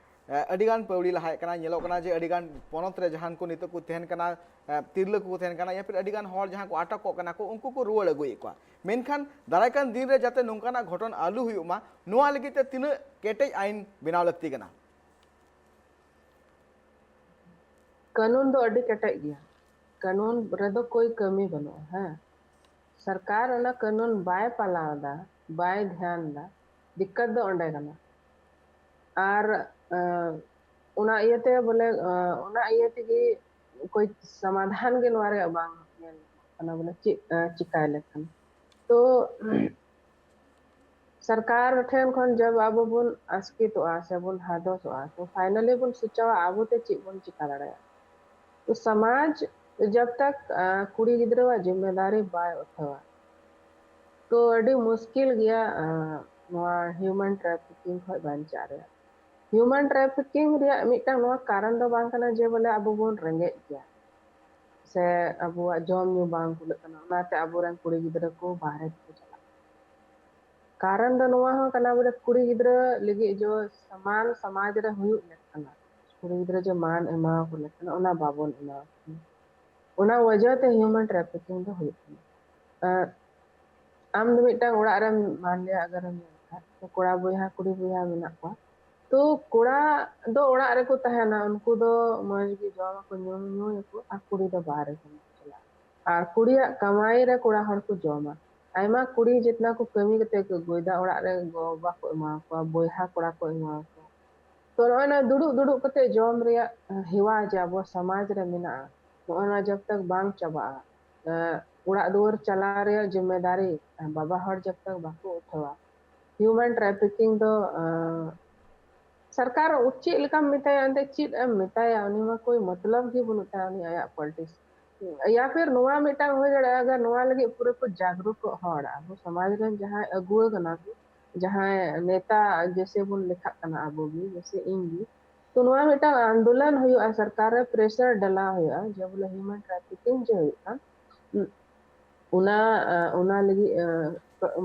ᱮ, ᱟᱹᱰᱤᱜᱟᱱ ᱯᱟᱹᱣᱲᱤ ᱞᱟᱦᱟᱭᱮᱫ ᱠᱟᱱᱟ᱾ ᱧᱮᱞᱚᱜ ᱠᱟᱱᱟ ᱡᱮ ᱟᱹᱰᱤᱜᱟᱱ ᱯᱚᱱᱚᱛ ᱨᱮ ᱡᱟᱦᱟᱸ ᱠᱚ ᱱᱤᱛᱚᱜ ᱠᱚ ᱛᱟᱦᱮᱱ ᱠᱟᱱᱟ, ᱮ, ᱛᱤᱨᱞᱟᱹ ᱠᱚᱠᱚ ᱛᱟᱦᱮᱱ ᱠᱟᱱᱟ, ᱭᱟ ᱯᱷᱤᱨ ᱟᱹᱰᱤᱜᱟᱱ ᱦᱚᱲ ᱡᱟᱦᱟᱸ ᱠᱚ ᱟᱴᱚᱠᱚᱜ ᱠᱟᱱᱟ ᱠᱚ, ᱩᱱᱠᱩ ᱠᱚ ᱨᱩᱣᱟᱹᱲ ᱟᱹᱜᱩᱭᱮᱫ ᱠᱚᱣᱟ᱾ ᱢᱮᱱᱠᱷᱟᱱ ᱫᱟᱨᱟᱭ ᱠᱟᱱ ᱫᱤᱱ ᱨᱮ ᱡᱟᱛᱮ ᱱᱚᱝᱠᱟᱱᱟᱜ ᱜᱷᱚᱴᱚᱱ ᱟᱞᱚ ᱦᱩᱭᱩᱜ ᱢᱟ, ᱱᱚᱣᱟ ᱞᱟᱹᱜᱤᱫ ᱛᱮ ᱛᱤᱱᱟᱹᱜ ᱠᱮᱴᱮᱡ ᱟᱭᱤᱱ ᱵᱮᱱᱟᱣ ᱞᱟᱹᱠᱛᱤ ᱠᱟᱱᱟ? ᱠᱟᱹᱱᱩᱱ ᱫᱚ ᱟᱹᱰᱤ ᱠᱮᱴᱮᱡ ᱜᱮᱭᱟ᱾ ᱠᱟᱹᱱᱩᱱ ᱨᱮᱫᱚ ᱠᱳᱭ ᱠᱟᱹᱢᱤ ᱵᱟᱹᱱᱩᱜᱼᱟ᱾ ᱦᱮᱸ, ᱥᱚᱨᱠᱟᱨ ᱚᱱᱟ ᱠᱟᱹᱱᱩᱱ ᱵᱟᱭ ᱯᱟᱞᱟᱣ ᱮᱫᱟ, ᱵᱟᱭ ᱫᱷᱮᱭᱟᱱ ᱮᱫᱟ, ᱫᱤᱠᱠᱟᱛ ᱫᱚ ᱚᱸᱰᱮ ᱠᱟᱱᱟ᱾ ᱟᱨ, ᱮ, ᱚᱱᱟ ᱤᱭᱟᱹᱛᱮ ᱵᱚᱞᱮ, ᱮ, ᱚᱱᱟ ᱤᱭᱟᱹ ᱛᱮᱜᱮ ᱠᱳᱭ ᱥᱚᱢᱟᱫᱷᱟᱱ ᱜᱮ ᱱᱚᱣᱟ ᱨᱮᱭᱟᱜ ᱵᱟᱝ ᱧᱮᱞ ᱧᱟᱢᱚᱜ ᱠᱟᱱᱟ, ᱵᱚᱞᱮ ᱪᱮᱫ, ᱮ, ᱪᱤᱠᱟᱭ ᱞᱮᱠᱷᱟᱱ᱾ ᱛᱚ, ᱥᱚᱨᱠᱟᱨ ᱴᱷᱮᱱ ᱠᱷᱚᱱ ᱡᱟᱵ ᱟᱵᱚ ᱵᱚᱱ ᱟᱥᱠᱮᱛᱚᱜᱼᱟ ᱥᱮ ᱵᱚᱱ ᱦᱟᱫᱚᱥᱚᱜᱼᱟ, ᱛᱚ finally ᱵᱚᱱ ᱥᱚᱪᱟᱣᱟ ᱟᱵᱚ ᱛᱮ ᱪᱮᱫ ᱵᱚᱱ ᱪᱤᱠᱟ ᱫᱟᱲᱮᱭᱟᱜᱼᱟ᱾ ᱛᱚ ᱥᱚᱢᱟᱡᱽ ᱡᱟᱵ ᱛᱟᱠ, ᱟ, ᱠᱩᱲᱤ ᱜᱤᱫᱽᱨᱟᱹᱣᱟᱜ ᱡᱤᱢᱢᱮᱫᱟᱨᱤ ᱵᱟᱭ ᱩᱴᱷᱟᱹᱣᱟ, ᱛᱚ ᱟᱹᱰᱤ ᱢᱩᱥᱠᱤᱞ ᱜᱮᱭᱟ, ᱟ, ᱱᱚᱣᱟ human trafficking ᱠᱷᱚᱱ ᱵᱟᱧᱪᱟᱜ ᱨᱮᱭᱟᱜ᱾ Human trafficking ᱨᱮᱭᱟᱜ ᱢᱤᱫᱴᱟᱝ ᱱᱚᱣᱟ ᱠᱟᱨᱚᱱ ᱫᱚ ᱵᱟᱝ ᱠᱟᱱᱟ ᱡᱮ ᱵᱚᱞᱮ ᱟᱵᱚ ᱵᱚᱱ ᱨᱮᱸᱜᱮᱡ ᱜᱮᱭᱟ ᱥᱮ ᱟᱵᱚᱣᱟᱜ ᱡᱚᱢ ᱧᱩ ᱵᱟᱝ ᱠᱩᱞᱟᱹᱜ ᱠᱟᱱᱟ, ᱚᱱᱟᱛᱮ ᱟᱵᱚᱨᱮᱱ ᱠᱩᱲᱤ ᱜᱤᱫᱽᱨᱟᱹ ᱠᱚ ᱵᱟᱦᱨᱮ ᱛᱮᱠᱚ ᱪᱟᱞᱟᱜ ᱠᱟᱱᱟ᱾ ᱠᱟᱨᱚᱱ ᱫᱚ ᱱᱚᱣᱟ ᱦᱚᱸ ᱠᱟᱱᱟ, ᱵᱚᱞᱮ ᱠᱩᱲᱤ ᱜᱤᱫᱽᱨᱟᱹ ᱞᱟᱹᱜᱤᱫ ᱡᱚ ᱥᱚᱢᱟᱱ ᱥᱚᱢᱟᱡᱽ ᱨᱮ ᱦᱩᱭᱩᱜ ᱞᱮᱠ ᱠᱟᱱᱟ, ᱠᱩᱲᱤ ᱜᱤᱫᱽᱨᱟᱹ ᱡᱮ ᱢᱟᱱ ᱮᱢᱟᱣᱟᱠᱚ ᱞᱮᱠ ᱠᱟᱱᱟ, ᱚᱱᱟ ᱵᱟᱵᱚᱱ ᱮᱢᱟᱣᱟᱠᱚ ᱠᱟᱱᱟ᱾ ᱚᱱᱟ ᱣᱟᱡᱟᱦ ᱛᱮ ᱦᱤᱭᱩᱢᱮᱱ ᱴᱨᱟᱯᱷᱤᱠᱤᱝ ᱫᱚ ᱦᱩᱭᱩᱜ ᱠᱟᱱᱟ᱾ ᱟᱨ ᱟᱢ ᱫᱚ ᱢᱤᱫᱴᱟᱝ ᱚᱲᱟᱜ ᱨᱮᱢ, ᱢᱟᱱ ᱞᱤᱭᱟ ᱟᱜᱟᱨ ᱮᱢ ᱧᱮᱞ ᱠᱷᱟᱡ, ᱛᱚ ᱠᱚᱲᱟ ᱵᱚᱭᱦᱟ ᱠᱩᱲᱤ ᱵᱚᱭᱦᱟ ᱢᱮᱱᱟᱜ ᱠᱚᱣᱟ, ᱛᱚ ᱠᱚᱲᱟ ᱫᱚ ᱚᱲᱟᱜ ᱨᱮᱠᱚ ᱛᱟᱦᱮᱱᱟ, ᱩᱱᱠᱩ ᱫᱚ ᱢᱚᱡᱽ ᱜᱮ ᱡᱚᱢᱟᱠᱚ, ᱧᱩ ᱧᱩᱭᱟᱠᱚ, ᱟᱨ ᱠᱩᱲᱤ ᱫᱚ ᱵᱟᱦᱨᱮ ᱠᱟᱹᱢᱤ ᱠᱚ ᱪᱟᱞᱟᱜᱼᱟ᱾ ᱟᱨ ᱠᱩᱲᱤᱭᱟᱜ ᱠᱟᱢᱟᱭ ᱨᱮ ᱠᱚᱲᱟ ᱦᱚᱲ ᱠᱚ ᱡᱚᱢᱟ᱾ ᱟᱭᱢᱟ ᱠᱩᱲᱤ ᱡᱤᱛᱱᱟ ᱠᱚ ᱠᱟᱹᱢᱤ ᱠᱟᱛᱮ ᱠᱚ ᱟᱹᱜᱩᱭᱮᱫᱟ, ᱚᱲᱟᱜ ᱨᱮ ᱜᱚ ᱵᱟᱵᱟ ᱠᱚ ᱮᱢᱟ ᱠᱚᱣᱟ, ᱵᱚᱭᱦᱟ ᱠᱚᱲᱟ ᱠᱚ ᱮᱢᱟ ᱠᱚᱣᱟ᱾ ᱛᱚ ᱱᱚᱜᱼᱚᱭ ᱱᱚᱣᱟ ᱫᱩᱲᱩᱵ ᱫᱩᱲᱩᱵ ᱠᱟᱛᱮ ᱡᱚᱢ ᱨᱮᱭᱟᱜ ᱦᱮᱣᱟ ᱡᱮ ᱟᱵᱚ ᱥᱚᱢᱟᱡᱽ ᱨᱮ ᱢᱮᱱᱟᱜᱼᱟ, ᱱᱚᱜᱼᱚᱭ ᱱᱚᱣᱟ ᱡᱟᱵ ᱛᱟᱠ ᱵᱟᱝ ᱪᱟᱵᱟᱜᱼᱟ, ᱮᱸ, ᱚᱲᱟᱜ ᱫᱩᱣᱟᱹᱨ ᱪᱟᱞᱟᱣ ᱨᱮᱭᱟᱜ ᱡᱤᱢᱢᱮᱫᱟᱨᱤ, ᱮᱸ, ᱵᱟᱵᱟ ᱦᱚᱲ ᱡᱟᱵ ᱛᱟᱠ ᱵᱟᱠᱚ ᱩᱴᱷᱟᱹᱣᱟ, ᱦᱤᱭᱩᱢᱮᱱ ᱴᱨᱟᱯᱷᱤᱠᱤᱝ ᱫᱚ, ᱮᱸ, ᱥᱚᱨᱠᱟᱨ ᱪᱮᱫ ᱞᱮᱠᱟᱢ ᱢᱮᱛᱟᱭᱟ, ᱮᱱᱛᱮ ᱪᱮᱫ ᱮᱢ ᱢᱮᱛᱟᱭᱟ, ᱩᱱᱤ ᱢᱟ ᱠᱳᱭ ᱢᱚᱛᱞᱚᱵ ᱜᱮ ᱵᱟᱹᱱᱩᱜ ᱛᱟᱭᱟ ᱩᱱᱤ ᱟᱭᱟᱜ ᱯᱚᱞᱤᱴᱤᱠᱥ᱾ ᱭᱟ ᱯᱷᱤᱨ ᱱᱚᱣᱟ ᱢᱤᱫᱴᱟᱝ ᱦᱩᱭ ᱫᱟᱲᱮᱭᱟᱜᱼᱟ, ᱟᱜᱟᱨ ᱱᱚᱣᱟ ᱞᱟᱹᱜᱤᱫ ᱯᱩᱨᱟᱹ ᱠᱚ ᱡᱟᱜᱽᱨᱩᱠᱚᱜ ᱦᱚᱲ, ᱟᱵᱚ ᱥᱚᱢᱟᱡᱽ ᱨᱮᱱ ᱡᱟᱦᱟᱸᱭ ᱟᱹᱜᱩᱣᱟᱹ ᱠᱟᱱᱟ ᱠᱚ, ᱡᱟᱦᱟᱸᱭ ᱱᱮᱛᱟ ᱡᱮᱥᱮ ᱵᱚᱱ ᱞᱮᱠᱷᱟᱜ ᱠᱟᱱᱟ ᱟᱵᱚ ᱜᱮ, ᱡᱮᱥᱮ ᱤᱧ ᱜᱮ, ᱛᱚ ᱱᱚᱣᱟ ᱢᱤᱫᱴᱟᱝ ᱟᱱᱫᱳᱞᱚᱱ ᱦᱩᱭᱩᱜᱼᱟ, ᱥᱚᱨᱠᱟᱨ ᱨᱮ ᱯᱨᱮᱥᱟᱨ ᱰᱟᱞᱟᱣ ᱦᱩᱭᱩᱜᱼᱟ, ᱡᱮ ᱵᱚᱞᱮ ᱦᱤᱭᱩᱢᱮᱱ ᱴᱨᱟᱯᱷᱤᱠᱤᱝ ᱡᱮ ᱦᱩᱭᱩᱜ ᱠᱟᱱ, ᱩᱸ, ᱚᱱᱟ, ᱟ, ᱚᱱᱟ ᱞᱟᱹᱜᱤᱫ, ᱟ,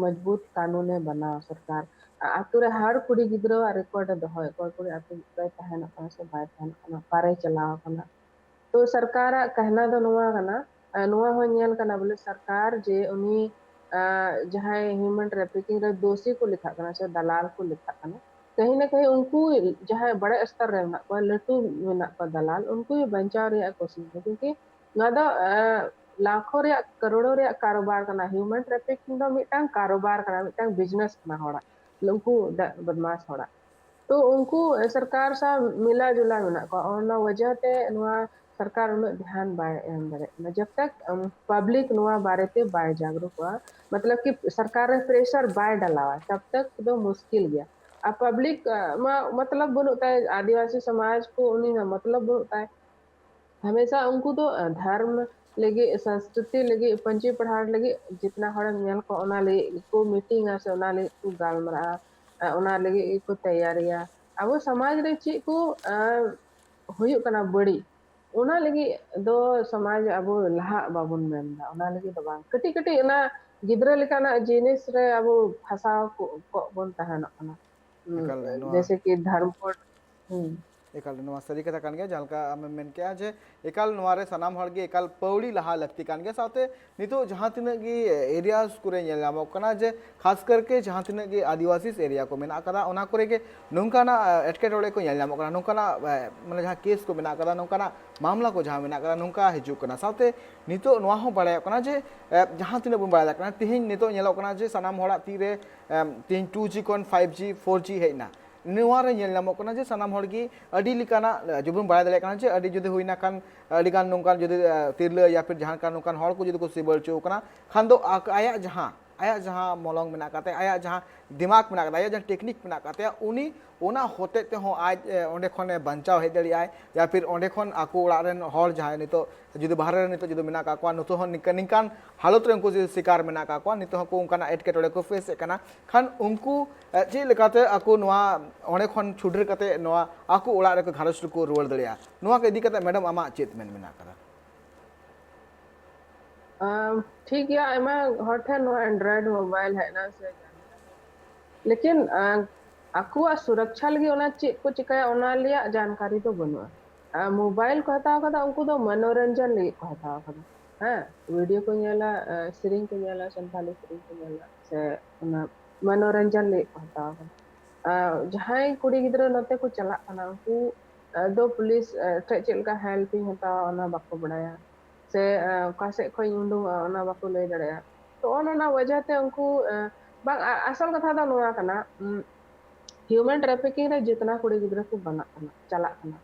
ᱢᱚᱡᱽᱵᱩᱛ ᱠᱟᱹᱱᱩᱱᱮ ᱵᱮᱱᱟᱣᱟ ᱥᱚᱨᱠᱟᱨ᱾ ᱟ-, ᱟᱛᱳ ᱨᱮ ᱦᱟᱨ ᱠᱩᱲᱤ ᱜᱤᱫᱽᱨᱟᱹᱣᱟᱜ ᱨᱮᱠᱚᱨᱰ ᱮ ᱫᱚᱦᱚᱭᱟ, ᱚᱠᱚᱭ ᱠᱩᱲᱤ ᱟᱛᱳ ᱨᱮ ᱛᱟᱦᱮᱱᱚᱜ ᱠᱟᱱᱟ ᱥᱮ ᱵᱟᱭ ᱛᱟᱦᱮᱱᱚᱜ ᱠᱟᱱᱟ, ᱚᱠᱟᱨᱮᱭ ᱪᱟᱞᱟᱣ ᱟᱠᱟᱱᱟ᱾ ᱛᱚ ᱥᱚᱨᱠᱟᱨᱟᱜ ᱠᱟᱦᱱᱟ ᱫᱚ ᱱᱚᱣᱟ ᱠᱟᱱᱟ, ᱟ, ᱱᱚᱣᱟ ᱦᱚᱸ ᱧᱮᱞ ᱠᱟᱱᱟ ᱵᱚᱞᱮ ᱥᱚᱨᱠᱟᱨ ᱡᱮ ᱩᱱᱤ, ᱟ, ᱡᱟᱦᱟᱸᱭ ᱦᱤᱭᱩᱢᱮᱱ ᱴᱨᱟᱯᱷᱤᱠᱤᱝ ᱨᱮ ᱫᱳᱥᱤ ᱠᱚ ᱞᱮᱠᱷᱟᱜ ᱠᱟᱱᱟ ᱥᱮ ᱫᱟᱞᱟᱞ ᱠᱚ ᱞᱮᱠᱷᱟᱜ ᱠᱟᱱᱟ, ᱠᱟᱹᱦᱤ ᱱᱟ ᱠᱟᱹᱦᱤ ᱩᱱᱠᱩ ᱡᱟᱦᱟᱸᱭ ᱵᱟᱲᱮ ᱥᱛᱚᱨ ᱨᱮ ᱢᱮᱱᱟᱜ ᱠᱚᱣᱟ, ᱞᱟᱹᱴᱩ ᱢᱮᱱᱟᱜ ᱠᱚᱣᱟ ᱫᱟᱞᱟᱞ, ᱩᱱᱠᱩ ᱜᱮ ᱵᱟᱧᱪᱟᱣ ᱨᱮᱭᱟᱜ ᱠᱳᱥᱤᱥ ᱫᱚ, ᱠᱤᱭᱩᱠᱤ ᱱᱚᱣᱟ ᱫᱚ, ᱟ, ᱞᱟᱠᱷᱚ ᱨᱮᱭᱟᱜ, ᱠᱟᱨᱳᱲᱚ ᱨᱮᱭᱟᱜ ᱠᱟᱨᱚᱵᱟᱨ ᱠᱟᱱᱟ᱾ ᱦᱤᱭᱩᱢᱮᱱ ᱴᱨᱟᱯᱷᱤᱠᱤᱝ ᱫᱚ ᱢᱤᱫᱴᱟᱝ ᱠᱟᱨᱚᱵᱟᱨ ᱠᱟᱱᱟ, ᱢᱤᱫᱴᱟᱝ ᱵᱤᱡᱽᱱᱮᱥ ᱠᱟᱱᱟ ᱦᱚᱲᱟᱜ, ᱩᱱᱠᱩ ᱫᱟ-, ᱵᱚᱫᱢᱟᱥ ᱦᱚᱲᱟᱜ᱾ ᱛᱚ ᱩᱱᱠᱩ ᱥᱚᱨᱠᱟᱨ ᱥᱟᱶ ᱢᱤᱞᱟ ᱡᱩᱞᱟ ᱢᱮᱱᱟᱜ ᱠᱚᱣᱟ, ᱚᱱᱟ ᱣᱟᱡᱟᱦ ᱛᱮ ᱱᱚᱣᱟ ᱥᱚᱨᱠᱟᱨ ᱩᱱᱟᱹᱜ ᱫᱷᱮᱭᱟᱱ ᱵᱟᱭ ᱮᱢ ᱫᱟᱲᱮᱭᱟᱜ ᱠᱟᱱᱟ᱾ ᱡᱟᱵ ᱛᱟᱠ, ᱟᱢ, ᱯᱟᱵᱽᱞᱤᱠ ᱱᱚᱣᱟ ᱵᱟᱨᱮ ᱛᱮ ᱵᱟᱭ ᱡᱟᱜᱽᱨᱩᱠᱚᱜᱼᱟ, ᱢᱚᱛᱞᱚᱵ ᱠᱤ ᱥᱚᱨᱠᱟᱨ ᱨᱮ ᱯᱨᱮᱥᱟᱨ ᱵᱟᱭ ᱰᱟᱞᱟᱣᱟ, ᱛᱟᱵ ᱛᱟᱠ ᱫᱚ ᱢᱩᱥᱠᱤᱞ ᱜᱮᱭᱟ᱾ ᱟᱨ ᱯᱟᱵᱽᱞᱤᱠ, ᱟ, ᱢᱟ ᱢᱚᱛᱞᱚᱵ ᱵᱟᱹᱱᱩᱜ ᱛᱟᱭ, ᱟᱹᱫᱤᱵᱟᱹᱥᱤ ᱥᱚᱢᱟᱡᱽ ᱠᱚ ᱩᱱᱤ ᱢᱟ ᱢᱚᱛᱞᱚᱵ ᱵᱟᱹᱱᱩᱜ ᱛᱟᱭ᱾ ᱦᱟᱢᱮᱥᱟ ᱩᱱᱠᱩ ᱫᱚ, ᱟ, ᱫᱷᱚᱨᱢ ᱞᱟᱹᱜᱤᱫ, ᱥᱚᱝᱥᱠᱨᱤᱛᱤ ᱞᱟᱹᱜᱤᱫ, ᱯᱟᱹᱧᱪᱤ ᱯᱟᱲᱦᱟᱴ ᱞᱟᱹᱜᱤᱫ ᱡᱤᱛᱱᱟ ᱦᱚᱲᱮᱢ ᱧᱮᱞ ᱠᱚᱣᱟ, ᱚᱱᱟ ᱞᱟᱹᱜᱤᱫ ᱜᱮᱠᱚ ᱢᱤᱴᱤᱝᱟ ᱥᱮ ᱚᱱᱟ ᱞᱟᱹᱜᱤᱫ ᱠᱚ ᱜᱟᱞᱢᱟᱨᱟᱜᱼᱟ, ᱟ, ᱚᱱᱟ ᱞᱟᱹᱜᱤᱫ ᱜᱮᱠᱚ ᱛᱮᱭᱟᱨᱤᱭᱟ᱾ ᱟᱵᱚ ᱥᱚᱢᱟᱡᱽ ᱨᱮ ᱪᱮᱫ ᱠᱚ, ᱟ, ᱦᱩᱭᱩᱜ ᱠᱟᱱᱟ ᱵᱟᱹᱲᱤᱡ, ᱚᱱᱟ ᱞᱟᱹᱜᱤᱫ ᱫᱚ ᱥᱚᱢᱟᱡᱽ ᱟᱵᱚ ᱞᱟᱦᱟᱜ ᱵᱟᱵᱚᱱ ᱢᱮᱱᱫᱟ, ᱚᱱᱟ ᱞᱟᱹᱜᱤᱫ ᱫᱚ ᱵᱟᱝ᱾ ᱠᱟᱹᱴᱤᱡ ᱠᱟᱹᱴᱤᱡ ᱚᱱᱟ ᱜᱤᱫᱽᱨᱟᱹ ᱞᱮᱠᱟᱱᱟᱜ ᱡᱤᱱᱤᱥ ᱨᱮ ᱟᱵᱚ ᱯᱷᱟᱥᱟᱣ ᱠᱚ-, ᱠᱚᱜ ᱵᱚᱱ ᱛᱟᱦᱮᱱᱚᱜ ᱠᱟᱱᱟ᱾ ᱦᱩᱸ, ᱮᱠᱟᱞ, ᱱᱚᱣᱟ ᱡᱮᱭᱥᱮ ᱠᱤ ᱫᱷᱚᱨᱢᱚ ᱠᱳᱰ᱾ ᱦᱩᱸ᱾ ᱮᱠᱟᱞ, ᱱᱚᱣᱟ ᱥᱟᱹᱨᱤ ᱠᱟᱛᱷᱟ ᱠᱟᱱ ᱜᱮᱭᱟ, ᱡᱟᱦᱟᱸ ᱞᱮᱠᱟ ᱟᱢᱮᱢ ᱢᱮᱱ ᱠᱮᱜᱼᱟ ᱡᱮ ᱮᱠᱟᱞ ᱱᱚᱣᱟ ᱨᱮ ᱥᱟᱱᱟᱢ ᱦᱚᱲ ᱜᱮ ᱮᱠᱟᱞ ᱯᱟᱹᱣᱲᱤ ᱞᱟᱦᱟ ᱞᱟᱹᱠᱛᱤ ᱠᱟᱱ ᱜᱮᱭᱟ, ᱥᱟᱶᱛᱮ ᱱᱤᱛᱚᱜ ᱡᱟᱦᱟᱸ ᱛᱤᱱᱟᱹᱜ ᱜᱮ areas ᱠᱚᱨᱮ ᱧᱮᱞ ᱧᱟᱢᱚᱜ ᱠᱟᱱᱟ ᱡᱮ ᱠᱷᱟᱥ ᱠᱟᱨ ᱠᱮ ᱡᱟᱦᱟᱸ ᱛᱤᱱᱟᱹᱜ ᱜᱮ ᱟᱹᱫᱤᱵᱟᱹᱥᱤ area ᱠᱚ ᱢᱮᱱᱟᱜ ᱟᱠᱟᱫᱟ, ᱚᱱᱟ ᱠᱚᱨᱮ ᱜᱮ ᱱᱚᱝᱠᱟᱱᱟᱜ, ᱮ, ᱮᱴᱠᱮᱴᱚᱬᱮ ᱠᱚ ᱧᱮᱞ ᱧᱟᱢᱚᱜ ᱠᱟᱱᱟ, ᱱᱚᱝᱠᱟᱱᱟᱜ, ᱮ, ᱢᱟᱱᱮ ᱡᱟᱦᱟᱸ case ᱠᱚ ᱢᱮᱱᱟᱜ ᱟᱠᱟᱫᱟ, ᱱᱚᱝᱠᱟᱱᱟᱜ ᱢᱟᱢᱞᱟ ᱠᱚ ᱡᱟᱦᱟᱸ ᱢᱮᱱᱟᱜ ᱟᱠᱟᱫᱟ, ᱱᱚᱝᱠᱟ ᱦᱤᱡᱩᱜ ᱠᱟᱱᱟ᱾ ᱥᱟᱶᱛᱮ ᱱᱤᱛᱚᱜ ᱱᱚᱣᱟ ᱦᱚᱸ ᱵᱟᱲᱟᱭᱚᱜ ᱠᱟᱱᱟ ᱡᱮ, ᱮ, ᱡᱟᱦᱟᱸ ᱛᱤᱱᱟᱹᱜ ᱵᱚᱱ ᱵᱟᱲᱟᱭ ᱫᱟᱲᱮᱭᱟᱜ ᱠᱟᱱᱟ, ᱛᱮᱦᱮᱧ ᱱᱤᱛᱚᱜ ᱧᱮᱞᱚᱜ ᱠᱟᱱᱟ ᱡᱮ ᱥᱟᱱᱟᱢ ᱦᱚᱲᱟᱜ ᱛᱤ ᱨᱮ, ᱮᱢ, ᱛᱮᱦᱮᱧ two G ᱠᱷᱚᱱ five G, four G ᱦᱮᱡ ᱮᱱᱟ᱾ ᱱᱚᱣᱟ ᱨᱮ ᱧᱮᱞ ᱧᱟᱢᱚᱜ ᱠᱟᱱᱟ ᱡᱮ ᱥᱟᱱᱟᱢ ᱦᱚᱲ ᱜᱮ ᱟᱹᱰᱤ ᱞᱮᱠᱟᱱᱟᱜ, ᱮ, ᱡᱩᱫᱤ ᱵᱚᱱ ᱵᱟᱲᱟᱭ ᱫᱟᱲᱮᱭᱟᱜ ᱠᱟᱱᱟ ᱡᱮ ᱟᱹᱰᱤ ᱡᱩᱫᱤ ᱦᱩᱭᱱᱟ ᱠᱷᱟᱱ, ᱟᱹᱰᱤ ᱜᱟᱱ ᱱᱚᱝᱠᱟᱱ ᱡᱩᱫᱤ, ᱮ, ᱛᱤᱨᱞᱟᱹ ᱭᱟ ᱯᱷᱤᱨ ᱡᱟᱦᱟᱸ ᱞᱮᱠᱟᱱ ᱱᱚᱝᱠᱟᱱ ᱦᱚᱲ ᱠᱚ ᱡᱩᱫᱤ ᱠᱚ ᱥᱤᱵᱟᱹ ᱦᱚᱪᱚ ᱠᱟᱱᱟ ᱠᱷᱟᱱ ᱫᱚ ᱟᱠ-, ᱟᱭᱟᱜ ᱡᱟᱦᱟᱸ, ᱟᱭᱟᱜ ᱡᱟᱦᱟᱸ ᱢᱚᱞᱚᱝ ᱢᱮᱱᱟᱜ ᱟᱠᱟᱫ ᱛᱟᱭᱟ, ᱟᱭᱟᱜ ᱡᱟᱦᱟᱸ ᱫᱤᱢᱟᱜᱽ ᱢᱮᱱᱟᱜ ᱟᱠᱟᱫ ᱛᱟᱭᱟ, ᱟᱭᱟᱜ ᱡᱟᱦᱟᱸ technique ᱢᱮᱱᱟᱜ ᱟᱠᱟᱫ ᱛᱟᱭᱟ, ᱩᱱᱤ ᱚᱱᱟ ᱦᱚᱛᱮᱡ ᱛᱮᱦᱚᱸ ᱟᱡ, ᱮ, ᱚᱸᱰᱮ ᱠᱷᱚᱱᱮ ᱵᱟᱧᱪᱟᱣ ᱦᱮᱡ ᱫᱟᱲᱮᱭᱟᱜᱼᱟᱭ, ᱭᱟ ᱯᱷᱤᱨ ᱚᱸᱰᱮ ᱠᱷᱚᱱ ᱟᱠᱚ ᱚᱲᱟᱜ ᱨᱮᱱ ᱦᱚᱲ ᱡᱟᱦᱟᱸᱭ ᱱᱤᱛᱚᱜ ᱡᱩᱫᱤ ᱵᱟᱦᱨᱮ ᱨᱮ ᱱᱤᱛᱚᱜ ᱡᱩᱫᱤ ᱢᱮᱱᱟᱜ ᱟᱠᱟᱫ ᱠᱚᱣᱟ, ᱱᱤᱛᱚᱜ ᱦᱚᱸ ᱱᱤᱝᱠᱟᱹ, ᱱᱤᱝᱠᱟᱱ ᱦᱟᱞᱚᱛ ᱨᱮ ᱩᱱᱠᱩ ᱡᱩᱫᱤ ᱥᱤᱠᱟᱨ ᱢᱮᱱᱟᱜ ᱟᱠᱟᱫ ᱠᱚᱣᱟ, ᱱᱤᱛᱚᱜ ᱦᱚᱸᱠᱚ ᱚᱱᱠᱟᱱᱟᱜ ᱮᱴᱠᱮᱴᱚᱬᱮ ᱠᱚ face ᱮᱫ ᱠᱟᱱᱟ, ᱠᱷᱟᱱ ᱩᱱᱠᱩ, ᱮ, ᱪᱮᱫ ᱞᱮᱠᱟᱛᱮ ᱟᱠᱚ ᱱᱚᱣᱟ ᱚᱸᱰᱮ ᱠᱷᱚᱱ ᱪᱷᱩᱰᱟᱹᱨ ᱠᱟᱛᱮ ᱱᱚᱣᱟ ᱟᱠᱚ ᱚᱲᱟᱜ ᱨᱮᱠᱚ ᱜᱷᱟᱨᱚᱸᱡᱽ ᱨᱮᱠᱚ ᱨᱩᱣᱟᱹᱲ ᱫᱟᱲᱮᱭᱟᱜᱼᱟ? ᱱᱚᱣᱟ ᱠᱚ ᱤᱫᱤ ᱠᱟᱛᱮ ᱢᱮᱰᱟᱢ ᱟᱢᱟᱜ ᱪᱮᱫ ᱢᱮᱱ ᱢᱮᱱᱟᱜ ᱟᱠᱟᱫᱟ? ᱟᱢ, ᱴᱷᱤᱠ ᱜᱮᱭᱟ, ᱟᱭᱢᱟ ᱦᱚᱲ ᱴᱷᱮᱱ ᱱᱚᱣᱟ Android mobile ᱦᱮᱡ ᱮᱱᱟ ᱥᱮ, ᱞᱮᱠᱤᱱ, ᱟᱸ, ᱟᱠᱚᱣᱟᱜ ᱥᱩᱨᱚᱠᱪᱷᱟ ᱞᱟᱹᱜᱤᱫ ᱚᱱᱟ ᱪᱮᱫ ᱠᱚ ᱪᱤᱠᱟᱹᱭᱟ, ᱚᱱᱟ ᱨᱮᱭᱟᱜ ᱡᱟᱱᱠᱟᱨᱤ ᱫᱚ ᱵᱟᱹᱱᱩᱜᱼᱟ᱾ ᱟᱨ mobile ᱠᱚ ᱦᱟᱛᱟᱣ ᱠᱟᱫᱟ, ᱩᱱᱠᱩ ᱫᱚ ᱢᱚᱱᱳᱨᱚᱧᱡᱚᱱ ᱞᱟᱹᱜᱤᱫ ᱠᱚ ᱦᱟᱛᱟᱣ ᱠᱟᱫᱟ᱾ ᱦᱮᱸ, video ᱠᱚ ᱧᱮᱞᱟ, ᱟᱸ, ᱥᱮᱨᱮᱧ ᱠᱚ ᱧᱮᱞᱟ, ᱥᱟᱱᱛᱟᱞᱤ ᱥᱮᱨᱮᱧ ᱠᱚ ᱧᱮᱞᱟ, ᱥᱮ ᱚᱱᱟ ᱢᱚᱱᱳᱨᱚᱧᱡᱚᱱ ᱞᱟᱹᱜᱤᱫ ᱠᱚ ᱦᱟᱛᱟᱣ ᱠᱟᱫᱟ᱾ ᱟᱨ ᱡᱟᱦᱟᱸᱭ ᱠᱩᱲᱤ ᱜᱤᱫᱽᱨᱟᱹ ᱱᱚᱛᱮ ᱠᱚ ᱪᱟᱞᱟᱜ ᱠᱟᱱᱟ, ᱩᱱᱠᱩ, ᱟᱸ, ᱫᱚ ᱯᱩᱞᱤᱥ, ᱟᱸ, ᱴᱷᱮᱡ ᱪᱮᱫ ᱞᱮᱠᱟ help ᱤᱧ ᱦᱟᱛᱟᱣᱟ, ᱚᱱᱟ ᱵᱟᱠᱚ ᱵᱟᱲᱟᱭᱟ᱾ ᱥᱮ, ᱟᱸ, ᱚᱠᱟ ᱥᱮᱫ ᱠᱷᱚᱡ ᱤᱧ ᱩᱰᱩᱝᱚᱜᱼᱟ, ᱚᱱᱟ ᱵᱟᱠᱚ ᱞᱟᱹᱭ ᱫᱟᱲᱮᱭᱟᱜᱼᱟ᱾ ᱛᱚ, ᱚᱱ ᱚᱱᱟ ᱚᱡᱮ ᱛᱮ ᱩᱱᱠᱩ, ᱟᱸ, ᱵᱟᱝ, ᱟ-, ᱟᱥᱚᱞ ᱠᱟᱛᱷᱟ ᱫᱚ ᱱᱚᱣᱟ ᱠᱟᱱᱟ, ᱩᱸ, human trafficking ᱨᱮ ᱡᱤᱛᱱᱟ ᱠᱩᱲᱤ ᱜᱤᱫᱽᱨᱟᱹ ᱠᱚ ᱵᱟᱱᱟᱜ ᱠᱟᱱᱟ, ᱪᱟᱞᱟᱜ ᱠᱟᱱᱟ,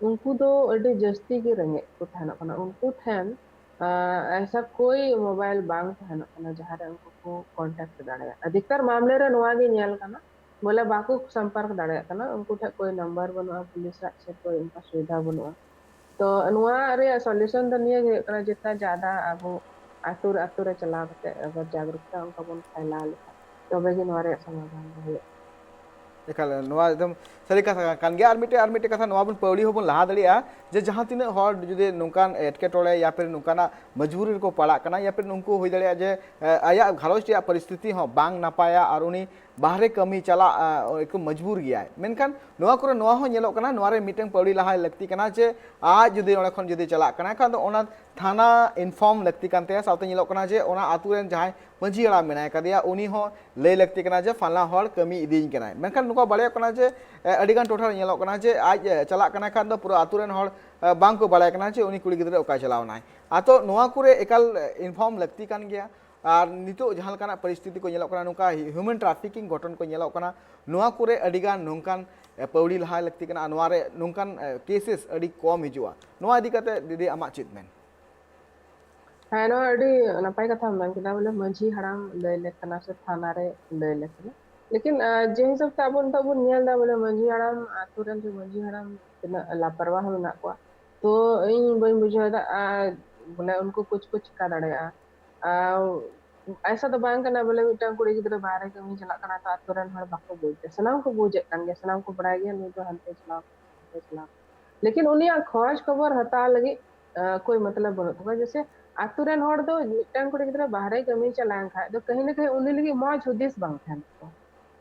ᱩᱱᱠᱩ ᱫᱚ ᱟᱹᱰᱤ ᱡᱟᱹᱥᱛᱤ ᱜᱮ ᱨᱮᱸᱜᱮᱡ ᱠᱚ ᱛᱟᱦᱮᱱᱚᱜ ᱠᱟᱱᱟ᱾ ᱩᱱᱠᱩ ᱴᱷᱮᱱ, ᱟᱸ, ᱮᱥᱟ ᱠᱳᱭ mobile ᱵᱟᱝ ᱛᱟᱦᱮᱱᱚᱜ ᱠᱟᱱᱟ, ᱡᱟᱦᱟᱸ ᱨᱮ ᱩᱱᱠᱩ ᱠᱚ contact ᱫᱟᱲᱮᱭᱟᱜᱼᱟ᱾ ᱟᱫᱷᱤᱠᱛᱟᱨ ᱢᱟᱢᱞᱮ ᱨᱮ ᱱᱚᱣᱟ ᱜᱮ ᱧᱮᱞ ᱠᱟᱱᱟ, ᱵᱚᱞᱮ ᱵᱟᱠᱚ ᱥᱚᱢᱯᱚᱨᱠ ᱫᱟᱲᱮᱭᱟᱜ ᱠᱟᱱᱟ, ᱩᱱᱠᱩ ᱴᱷᱮᱱ ᱠᱳᱭ number ᱵᱟᱹᱱᱩᱜᱼᱟ ᱯᱩᱞᱤᱥ ᱟᱜ, ᱥᱮ ᱠᱳᱭ ᱚᱱᱠᱟ ᱥᱩᱵᱤᱫᱷᱟ ᱵᱟᱹᱱᱩᱜᱼᱟ᱾ ᱛᱚ ᱱᱚᱣᱟ ᱨᱮᱭᱟᱜ solution ᱫᱚ ᱱᱤᱭᱟᱹ ᱜᱮ ᱦᱩᱭᱩᱜ ᱠᱟᱱᱟ, ᱡᱮᱛᱱᱟ ᱡᱟᱫᱟ ᱟᱵᱚ ᱟᱛᱳ ᱨᱮ, ᱟᱛᱳ ᱨᱮ ᱪᱟᱞᱟᱣ ᱠᱟᱛᱮ ᱟᱵᱚ ᱡᱟᱜᱽᱨᱩᱠᱛᱟ ᱚᱱᱠᱟ ᱵᱚᱱ ᱯᱷᱟᱭᱞᱟᱣ ᱞᱮᱠᱷᱟᱱ, ᱛᱚᱵᱮ ᱜᱮ ᱱᱚᱣᱟ ᱨᱮᱭᱟᱜ ᱥᱚᱢᱟᱫᱷᱟᱱ ᱫᱚ ᱦᱩᱭᱩᱜᱼᱟ᱾ ᱮᱠᱟᱞ, ᱱᱚᱣᱟ ᱮᱠᱫᱚᱢ ᱥᱟᱹᱨᱤ ᱠᱟᱛᱷᱟ ᱠᱟᱱ ᱜᱮᱭᱟ᱾ ᱟᱨ ᱢᱤᱫᱴᱮᱡ, ᱟᱨ ᱢᱤᱫᱴᱮᱡ ᱠᱟᱛᱷᱟ, ᱱᱚᱣᱟ ᱵᱚᱱ ᱯᱟᱹᱣᱲᱤ ᱦᱚᱸᱵᱚᱱ ᱞᱟᱦᱟ ᱫᱟᱲᱮᱭᱟᱜᱼᱟ ᱡᱮ ᱡᱟᱦᱟᱸ ᱛᱤᱱᱟᱹᱜ ᱦᱚᱲ ᱡᱩᱫᱤ ᱱᱚᱝᱠᱟᱱ ᱮᱴᱠᱮᱴᱚᱬᱮ ᱭᱟ ᱯᱷᱤᱨ ᱱᱚᱝᱠᱟᱱᱟᱜ ᱢᱚᱡᱽᱵᱩᱨᱤ ᱨᱮᱠᱚ ᱯᱟᱲᱟᱜ ᱠᱟᱱᱟ, ᱭᱟ ᱯᱷᱤᱨ ᱱᱩᱠᱩ ᱦᱩᱭ ᱫᱟᱲᱮᱭᱟᱜᱼᱟ ᱡᱮ, ᱮ, ᱟᱭᱟᱜ ᱜᱷᱟᱨᱚᱸᱡᱽ ᱨᱮᱭᱟᱜ ᱯᱚᱨᱤᱥᱛᱷᱤᱛᱤ ᱦᱚᱸ ᱵᱟᱝ ᱱᱟᱯᱟᱭᱟ ᱟᱨ ᱩᱱᱤ ᱵᱟᱦᱨᱮ ᱠᱟᱹᱢᱤ ᱪᱟᱞᱟᱜ, ᱮ, ᱠᱚ ᱢᱚᱡᱽᱵᱩᱨ ᱜᱮᱭᱟᱭ᱾ ᱢᱮᱱᱠᱷᱟᱱ ᱱᱚᱣᱟ ᱠᱚᱨᱮ ᱱᱚᱣᱟ ᱦᱚᱸ ᱧᱮᱞᱚᱜ ᱠᱟᱱᱟ, ᱱᱚᱣᱟ ᱨᱮ ᱢᱤᱫᱴᱟᱝ ᱯᱟᱹᱣᱲᱤ ᱞᱟᱦᱟᱭ ᱞᱟᱹᱠᱛᱤ ᱠᱟᱱᱟ ᱡᱮ ᱟᱡ ᱡᱩᱫᱤ ᱚᱸᱰᱮ ᱠᱷᱚᱱ ᱡᱩᱫᱤ ᱪᱟᱞᱟᱜ ᱠᱟᱱᱟ ᱠᱷᱟᱱ ᱫᱚ ᱚᱱᱟ ᱛᱷᱟᱱᱟ inform ᱞᱟᱹᱠᱛᱤ ᱠᱟᱱ ᱛᱟᱭᱟ᱾ ᱥᱟᱶᱛᱮ ᱧᱮᱞᱚᱜ ᱠᱟᱱᱟ ᱡᱮ ᱚᱱᱟ ᱟᱹᱛᱩ ᱨᱮᱱ ᱡᱟᱦᱟᱸᱭ ᱢᱟᱹᱡᱷᱤ ᱦᱟᱲᱟᱢ ᱢᱮᱱᱟᱭ ᱠᱟᱫᱮᱭᱟ, ᱩᱱᱤ ᱦᱚᱸ ᱞᱟᱹᱭ ᱞᱟᱹᱠᱛᱤ ᱠᱟᱱᱟ ᱡᱮ ᱯᱷᱟᱞᱱᱟ ᱦᱚᱲ ᱠᱟᱹᱢᱤ ᱤᱫᱤᱭᱤᱧ ᱠᱟᱱᱟᱭ᱾ ᱢᱮᱱᱠᱷᱟᱱ ᱱᱚᱝᱠᱟ ᱵᱟᱲᱟᱭᱚᱜ ᱠᱟᱱᱟ ᱡᱮ, ᱮ, ᱟᱹᱰᱤᱜᱟᱱ ᱴᱚᱴᱷᱟ ᱨᱮ ᱧᱮᱞᱚᱜ ᱠᱟᱱᱟ ᱡᱮ ᱟᱡ, ᱮ, ᱪᱟᱞᱟᱜ ᱠᱟᱱᱟᱭ ᱠᱷᱟᱱ ᱫᱚ ᱯᱩᱨᱟᱹ ᱟᱹᱛᱩ ᱨᱮᱱ ᱦᱚᱲ, ᱮ, ᱵᱟᱝ ᱠᱚ ᱵᱟᱲᱟᱭ ᱠᱟᱱᱟ ᱡᱮ ᱩᱱᱤ ᱠᱩᱲᱤ ᱜᱤᱫᱽᱨᱟᱹ ᱚᱠᱟᱭ ᱪᱟᱞᱟᱣ ᱮᱱᱟᱭ᱾ ᱟᱫᱚ ᱱᱚᱣᱟ ᱠᱚᱨᱮ ᱮᱠᱟᱞ, ᱮ, inform ᱞᱟᱹᱠᱛᱤ ᱠᱟᱱ ᱜᱮᱭᱟ᱾ ᱟᱨ ᱱᱤᱛᱚᱜ ᱡᱟᱦᱟᱸ ᱞᱮᱠᱟᱱᱟᱜ ᱯᱚᱨᱤᱥᱛᱷᱤᱛᱤ ᱠᱚ ᱧᱮᱞᱚᱜ ᱠᱟᱱᱟ, ᱱᱚᱝᱠᱟ human trafficking ᱜᱷᱚᱴᱚᱱ ᱠᱚ ᱧᱮᱞᱚᱜ ᱠᱟᱱᱟ, ᱱᱚᱣᱟ ᱠᱚᱨᱮ ᱟᱹᱰᱤᱜᱟᱱ ᱱᱚᱝᱠᱟᱱ, ᱮ, ᱯᱟᱹᱣᱲᱤ ᱞᱟᱦᱟ ᱞᱟᱹᱠᱛᱤ ᱠᱟᱱᱟ᱾ ᱟᱨ ᱱᱚᱣᱟ ᱨᱮ ᱱᱚᱝᱠᱟᱱ, ᱮ, cases ᱟᱹᱰᱤ ᱠᱚᱢ ᱦᱤᱡᱩᱜᱼᱟ᱾ ᱱᱚᱣᱟ ᱤᱫᱤ ᱠᱟᱛᱮ ᱫᱤᱫᱤ, ᱟᱢᱟᱜ ᱪᱮᱫ ᱢᱮᱱ? ᱦᱮᱸ, ᱱᱚᱣᱟ ᱟᱹᱰᱤ ᱱᱟᱯᱟᱭ ᱠᱟᱛᱷᱟᱢ ᱢᱮᱱ ᱠᱮᱫᱟ, ᱵᱚᱞᱮ ᱢᱟᱹᱡᱷᱤ ᱦᱟᱲᱟᱢ ᱞᱟᱹᱭ ᱞᱮᱠ ᱠᱟᱱᱟ ᱥᱮ ᱛᱷᱟᱱᱟ ᱨᱮ ᱞᱟᱹᱭ ᱞᱮᱠ ᱠᱟᱱᱟ᱾ ᱞᱮᱠᱤᱱ, ᱟ, ᱡᱮ ᱦᱤᱥᱟᱹᱵ ᱛᱮ ᱟᱵᱚ ᱱᱤᱛᱚᱜ ᱵᱚᱱ ᱧᱮᱞ ᱮᱫᱟ, ᱵᱚᱞᱮ ᱢᱟᱹᱡᱷᱤ ᱦᱟᱲᱟᱢ, ᱟᱛᱳ ᱨᱮᱱ ᱡᱮ ᱢᱟᱹᱡᱷᱤ ᱦᱟᱲᱟᱢ ᱛᱤᱱᱟᱹᱜ ᱞᱟᱯᱟᱨᱣᱟᱦ ᱢᱮᱱᱟᱜ ᱠᱚᱣᱟ, ᱛᱚ ᱤᱧ ᱵᱟᱹᱧ ᱵᱩᱡᱷᱟᱹᱣ ᱮᱫᱟ, ᱟ, ᱵᱚᱞᱮ ᱩᱱᱠᱩ ᱠᱩᱪ ᱠᱚ ᱪᱤᱠᱟ ᱫᱟᱲᱮᱭᱟᱜᱼᱟ᱾ ᱟ, ᱮᱭᱥᱟ ᱫᱚ ᱵᱟᱝ ᱠᱟᱱᱟ ᱵᱚᱞᱮ ᱢᱤᱫᱴᱟᱝ ᱠᱩᱲᱤ ᱜᱤᱫᱽᱨᱟᱹ ᱵᱟᱦᱨᱮ ᱠᱟᱹᱢᱤ ᱪᱟᱞᱟᱜ ᱠᱟᱱᱟ ᱛᱚ ᱟᱛᱳ ᱨᱮᱱ ᱦᱚᱲ ᱵᱟᱠᱚ ᱵᱩᱡᱽ ᱮᱫᱟ, ᱥᱟᱱᱟᱢ ᱠᱚ ᱵᱩᱡᱮᱫ ᱠᱟᱱ ᱜᱮᱭᱟ, ᱥᱟᱱᱟᱢ ᱠᱚ ᱵᱟᱲᱟᱭ ᱜᱮᱭᱟ ᱱᱩᱭ ᱫᱚ ᱦᱟᱱᱛᱮ ᱪᱟᱞᱟᱣ ᱠᱟᱱᱟ, ᱱᱚᱛᱮ ᱪᱟᱞᱟᱣ ᱠᱟᱱᱟ᱾ ᱞᱮᱠᱤᱱ ᱩᱱᱤᱭᱟᱜ ᱠᱷᱚᱡᱽ ᱠᱷᱚᱵᱚᱨ ᱦᱟᱛᱟᱣ ᱞᱟᱹᱜᱤᱫ, ᱟ, ᱠᱳᱭ ᱢᱚᱛᱞᱚᱵ ᱵᱟᱹᱱᱩᱜ ᱛᱟᱠᱚᱣᱟ᱾ ᱡᱮᱭᱥᱮ ᱟᱛᱳ ᱨᱮᱱ ᱦᱚᱲ ᱫᱚ ᱢᱤᱫᱴᱟᱝ ᱠᱩᱲᱤ ᱜᱤᱫᱽᱨᱟᱹ ᱵᱟᱦᱨᱮ ᱠᱟᱹᱢᱤ ᱪᱟᱞᱟᱣ ᱮᱱ ᱠᱷᱟᱡ ᱫᱚ ᱠᱟᱹᱦᱤ ᱱᱟ ᱠᱟᱹᱦᱤ ᱩᱱᱤ ᱞᱟᱹᱜᱤᱫ ᱢᱚᱡᱽ ᱦᱩᱫᱤᱥ ᱵᱟᱝ ᱛᱟᱦᱮᱱ ᱛᱟᱠᱚᱣᱟ᱾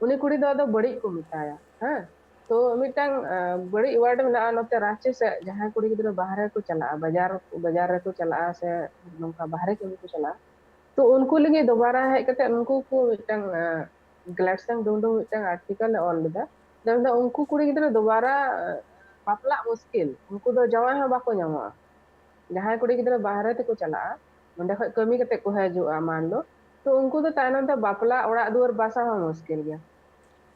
ᱩᱱᱤ ᱠᱩᱲᱤ ᱫᱚ ᱟᱫᱚ ᱵᱟᱹᱲᱤᱡ ᱠᱚ ᱢᱮᱛᱟᱭᱟ, ᱦᱮᱸ᱾ ᱛᱚ ᱢᱤᱫᱴᱟᱝ, ᱟ, ᱵᱟᱹᱲᱤᱡ word ᱢᱮᱱᱟᱜᱼᱟ ᱱᱚᱛᱮ ᱨᱟᱸᱪᱤ ᱥᱮᱫ, ᱡᱟᱦᱟᱸᱭ ᱠᱩᱲᱤ ᱜᱤᱫᱽᱨᱟᱹ ᱵᱟᱦᱨᱮ ᱠᱚ ᱪᱟᱞᱟᱜᱼᱟ, ᱵᱟᱡᱟᱨ, ᱵᱟᱡᱟᱨ ᱨᱮᱠᱚ ᱪᱟᱞᱟᱜᱼᱟ ᱥᱮ ᱱᱚᱝᱠᱟ ᱵᱟᱦᱨᱮ ᱠᱟᱹᱢᱤ ᱠᱚ ᱪᱟᱞᱟᱜᱼᱟ, ᱛᱚ ᱩᱱᱠᱩ ᱞᱟᱹᱜᱤᱫ ᱫᱚᱵᱟᱨᱟ ᱦᱮᱡ ᱠᱟᱛᱮ ᱩᱱᱠᱩ ᱠᱚ ᱢᱤᱫᱴᱟᱝ, ᱟ, ᱜᱞᱮᱰᱥᱴᱟᱝ ᱰᱩᱝᱰᱩᱝ ᱢᱤᱫᱴᱟᱝ article ᱮ ᱚᱞ ᱞᱮᱫᱟ᱾ ᱫᱚ ᱢᱮᱱᱫᱟ ᱩᱱᱠᱩ ᱠᱩᱲᱤ ᱜᱤᱫᱽᱨᱟᱹ ᱫᱚᱵᱟᱨᱟ, ᱟ, ᱵᱟᱯᱞᱟᱜ ᱢᱩᱥᱠᱤᱞ, ᱩᱱᱠᱩ ᱫᱚ ᱡᱟᱶᱟᱭ ᱦᱚᱸ ᱵᱟᱠᱚ ᱧᱟᱢᱚᱜᱼᱟ᱾ ᱡᱟᱦᱟᱸᱭ ᱠᱩᱲᱤ ᱜᱤᱫᱽᱨᱟᱹ ᱵᱟᱦᱨᱮ ᱛᱮᱠᱚ ᱪᱟᱞᱟᱜᱼᱟ, ᱚᱸᱰᱮ ᱠᱷᱚᱡ ᱠᱟᱹᱢᱤ ᱠᱟᱛᱮ ᱠᱚ ᱦᱤᱡᱩᱜᱼᱟ ᱢᱟᱱ ᱞᱚ, ᱛᱚ ᱩᱱᱠᱩ ᱫᱚ ᱛᱟᱭᱱᱚᱢ ᱛᱮ ᱵᱟᱯᱞᱟ, ᱚᱲᱟᱜ ᱫᱩᱣᱟᱹᱨ, ᱵᱟᱥᱟ ᱦᱚᱸ ᱢᱩᱥᱠᱤᱞ ᱜᱮᱭᱟ᱾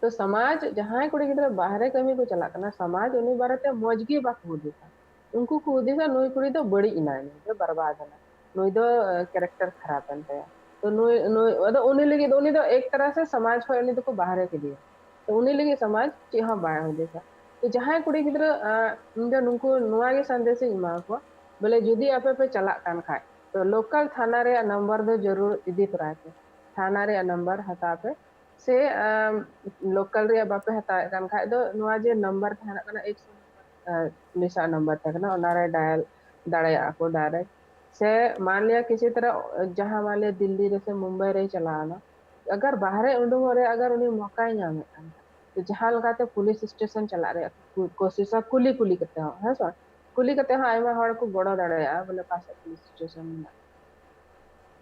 ᱛᱚ ᱥᱚᱢᱟᱡᱽ, ᱡᱟᱦᱟᱸᱭ ᱠᱩᱲᱤ ᱜᱤᱫᱽᱨᱟᱹ ᱵᱟᱦᱨᱮ ᱠᱟᱹᱢᱤ ᱠᱚ ᱪᱟᱞᱟᱜ ᱠᱟᱱᱟ, ᱥᱚᱢᱟᱡᱽ ᱩᱱᱤ ᱵᱟᱨᱮᱛᱮ ᱢᱚᱡᱽ ᱜᱮ ᱵᱟᱠᱚ ᱦᱩᱫᱤᱥᱟ᱾ ᱩᱱᱠᱩ ᱠᱚ ᱦᱩᱫᱤᱥᱟ ᱱᱩᱭ ᱠᱩᱲᱤ ᱫᱚ ᱵᱟᱹᱲᱤᱡ ᱮᱱᱟᱭ, ᱱᱩᱭ ᱫᱚ ᱵᱟᱨᱵᱟᱫ ᱮᱱᱟ, ᱱᱩᱭ ᱫᱚ, ᱮ, character ᱠᱷᱟᱨᱟᱯ ᱮᱱ ᱛᱟᱭᱟ᱾ ᱛᱚ ᱱᱩᱭ, ᱱᱩᱭ, ᱟᱫᱚ ᱩᱱᱤ ᱞᱟᱹᱜᱤᱫ ᱫᱚ ᱩᱱᱤ ᱫᱚ ᱮᱠ ᱛᱟᱨᱟ ᱥᱮ ᱥᱚᱢᱟᱡᱽ ᱠᱷᱚᱡ ᱩᱱᱤ ᱫᱚᱠᱚ ᱵᱟᱦᱨᱮ ᱠᱮᱫᱮᱭᱟ᱾ ᱛᱚ ᱩᱱᱤ ᱞᱟᱹᱜᱤᱫ ᱥᱚᱢᱟᱡᱽ ᱪᱮᱫ ᱦᱚᱸ ᱵᱟᱭ ᱦᱩᱫᱤᱥᱟ᱾ ᱛᱚ ᱡᱟᱦᱟᱸᱭ ᱠᱩᱲᱤ ᱜᱤᱫᱽᱨᱟᱹ, ᱟ, ᱤᱧ ᱫᱚ ᱱᱩᱠᱩ ᱱᱚᱣᱟ ᱜᱮ ᱥᱟᱸᱫᱮᱥ ᱤᱧ ᱮᱢᱟ ᱠᱚᱣᱟ, ᱵᱚᱞᱮ ᱡᱩᱫᱤ ᱟᱯᱮ ᱯᱮ ᱪᱟᱞᱟᱜ ᱠᱟᱱ ᱠᱷᱟᱡ, ᱛᱚ local ᱛᱷᱟᱱᱟ ᱨᱮᱭᱟᱜ number ᱫᱚ ᱡᱟᱹᱨᱩᱲ ᱤᱫᱤ ᱛᱚᱨᱟᱭ ᱯᱮ, ᱛᱷᱟᱱᱟ ᱨᱮᱭᱟᱜ number ᱦᱟᱛᱟᱣ ᱯᱮ᱾ ᱥᱮ ᱞᱳᱠᱟᱞ ᱨᱮᱭᱟᱜ ᱵᱟᱯᱮ ᱦᱟᱛᱟᱣᱮᱫ ᱠᱟᱱ ᱠᱷᱟᱡ ᱫᱚ, ᱱᱚᱣᱟ ᱡᱮ ᱱᱟᱢᱵᱟᱨ ᱛᱟᱦᱮᱱᱚᱜ ᱠᱟᱱᱟ, ᱮᱠᱥᱚ ᱱᱟᱢᱵᱟᱨ, ᱯᱩᱞᱤᱥᱟᱜ ᱱᱟᱢᱵᱟᱨ ᱛᱟᱦᱮᱸ ᱠᱟᱱᱟ, ᱚᱱᱟᱨᱮ ᱰᱟᱭᱟᱞ ᱫᱟᱲᱮᱭᱟᱜᱼᱟ ᱠᱚ ᱰᱟᱭᱨᱮᱠᱴ᱾ ᱥᱮ ᱢᱟᱱ ᱞᱤᱭᱟ ᱠᱤᱥᱤ ᱛᱟᱨᱟ ᱡᱟᱦᱟᱸ ᱢᱟᱱ ᱞᱤᱭᱟ ᱫᱤᱞᱞᱤ ᱨᱮ ᱥᱮ ᱢᱩᱢᱵᱟᱭ ᱨᱮᱭ ᱪᱟᱞᱟᱣ ᱮᱱᱟ, ᱟᱜᱟᱨ ᱵᱟᱦᱨᱮ ᱩᱰᱩᱠᱚᱜ ᱨᱮ ᱟᱜᱟᱨ ᱩᱱᱤ ᱢᱚᱠᱟᱭ ᱧᱟᱢᱮᱫ ᱠᱟᱱ ᱠᱷᱟᱡ, ᱛᱚ ᱡᱟᱦᱟᱸ ᱞᱮᱠᱟᱛᱮ ᱯᱩᱞᱤᱥ ᱥᱴᱮᱥᱚᱱ ᱪᱟᱞᱟᱜ ᱨᱮᱭᱟᱜ ᱠᱩ- ᱠᱳᱥᱤᱥᱟ, ᱠᱩᱞᱤ ᱠᱩᱞᱤ ᱠᱟᱛᱮ ᱦᱚᱸ, ᱦᱮᱸ ᱥᱮ ᱵᱟᱝ? ᱠᱩᱞᱤ ᱠᱟᱛᱮ ᱦᱚᱸ ᱟᱭᱢᱟ ᱦᱚᱲ ᱠᱚ ᱜᱚᱲᱚ ᱫᱟᱲᱮᱭᱟᱜᱼᱟ, ᱵᱚᱞᱮ ᱚᱠᱟ ᱥᱮᱫ ᱯᱩᱞᱤᱥ ᱥᱴᱮᱥᱚᱱ ᱢᱮᱱᱟᱜᱼᱟ᱾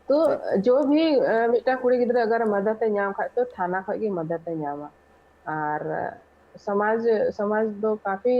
ᱛᱚ ᱴᱷᱤᱠ᱾ ᱡᱚ ᱵᱷᱤ ᱢᱤᱫᱴᱟᱝ ᱠᱩᱲᱤ ᱜᱤᱫᱽᱨᱟᱹ ᱟᱜᱟᱨ ᱢᱟᱫᱟᱫ ᱮ ᱧᱟᱢ ᱠᱷᱟᱡ ᱛᱚ ᱛᱷᱟᱱᱟ ᱠᱷᱚᱡ ᱜᱮ ᱢᱟᱫᱟᱫ ᱮ ᱧᱟᱢᱟ᱾ ᱟᱨ ᱥᱚᱢᱟᱡᱽ ᱥᱚᱢᱟᱡᱽ ᱫᱚ ᱠᱟᱯᱷᱤ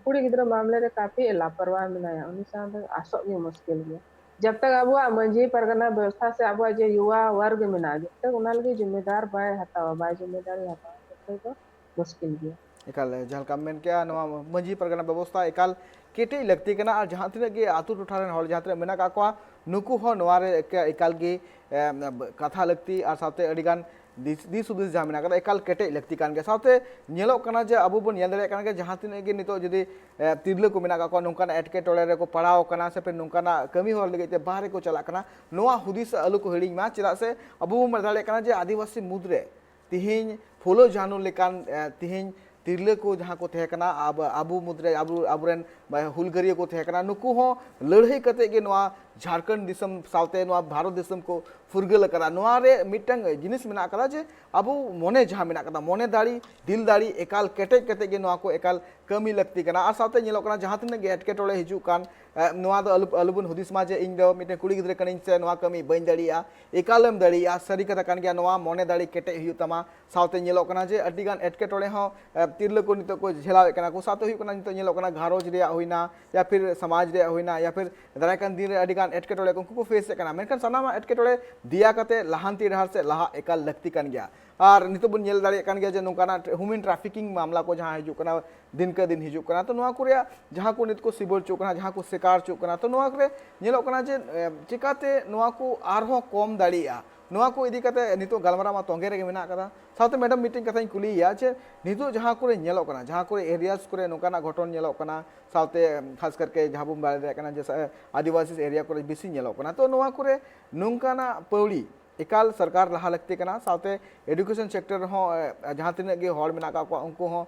ᱠᱩᱲᱤ ᱜᱤᱫᱽᱨᱟᱹ ᱢᱟᱢᱞᱮ ᱨᱮ ᱠᱟᱯᱷᱤ ᱞᱟᱯᱚᱨᱣᱟ ᱢᱮᱱᱟᱭᱟ, ᱩᱱᱤ ᱥᱟᱶ ᱫᱚ ᱟᱥᱚᱜ ᱜᱮ ᱢᱩᱥᱠᱤᱞ ᱜᱮᱭᱟ᱾ ᱡᱟᱵ ᱛᱟᱠ ᱟᱵᱚᱣᱟᱜ ᱢᱟᱹᱡᱷᱤ ᱯᱟᱨᱜᱟᱱᱟ ᱵᱮᱵᱚᱥᱛᱷᱟ ᱥᱮ ᱟᱵᱚᱣᱟᱜ ᱡᱮ ᱭᱩᱣᱟ ᱣᱟᱨᱜ ᱢᱮᱱᱟᱜᱼᱟ, ᱡᱟᱵ ᱛᱟᱠ ᱚᱱᱟ ᱞᱟᱹᱜᱤᱫ ᱡᱤᱢᱢᱮᱫᱟᱨ ᱵᱟᱭ ᱦᱟᱛᱟᱣᱟ, ᱵᱟᱭ ᱡᱤᱢᱢᱮᱫᱟᱨᱤ ᱦᱟᱛᱟᱣᱟ, ᱛᱟᱵ ᱛᱟᱠ ᱫᱚ ᱢᱩᱥᱠᱤᱞ ᱜᱮᱭᱟ᱾ ᱮᱠᱟᱞ, ᱡᱟᱦᱟᱸ ᱞᱮᱠᱟᱢ ᱢᱮᱱ ᱠᱮᱜᱼᱟ, ᱱᱚᱣᱟ ᱢᱟᱹᱡᱷᱤ ᱯᱟᱨᱜᱟᱱᱟ ᱵᱮᱵᱚᱥᱛᱷᱟ ᱮᱠᱟᱞ ᱠᱮᱴᱮᱡ ᱞᱟᱹᱠᱛᱤ ᱠᱟᱱᱟ᱾ ᱟᱨ ᱡᱟᱦᱟᱸ ᱛᱤᱱᱟᱹᱜ ᱜᱮ ᱟᱹᱛᱩ ᱴᱚᱴᱷᱟ ᱨᱮᱱ ᱦᱚᱲ ᱡᱟᱦᱟᱸ ᱛᱤᱱᱟᱹᱜ ᱢᱮᱱᱟᱜ ᱟᱠᱟᱫ ᱠᱚᱣᱟ, ᱱᱩᱠᱩ ᱦᱚᱸ ᱱᱚᱣᱟ ᱨᱮ ᱮᱠᱟ- ᱮᱠᱟᱞ ᱜᱮ ᱮᱢ, ᱠᱟᱛᱷᱟ ᱞᱟᱹᱠᱛᱤ᱾ ᱟᱨ ᱥᱟᱶᱛᱮ ᱟᱹᱰᱤ ᱜᱟᱱ ᱫᱤᱥ ᱫᱤᱥ ᱦᱩᱫᱤᱥ ᱡᱟᱦᱟᱸ ᱢᱮᱱᱟᱜ ᱟᱠᱟᱫᱟ, ᱮᱠᱟᱞ ᱠᱮᱴᱮᱡ ᱞᱟᱹᱠᱛᱤ ᱠᱟᱱ ᱜᱮᱭᱟ᱾ ᱥᱟᱶᱛᱮ ᱧᱮᱞᱚᱜ ᱠᱟᱱᱟ ᱡᱮ ᱟᱵᱚ ᱵᱚᱱ ᱧᱮᱞ ᱫᱟᱲᱮᱭᱟᱜ ᱠᱟᱱᱟ ᱡᱮ ᱡᱟᱦᱟᱸ ᱛᱤᱱᱟᱹᱜ ᱜᱮ ᱱᱤᱛᱚᱜ ᱡᱩᱫᱤ ᱮ, ᱛᱤᱨᱞᱟᱹ ᱠᱚ ᱢᱮᱱᱟᱜ ᱟᱠᱟᱫ ᱠᱚᱣᱟ, ᱱᱚᱝᱠᱟᱱᱟᱜ ᱮᱴᱠᱮᱴᱚᱬᱮ ᱨᱮᱠᱚ ᱯᱟᱲᱟᱣ ᱟᱠᱟᱱᱟ ᱥᱮ ᱯᱷᱤᱨ ᱱᱚᱝᱠᱟᱱᱟᱜ ᱠᱟᱹᱢᱤ ᱦᱚᱨᱟ ᱞᱟᱹᱜᱤᱫ ᱛᱮ ᱵᱟᱦᱨᱮ ᱠᱚ ᱪᱟᱞᱟᱜ ᱠᱟᱱᱟ, ᱱᱚᱣᱟ ᱦᱩᱫᱤᱥ ᱟᱞᱚ ᱠᱚ ᱦᱤᱲᱤᱧ ᱢᱟ᱾ ᱪᱮᱫᱟᱜ ᱥᱮ ᱟᱵᱚ ᱵᱚᱱ ᱵᱟᱲᱟᱭ ᱫᱟᱲᱮᱭᱟᱜ ᱠᱟᱱᱟ ᱡᱮ ᱟᱹᱫᱤᱵᱟᱹᱥᱤ ᱢᱩᱫᱽᱨᱮ ᱛᱤᱦᱤᱧ ᱯᱷᱩᱞᱳ ᱡᱷᱟᱱᱩ ᱞᱮᱠᱟᱱ, ᱮ, ᱛᱤᱦᱤᱧ ᱛᱤᱨᱞᱟᱹ ᱠᱚ ᱡᱟᱦᱟᱸ ᱠᱚ ᱛᱟᱦᱮᱸ ᱠᱟᱱᱟ, ᱟᱵᱚ, ᱟᱵᱚ ᱢᱩᱫᱽᱨᱮ ᱟᱵᱚ, ᱟᱵᱚᱨᱮᱱ, ᱮ, ᱦᱩᱞᱜᱟᱹᱨᱤᱭᱟᱹ ᱠᱚ ᱛᱟᱦᱮᱸ ᱠᱟᱱᱟ, ᱱᱩᱠᱩ ᱦᱚᱸ ᱞᱟᱹᱲᱦᱟᱹᱭ ᱠᱟᱛᱮ ᱜᱮ ᱱᱚᱣᱟ ᱡᱷᱟᱲᱠᱷᱚᱸᱰ ᱫᱤᱥᱚᱢ ᱥᱟᱶᱛᱮ ᱱᱚᱣᱟ ᱵᱷᱟᱨᱚᱛ ᱫᱤᱥᱚᱢ ᱠᱚ ᱯᱷᱩᱨᱜᱟᱹᱞ ᱟᱠᱟᱫᱟ᱾ ᱱᱚᱣᱟ ᱨᱮ ᱢᱤᱫᱴᱟᱝ ᱡᱤᱱᱤᱥ ᱢᱮᱱᱟᱜ ᱟᱠᱟᱫᱟ ᱡᱮ ᱟᱵᱚ ᱢᱚᱱᱮ ᱡᱟᱦᱟᱸ ᱢᱮᱱᱟᱜ ᱟᱠᱟᱫᱟ, ᱢᱚᱱᱮ ᱫᱟᱲᱮ, ᱫᱤᱞ ᱫᱟᱲᱮ ᱮᱠᱟᱞ ᱠᱮᱴᱮᱡ ᱠᱟᱛᱮ ᱜᱮ ᱱᱚᱣᱟ ᱠᱚ ᱮᱠᱟᱞ ᱠᱟᱹᱢᱤ ᱞᱟᱹᱠᱛᱤ ᱠᱟᱱᱟ᱾ ᱟᱨ ᱥᱟᱶᱛᱮ ᱧᱮᱞᱚᱜ ᱠᱟᱱᱟ ᱡᱟᱦᱟᱸ ᱛᱤᱱᱟᱹᱜ ᱜᱮ ᱮᱴᱠᱮᱴᱚᱬᱮ ᱦᱤᱡᱩᱜ ᱠᱟᱱ, ᱮ, ᱱᱚᱣᱟ ᱫᱚ ᱟᱞᱚ, ᱟᱞᱚᱵᱚᱱ ᱦᱩᱫᱤᱥ ᱢᱟ ᱡᱮ ᱤᱧ ᱫᱚ ᱢᱤᱫᱴᱮᱱ ᱠᱩᱲᱤ ᱜᱤᱫᱽᱨᱟᱹ ᱠᱟᱹᱱᱟᱹᱧ ᱥᱮ ᱱᱚᱣᱟ ᱠᱟᱹᱢᱤ ᱵᱟᱹᱧ ᱫᱟᱲᱮᱭᱟᱜᱼᱟ᱾ ᱮᱠᱟᱞᱮᱢ ᱫᱟᱲᱮᱭᱟᱜᱼᱟ, ᱥᱟᱹᱨᱤ ᱠᱟᱛᱷᱟ ᱠᱟᱱ ᱜᱮᱭᱟ, ᱱᱚᱣᱟ ᱢᱚᱱᱮ ᱫᱟᱲᱮ ᱠᱮᱴᱮᱡ ᱦᱩᱭᱩᱜ ᱛᱟᱢᱟ᱾ ᱥᱟᱶᱛᱮ ᱧᱮᱞᱚᱜ ᱠᱟᱱᱟ ᱡᱮ ᱟᱹᱰᱤᱜᱟᱱ ᱮᱴᱠᱮᱴᱚᱬᱮ ᱦᱚᱸ, ᱮ, ᱛᱤᱨᱞᱟᱹ ᱠᱚ ᱱᱤᱛᱚᱜ ᱠᱚ ᱡᱷᱮᱞᱟᱣᱮᱫ ᱠᱟᱱᱟ ᱠᱚ᱾ ᱥᱟᱶᱛᱮ ᱦᱩᱭᱩᱜ ᱠᱟᱱᱟ, ᱱᱤᱛᱚᱜ ᱧᱮᱞᱚᱜ ᱠᱟᱱᱟ ᱜᱷᱟᱨᱚᱸᱡᱽ ᱨᱮᱭᱟᱜ ᱦᱩᱭᱱᱟ, ᱭᱟ ᱯᱷᱤᱨ ᱥᱚᱢᱟᱡᱽ ᱨᱮᱭᱟᱜ ᱦᱩᱭᱱᱟ, ᱭᱟ ᱯᱷᱤᱨ ᱫᱟᱨᱟᱭ ᱠᱟᱱ ᱫᱤᱱ ᱨᱮ ᱟᱹᱰᱤᱜᱟᱱ ᱮᱴᱠᱮᱴᱚᱬᱮ ᱠᱚ ᱩᱱᱠᱩ ᱠᱚ ᱯᱷᱮᱥᱮᱫ ᱠᱟᱱᱟ᱾ ᱢᱮᱱᱠᱷᱟᱱ ᱥᱟᱱᱟᱢᱟᱜ ᱮᱴᱠᱮᱴᱚᱬᱮ ᱫᱮᱭᱟ ᱠᱟᱛᱮ ᱞᱟᱦᱟᱱᱛᱤ ᱰᱟᱦᱟᱨ ᱥᱮᱫ ᱞᱟᱦᱟᱜ ᱮᱠᱟᱞ ᱞᱟᱹᱠᱛᱤ ᱠᱟᱱ ᱜᱮᱭᱟ᱾ ᱟᱨ ᱱᱤᱛᱚᱜ ᱵᱚᱱ ᱧᱮᱞ ᱫᱟᱲᱮᱭᱟᱜ ᱠᱟᱱ ᱜᱮᱭᱟ ᱡᱮ ᱱᱚᱝᱠᱟᱱᱟᱜ ᱦᱤᱭᱩᱢᱮᱱ ᱴᱨᱟᱯᱷᱤᱠᱤᱝ ᱢᱟᱢᱞᱟ ᱠᱚ ᱡᱟᱦᱟᱸ ᱦᱤᱡᱩᱜ ᱠᱟᱱᱟ, ᱫᱤᱱᱠᱮ ᱫᱤᱱ ᱦᱤᱡᱩᱜ ᱠᱟᱱᱟ, ᱛᱚ ᱱᱚᱣᱟ ᱠᱚ ᱨᱮᱭᱟᱜ ᱡᱟᱦᱟᱸ ᱠᱚ ᱱᱤᱛ ᱠᱚ ᱥᱤᱵᱚᱞ ᱦᱚᱪᱚᱜ ᱠᱟᱱᱟ, ᱡᱟᱦᱟᱸ ᱠᱚ ᱥᱤᱠᱟᱨ ᱦᱚᱪᱚᱜ ᱠᱟᱱᱟ, ᱛᱚ ᱱᱚᱣᱟ ᱠᱚᱨᱮ ᱧᱮᱞᱚᱜ ᱠᱟᱱᱟ ᱡᱮ, ᱮ, ᱪᱤᱠᱟᱛᱮ ᱱᱚᱣᱟ ᱠᱚ ᱟᱨᱦᱚᱸ ᱠᱚᱢ ᱫᱟᱲᱮᱭᱟᱜᱼᱟ, ᱱᱚᱣᱟ ᱠᱚ ᱤᱫᱤ ᱠᱟᱛᱮ ᱱᱤᱛᱚᱜ ᱜᱟᱞᱢᱟᱨᱟᱣ ᱢᱟ ᱛᱚᱸᱜᱮ ᱨᱮᱜᱮ ᱢᱮᱱᱟᱜ ᱟᱠᱟᱫᱟ᱾ ᱥᱟᱶᱛᱮ ᱢᱮᱰᱟᱢ, ᱢᱤᱫᱴᱮᱱ ᱠᱟᱛᱷᱟᱧ ᱠᱩᱞᱤᱭᱮᱭᱟ ᱡᱮ ᱱᱤᱛᱚᱜ ᱡᱟᱦᱟᱸ ᱠᱚᱨᱮ ᱧᱮᱞᱚᱜ ᱠᱟᱱᱟ, ᱡᱟᱦᱟᱸ ᱠᱚᱨᱮ ᱮᱨᱤᱭᱟᱥ ᱠᱚᱨᱮ ᱱᱚᱝᱠᱟᱱᱟᱜ ᱜᱷᱚᱴᱚᱱ ᱧᱮᱞᱚᱜ ᱠᱟᱱᱟ, ᱥᱟᱶᱛᱮ ᱠᱷᱟᱥ ᱠᱟᱨᱠᱮ ᱡᱟᱦᱟᱸ ᱵᱚᱱ ᱵᱟᱲᱟᱭ ᱫᱟᱲᱮᱭᱟᱜ ᱠᱟᱱᱟ ᱡᱮ ᱥᱟ-, ᱟᱹᱫᱤᱵᱟᱹᱥᱤ ᱮᱨᱤᱭᱟ ᱠᱚᱨᱮ ᱵᱮᱥᱤ ᱧᱮᱞᱚᱜ ᱠᱟᱱᱟ, ᱛᱚ ᱱᱚᱣᱟ ᱠᱚᱨᱮ ᱱᱚᱝᱠᱟᱱᱟᱜ ᱯᱟᱹᱣᱲᱤ ᱮᱠᱟᱞ ᱥᱚᱨᱠᱟᱨ ᱞᱟᱦᱟ ᱞᱟᱹᱠᱛᱤ ᱠᱟᱱᱟ, ᱥᱟᱶᱛᱮ education sector ᱨᱮᱦᱚᱸ ᱡᱟᱦᱟᱸ ᱛᱤᱱᱟᱹᱜ ᱜᱮ ᱦᱚᱲ ᱢᱮᱱᱟᱜ ᱟᱠᱟᱫ ᱠᱚᱣᱟ ᱩᱱᱠᱩ ᱦᱚᱸ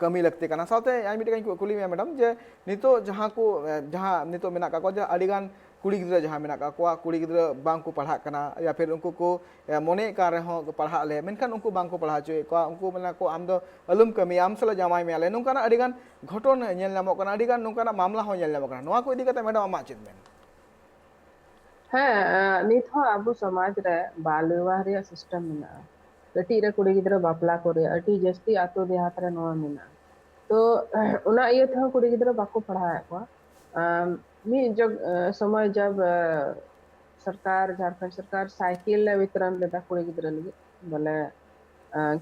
ᱠᱟᱹᱢᱤ ᱞᱟᱹᱠᱛᱤ ᱠᱟᱱᱟ᱾ ᱥᱟᱶᱛᱮ ᱤᱧ ᱢᱤᱫᱴᱮᱱ ᱠᱩᱞᱤ ᱢᱮᱭᱟ ᱢᱮᱰᱟᱢ, ᱡᱮ ᱱᱤᱛᱚᱜ ᱡᱟᱦᱟᱸ ᱠᱚ ᱡᱟᱦᱟᱸ ᱱᱤᱛᱚᱜ ᱢᱮᱱᱟᱜ ᱟᱠᱟᱫ ᱠᱚᱣᱟ, ᱡᱮ ᱟᱹᱰᱤᱜᱟᱱ ᱠᱩᱲᱤ ᱜᱤᱫᱽᱨᱟᱹ ᱡᱟᱦᱟᱸ ᱢᱮᱱᱟᱜ ᱟᱠᱟᱫ ᱠᱚᱣᱟ, ᱠᱩᱲᱤ ᱜᱤᱫᱽᱨᱟᱹ ᱵᱟᱝ ᱠᱚ ᱯᱟᱲᱦᱟᱜ ᱠᱟᱱᱟ, ᱭᱟ ᱯᱷᱤᱨ ᱩᱱᱠᱩ ᱠᱚ ᱢᱚᱱᱮᱭᱮᱫ ᱠᱟᱱ ᱨᱮᱦᱚᱸ ᱯᱟᱲᱦᱟᱜ ᱟᱞᱮ, ᱢᱮᱱᱠᱷᱟᱱ ᱩᱱᱠᱩ ᱵᱟᱝ ᱠᱚ ᱯᱟᱲᱦᱟᱣ ᱦᱚᱪᱚᱭᱮᱫ ᱠᱚᱣᱟ, ᱩᱱᱠᱩ ᱢᱮᱱᱟ ᱠᱚ ᱟᱢ ᱫᱚ ᱟᱞᱚᱢ ᱠᱟᱹᱢᱤᱭᱟ, ᱟᱢ ᱥᱟᱞᱟᱜ ᱡᱟᱶᱟᱭ ᱢᱮᱭᱟᱞᱮ, ᱱᱚᱝᱠᱟᱱᱟᱜ ᱟᱹᱰᱤᱜᱟᱱ ᱜᱷᱚᱴᱚᱱ ᱧᱮᱞ ᱧᱟᱢᱚᱜ ᱠᱟᱱᱟ, ᱟᱹᱰᱤᱜᱟᱱ ᱱᱚᱝᱠᱟᱱᱟᱜ ᱢᱟᱢᱞᱟ ᱦᱚᱸ ᱧᱮᱞ ᱧᱟᱢᱚᱜ ᱠᱟᱱᱟ᱾ ᱱᱚᱣᱟ ᱠᱚ ᱤᱫᱤ ᱠᱟᱛᱮ ᱢᱮᱰᱟᱢ ᱟᱢᱟᱜ ᱪᱮᱫ ᱢᱮᱱ? ᱦᱮᱸ, ᱱᱤᱛ ᱦᱚᱸ ᱟᱵᱚ ᱥᱚᱢᱟᱡᱽ ᱨᱮ ᱵᱟᱞ ᱵᱤᱵᱟᱦ ᱨᱮᱭᱟᱜ system ᱢᱮᱱᱟᱜᱼᱟ᱾ ᱠᱟᱹᱴᱤᱡ ᱨᱮ ᱠᱩᱲᱤ ᱜᱤᱫᱽᱨᱟᱹ ᱵᱟᱯᱞᱟ ᱠᱚ ᱨᱮᱭᱟᱜ ᱟᱹᱰᱤ ᱡᱟᱹᱥᱛᱤ ᱟᱛᱳ ᱫᱮᱦᱟᱛ ᱨᱮ ᱱᱚᱣᱟ ᱢᱮᱱᱟᱜᱼᱟ᱾ ᱛᱚ ᱚᱱᱟ ᱤᱭᱟᱹ ᱛᱮᱦᱚᱸ ᱠᱩᱲᱤ ᱜᱤᱫᱽᱨᱟᱹ ᱵᱟᱠᱚ ᱯᱟᱲᱦᱟᱣᱮᱫ ᱠᱚᱣᱟ᱾ ᱢᱤᱫ ᱡᱚᱜ ᱥᱚᱢᱚᱭ ᱡᱟᱵ ᱥᱚᱨᱠᱟᱨ, ᱡᱷᱟᱲᱠᱷᱚᱸᱰ ᱥᱚᱨᱠᱟᱨ ᱥᱟᱭᱠᱮᱞ ᱮ ᱵᱤᱛᱚᱨᱚᱱ ᱞᱮᱫᱟ ᱠᱩᱲᱤ ᱜᱤᱫᱽᱨᱟᱹ ᱞᱟᱹᱜᱤᱫ, ᱵᱚᱞᱮ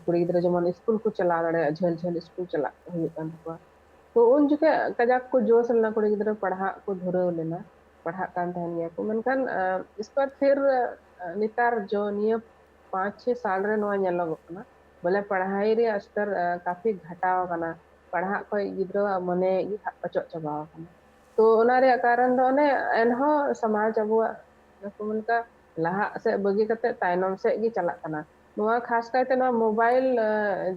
ᱠᱩᱲᱤ ᱜᱤᱫᱽᱨᱟᱹ ᱡᱮᱢᱚᱱ ᱥᱠᱩᱞ ᱠᱚ ᱪᱟᱞᱟᱣ ᱫᱟᱲᱮᱭᱟᱜᱼᱟ, ᱡᱷᱟᱹᱞ ᱡᱷᱟᱹᱞ ᱥᱠᱩᱞ ᱪᱟᱞᱟᱜ ᱦᱩᱭᱩᱜ ᱠᱟᱱ ᱛᱟᱠᱚᱣᱟ᱾ ᱛᱚ ᱩᱱ ᱡᱚᱠᱷᱮᱡ ᱠᱟᱡᱟᱠ ᱠᱚ ᱡᱳᱥ ᱞᱮᱱᱟ, ᱠᱩᱲᱤ ᱜᱤᱫᱽᱨᱟᱹ ᱯᱟᱲᱦᱟᱜ ᱠᱚ ᱫᱷᱩᱨᱟᱹᱣ ᱞᱮᱱᱟ, ᱯᱟᱲᱦᱟᱜ ᱠᱟᱱ ᱛᱟᱦᱮᱱ ᱜᱮᱭᱟ ᱠᱚ᱾ ᱢᱮᱱᱠᱷᱟᱱ ᱤᱥᱠᱮ ᱵᱟᱫ ᱯᱷᱤᱨ ᱱᱮᱛᱟᱨ ᱡᱚ ᱱᱤᱭᱟᱹ ᱯᱟᱸᱪ ᱪᱷᱮ ᱥᱟᱞ ᱨᱮ ᱱᱚᱣᱟ ᱧᱮᱞᱚᱜᱚᱜ ᱠᱟᱱᱟ, ᱵᱚᱞᱮ ᱯᱟᱲᱦᱟᱣ ᱨᱮᱭᱟᱜ ᱥᱛᱚᱨ ᱠᱟᱯᱷᱤ ᱜᱷᱟᱴᱟᱣ ᱟᱠᱟᱱᱟ᱾ ᱯᱟᱲᱦᱟᱜ ᱠᱷᱚᱱ ᱜᱤᱫᱽᱨᱟᱹᱣᱟᱜ ᱢᱚᱱᱮ ᱜᱮ ᱚᱪᱚᱜ ᱪᱟᱵᱟᱣ ᱟᱠᱟᱱᱟ᱾ ᱛᱚ ᱚᱱᱟ ᱨᱮᱭᱟᱜ ᱠᱟᱨᱚᱱ ᱫᱚ ᱚᱱᱮ ᱮᱱᱦᱚᱸ ᱥᱚᱢᱟᱡᱽ ᱟᱵᱚᱣᱟᱜ ᱠᱚ ᱢᱮᱱ ᱞᱮᱠᱟ ᱞᱟᱦᱟᱜ ᱥᱮᱫ ᱵᱟᱹᱜᱤ ᱠᱟᱛᱮ ᱛᱟᱭᱱᱚᱢ ᱥᱮᱫ ᱜᱮ ᱪᱟᱞᱟᱜ ᱠᱟᱱᱟ᱾ ᱱᱚᱣᱟ ᱠᱷᱟᱥ ᱠᱟᱭᱛᱮ ᱱᱚᱣᱟ ᱢᱳᱵᱟᱭᱤᱞ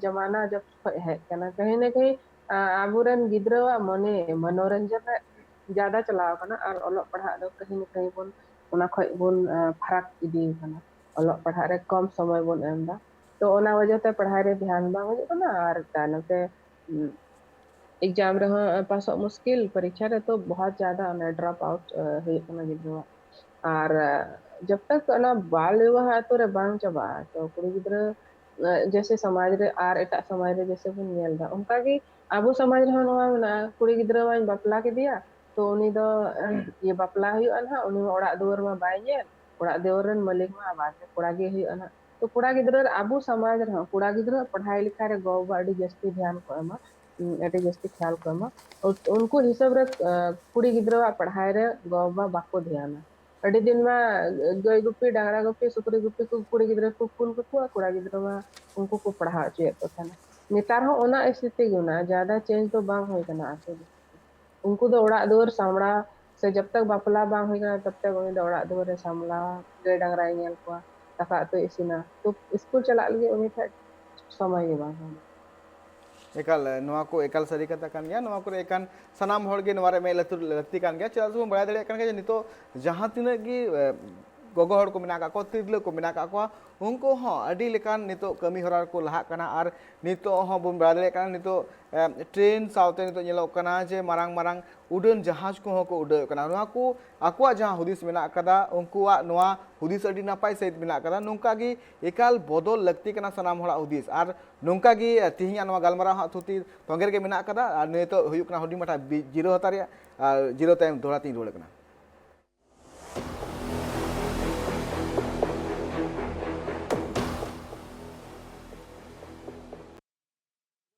ᱡᱟᱢᱟᱱᱟ ᱡᱚᱵ ᱠᱷᱚᱱ ᱦᱮᱡ ᱟᱠᱟᱱᱟ, ᱠᱟᱹᱦᱤ ᱱᱟ ᱠᱟᱹᱦᱤ ᱟᱵᱚᱨᱮᱱ ᱜᱤᱫᱽᱨᱟᱹᱣᱟᱜ ᱢᱚᱱᱮ ᱢᱚᱱᱳᱨᱚᱧᱡᱚᱱ ᱨᱮ ᱡᱟᱫᱟ ᱪᱟᱞᱟᱣ ᱟᱠᱟᱱᱟ, ᱟᱨ ᱚᱞᱚᱜ ᱯᱟᱲᱦᱟᱜ ᱫᱚ ᱠᱟᱹᱦᱤ ᱱᱟ ᱠᱟᱹᱦᱤ ᱵᱚᱱ ᱚᱱᱟ ᱠᱷᱚᱱ ᱵᱚᱱ ᱯᱷᱟᱨᱟᱠ ᱤᱫᱤ ᱟᱠᱟᱱᱟ᱾ ᱚᱞᱚᱜ ᱯᱟᱲᱦᱟᱜ ᱨᱮ ᱠᱚᱢ ᱥᱚᱢᱚᱭ ᱵᱚᱱ ᱮᱢ ᱮᱫᱟ᱾ ᱛᱚ ᱚᱱᱟ ᱣᱟᱡᱟ ᱛᱮ ᱯᱟᱲᱦᱟᱣ ᱨᱮ ᱫᱷᱮᱭᱟᱱ ᱵᱟᱝ ᱦᱩᱭᱩᱜ ᱠᱟᱱᱟ, ᱟᱨ ᱛᱟᱭᱱᱚᱢ ᱛᱮ exam ᱨᱮᱦᱚᱸ ᱯᱟᱥᱚᱜ ᱢᱩᱥᱠᱤᱞ, ᱯᱚᱨᱤᱠᱠᱷᱟ ᱨᱮ ᱛᱚ ᱵᱚᱦᱩᱛ ᱡᱟᱫᱟ ᱚᱱᱟ drop out ᱦᱩᱭᱩᱜ ᱠᱟᱱᱟ ᱜᱤᱫᱽᱨᱟᱹᱣᱟᱜ᱾ ᱟᱨ ᱡᱚᱵ ᱛᱚᱠ ᱚᱱᱟ ᱵᱟᱞ ᱵᱤᱵᱟᱦ ᱟᱛᱳ ᱨᱮ ᱵᱟᱝ ᱪᱟᱵᱟᱜᱼᱟ, ᱛᱚ ᱠᱩᱲᱤ ᱜᱤᱫᱽᱨᱟᱹ ᱡᱮᱥᱮ ᱥᱚᱢᱟᱡᱽ ᱨᱮ ᱟᱨ ᱮᱴᱟᱜ ᱥᱚᱢᱟᱡᱽ ᱨᱮ ᱡᱮᱥᱮ ᱵᱚᱱ ᱧᱮᱞ ᱮᱫᱟ, ᱚᱱᱠᱟᱜᱮ ᱟᱵᱚ ᱥᱚᱢᱟᱡᱽ ᱨᱮᱦᱚᱸ ᱱᱚᱣᱟ ᱢᱮᱱᱟᱜᱼᱟ, ᱠᱩᱲᱤ ᱜᱤᱫᱽᱨᱟᱹ ᱢᱟᱧ ᱵᱟᱯᱞᱟ ᱠᱮᱫᱮᱭᱟ, ᱛᱚ ᱩᱱᱤ ᱫᱚ ᱤᱭᱟᱹ ᱵᱟᱯᱞᱟ ᱦᱩᱭᱩᱜᱼᱟ ᱱᱟᱦᱟᱜ, ᱩᱱᱤ ᱢᱟ ᱚᱲᱟᱜ ᱫᱩᱣᱟᱹᱨ ᱢᱟ ᱵᱟᱭ ᱧᱮᱞ, ᱚᱲᱟᱜ ᱫᱩᱣᱟᱹᱨ ᱨᱮᱱ ᱢᱟᱹᱞᱤᱠ ᱢᱟ ᱟᱵᱟᱨ ᱠᱚᱲᱟ ᱜᱮ ᱦᱩᱭᱩᱜᱼᱟ ᱱᱟᱦᱟᱜ᱾ ᱛᱚ ᱠᱚᱲᱟ ᱜᱤᱫᱽᱨᱟᱹ, ᱟᱵᱚ ᱥᱚᱢᱟᱡᱽ ᱨᱮᱦᱚᱸ ᱠᱚᱲᱟ ᱜᱤᱫᱽᱨᱟᱹ ᱯᱟᱲᱦᱟᱣ ᱞᱮᱠᱷᱟ ᱨᱮ ᱜᱚ ᱵᱟᱵᱟ ᱟᱹᱰᱤ ᱡᱟᱹᱥᱛᱤ ᱫᱷᱮᱭᱟᱱ ᱠᱚ ᱮᱢᱟ, ᱟᱹᱰᱤ ᱡᱟᱹᱥᱛᱤ ᱠᱷᱮᱭᱟᱞ ᱠᱚ ᱮᱢᱟ᱾ ᱩᱱᱠᱩ ᱦᱤᱥᱟᱹᱵ ᱨᱮ ᱠᱩᱲᱤ ᱜᱤᱫᱽᱨᱟᱹᱣᱟᱜ ᱯᱟᱲᱦᱟᱣ ᱨᱮ ᱜᱚ ᱵᱟᱵᱟ ᱵᱟᱠᱚ ᱫᱷᱮᱭᱟᱱᱟ᱾ ᱟᱹᱰᱤ ᱫᱤᱱ ᱢᱟ ᱜᱟᱹᱭ ᱜᱩᱯᱤ, ᱰᱟᱝᱨᱟ ᱜᱩᱯᱤ, ᱥᱩᱠᱨᱤ ᱜᱩᱯᱤ ᱠᱚ ᱠᱩᱲᱤ ᱜᱤᱫᱽᱨᱟᱹ ᱠᱚ ᱠᱩᱞ ᱠᱟᱠᱚᱣᱟ, ᱠᱚᱲᱟ ᱜᱤᱫᱽᱨᱟᱹ ᱢᱟ ᱩᱱᱠᱩ ᱠᱚ ᱯᱟᱲᱦᱟᱣ ᱦᱚᱪᱚᱭᱮᱫ ᱠᱚ ᱛᱟᱦᱮᱱᱟ᱾ ᱱᱮᱛᱟᱨ ᱦᱚᱸ ᱚᱱᱟ ᱥᱛᱷᱤᱛᱤ ᱜᱮ ᱢᱮᱱᱟᱜᱼᱟ, ᱡᱟᱫᱟ change ᱫᱚ ᱵᱟᱝ ᱦᱩᱭ ᱠᱟᱱᱟ ᱟᱨᱠᱤ᱾ ᱩᱱᱠᱩ ᱫᱚ ᱚᱲᱟᱜ ᱫᱩᱣᱟᱹᱨ ᱥᱟᱢᱲᱟᱣ ᱥᱮ ᱡᱚᱵ ᱛᱚᱠ ᱵᱟᱯᱞᱟ ᱵᱟᱝ ᱦᱩᱭ ᱠᱟᱱᱟ ᱛᱚᱵ ᱛᱚᱠ ᱩᱱᱤ ᱫᱚ ᱚᱲᱟᱜ ᱫᱩᱣᱟᱹᱨ ᱨᱮ ᱥᱟᱢᱞᱟᱣᱟ, ᱜᱟᱹᱭ ᱰᱟᱝᱨᱟᱭ ᱧᱮᱞ ᱠᱚᱣᱟ, ᱫᱟᱠᱟ ᱩᱛᱩᱭ ᱤᱥᱤᱱᱟ, ᱛᱚ ᱥᱠᱩᱞ ᱪᱟᱞᱟᱜ ᱞᱟᱹᱜᱤᱫ ᱩᱱᱤ ᱴᱷᱮᱱ ᱥᱚᱢᱚᱭ ᱜᱮ ᱵᱟᱝ ᱧᱟᱢᱚᱜᱼᱟ᱾ ᱮᱠᱟᱞ, ᱱᱚᱣᱟ ᱠᱚ ᱮᱠᱟᱞ ᱥᱟᱹᱨᱤ ᱠᱟᱛᱷᱟ ᱠᱟᱱ ᱜᱮᱭᱟ᱾ ᱱᱚᱣᱟ ᱠᱚᱨᱮ ᱮᱠᱟᱱ ᱥᱟᱱᱟᱢ ᱦᱚᱲ ᱜᱮ ᱱᱚᱣᱟ ᱨᱮ ᱢᱮᱫ ᱞᱩᱛᱩᱨ ᱞᱟᱹᱠᱛᱤ ᱠᱟᱱ ᱜᱮᱭᱟ᱾ ᱪᱮᱫᱟᱜ ᱥᱮᱵᱚᱱ ᱵᱟᱲᱟᱭ ᱫᱟᱲᱮᱭᱟᱜ ᱠᱟᱱ ᱜᱮᱭᱟ ᱡᱮ ᱱᱤᱛᱚᱜ ᱡᱟᱦᱟᱸ ᱛᱤᱱᱟᱹᱜ ᱜᱮ ᱮ, ᱜᱚᱜᱚ ᱦᱚᱲ ᱠᱚ ᱢᱮᱱᱟᱜ ᱟᱠᱟᱫ ᱠᱚᱣᱟ, ᱛᱤᱨᱞᱟᱹ ᱠᱚ ᱢᱮᱱᱟᱜ ᱟᱠᱟᱫ ᱠᱚᱣᱟ, ᱩᱱᱠᱩ ᱦᱚᱸ ᱟᱹᱰᱤ ᱞᱮᱠᱟᱱ ᱱᱤᱛᱚᱜ ᱠᱟᱹᱢᱤ ᱦᱚᱨᱟ ᱨᱮᱠᱚ ᱞᱟᱦᱟᱜ ᱠᱟᱱᱟ᱾ ᱟᱨ ᱱᱤᱛᱚᱜ ᱦᱚᱸ ᱵᱚᱱ ᱵᱟᱲᱟᱭ ᱫᱟᱲᱮᱭᱟᱜ ᱠᱟᱱᱟ ᱱᱤᱛᱚᱜ ᱮ, ᱴᱨᱮᱱ ᱥᱟᱶᱛᱮ ᱱᱤᱛᱚᱜ ᱧᱮᱞᱚᱜ ᱠᱟᱱᱟ ᱡᱮ ᱢᱟᱨᱟᱝ ᱢᱟᱨᱟᱝ ᱩᱰᱟᱹᱱ ᱡᱟᱦᱟᱡᱽ ᱠᱚᱦᱚᱸ ᱠᱚ ᱩᱰᱟᱹᱣᱮᱫ ᱠᱟᱱᱟ᱾ ᱱᱚᱣᱟ ᱠᱚ ᱟᱠᱚᱣᱟᱜ ᱡᱟᱦᱟᱸ ᱦᱩᱫᱤᱥ ᱢᱮᱱᱟᱜ ᱟᱠᱟᱫᱟ, ᱩᱱᱠᱩᱣᱟᱜ ᱱᱚᱣᱟ ᱦᱩᱫᱤᱥ ᱟᱹᱰᱤ ᱱᱟᱯᱟᱭ ᱥᱟᱹᱦᱤᱡ ᱢᱮᱱᱟᱜ ᱟᱠᱟᱫᱟ᱾ ᱱᱚᱝᱠᱟ ᱜᱮ ᱮᱠᱟᱞ ᱵᱚᱫᱚᱞ ᱞᱟᱹᱠᱛᱤ ᱠᱟᱱᱟ ᱥᱟᱱᱟᱢ ᱦᱚᱲᱟᱜ ᱦᱩᱫᱤᱥ᱾ ᱟᱨ ᱱᱚᱝᱠᱟ ᱜᱮ ᱛᱮᱦᱮᱧᱟᱜ ᱱᱚᱣᱟ ᱜᱟᱞᱢᱟᱨᱟᱣ ᱦᱟᱸᱜ ᱛᱷᱩᱛᱤ ᱛᱚᱸᱜᱮ ᱨᱮᱜᱮ ᱢᱮᱱᱟᱜ ᱟᱠᱟᱫᱟ᱾ ᱟᱨ ᱱᱤᱛᱚᱜ ᱦᱩᱭᱩᱜ ᱠᱟᱱᱟ ᱦᱩᱰᱤᱧ ᱢᱟᱪᱷᱟ ᱵᱤ- ᱡᱤᱨᱟᱹᱣ ᱦᱟᱛᱟᱣ ᱨᱮᱭᱟᱜ, ᱟᱨ ᱡᱤᱨᱟᱹᱣ ᱛᱟᱭᱚᱢ ᱫᱚᱦᱲᱟ ᱛᱤᱧ ᱨᱩᱣᱟᱹᱲ ᱠᱟᱱᱟ᱾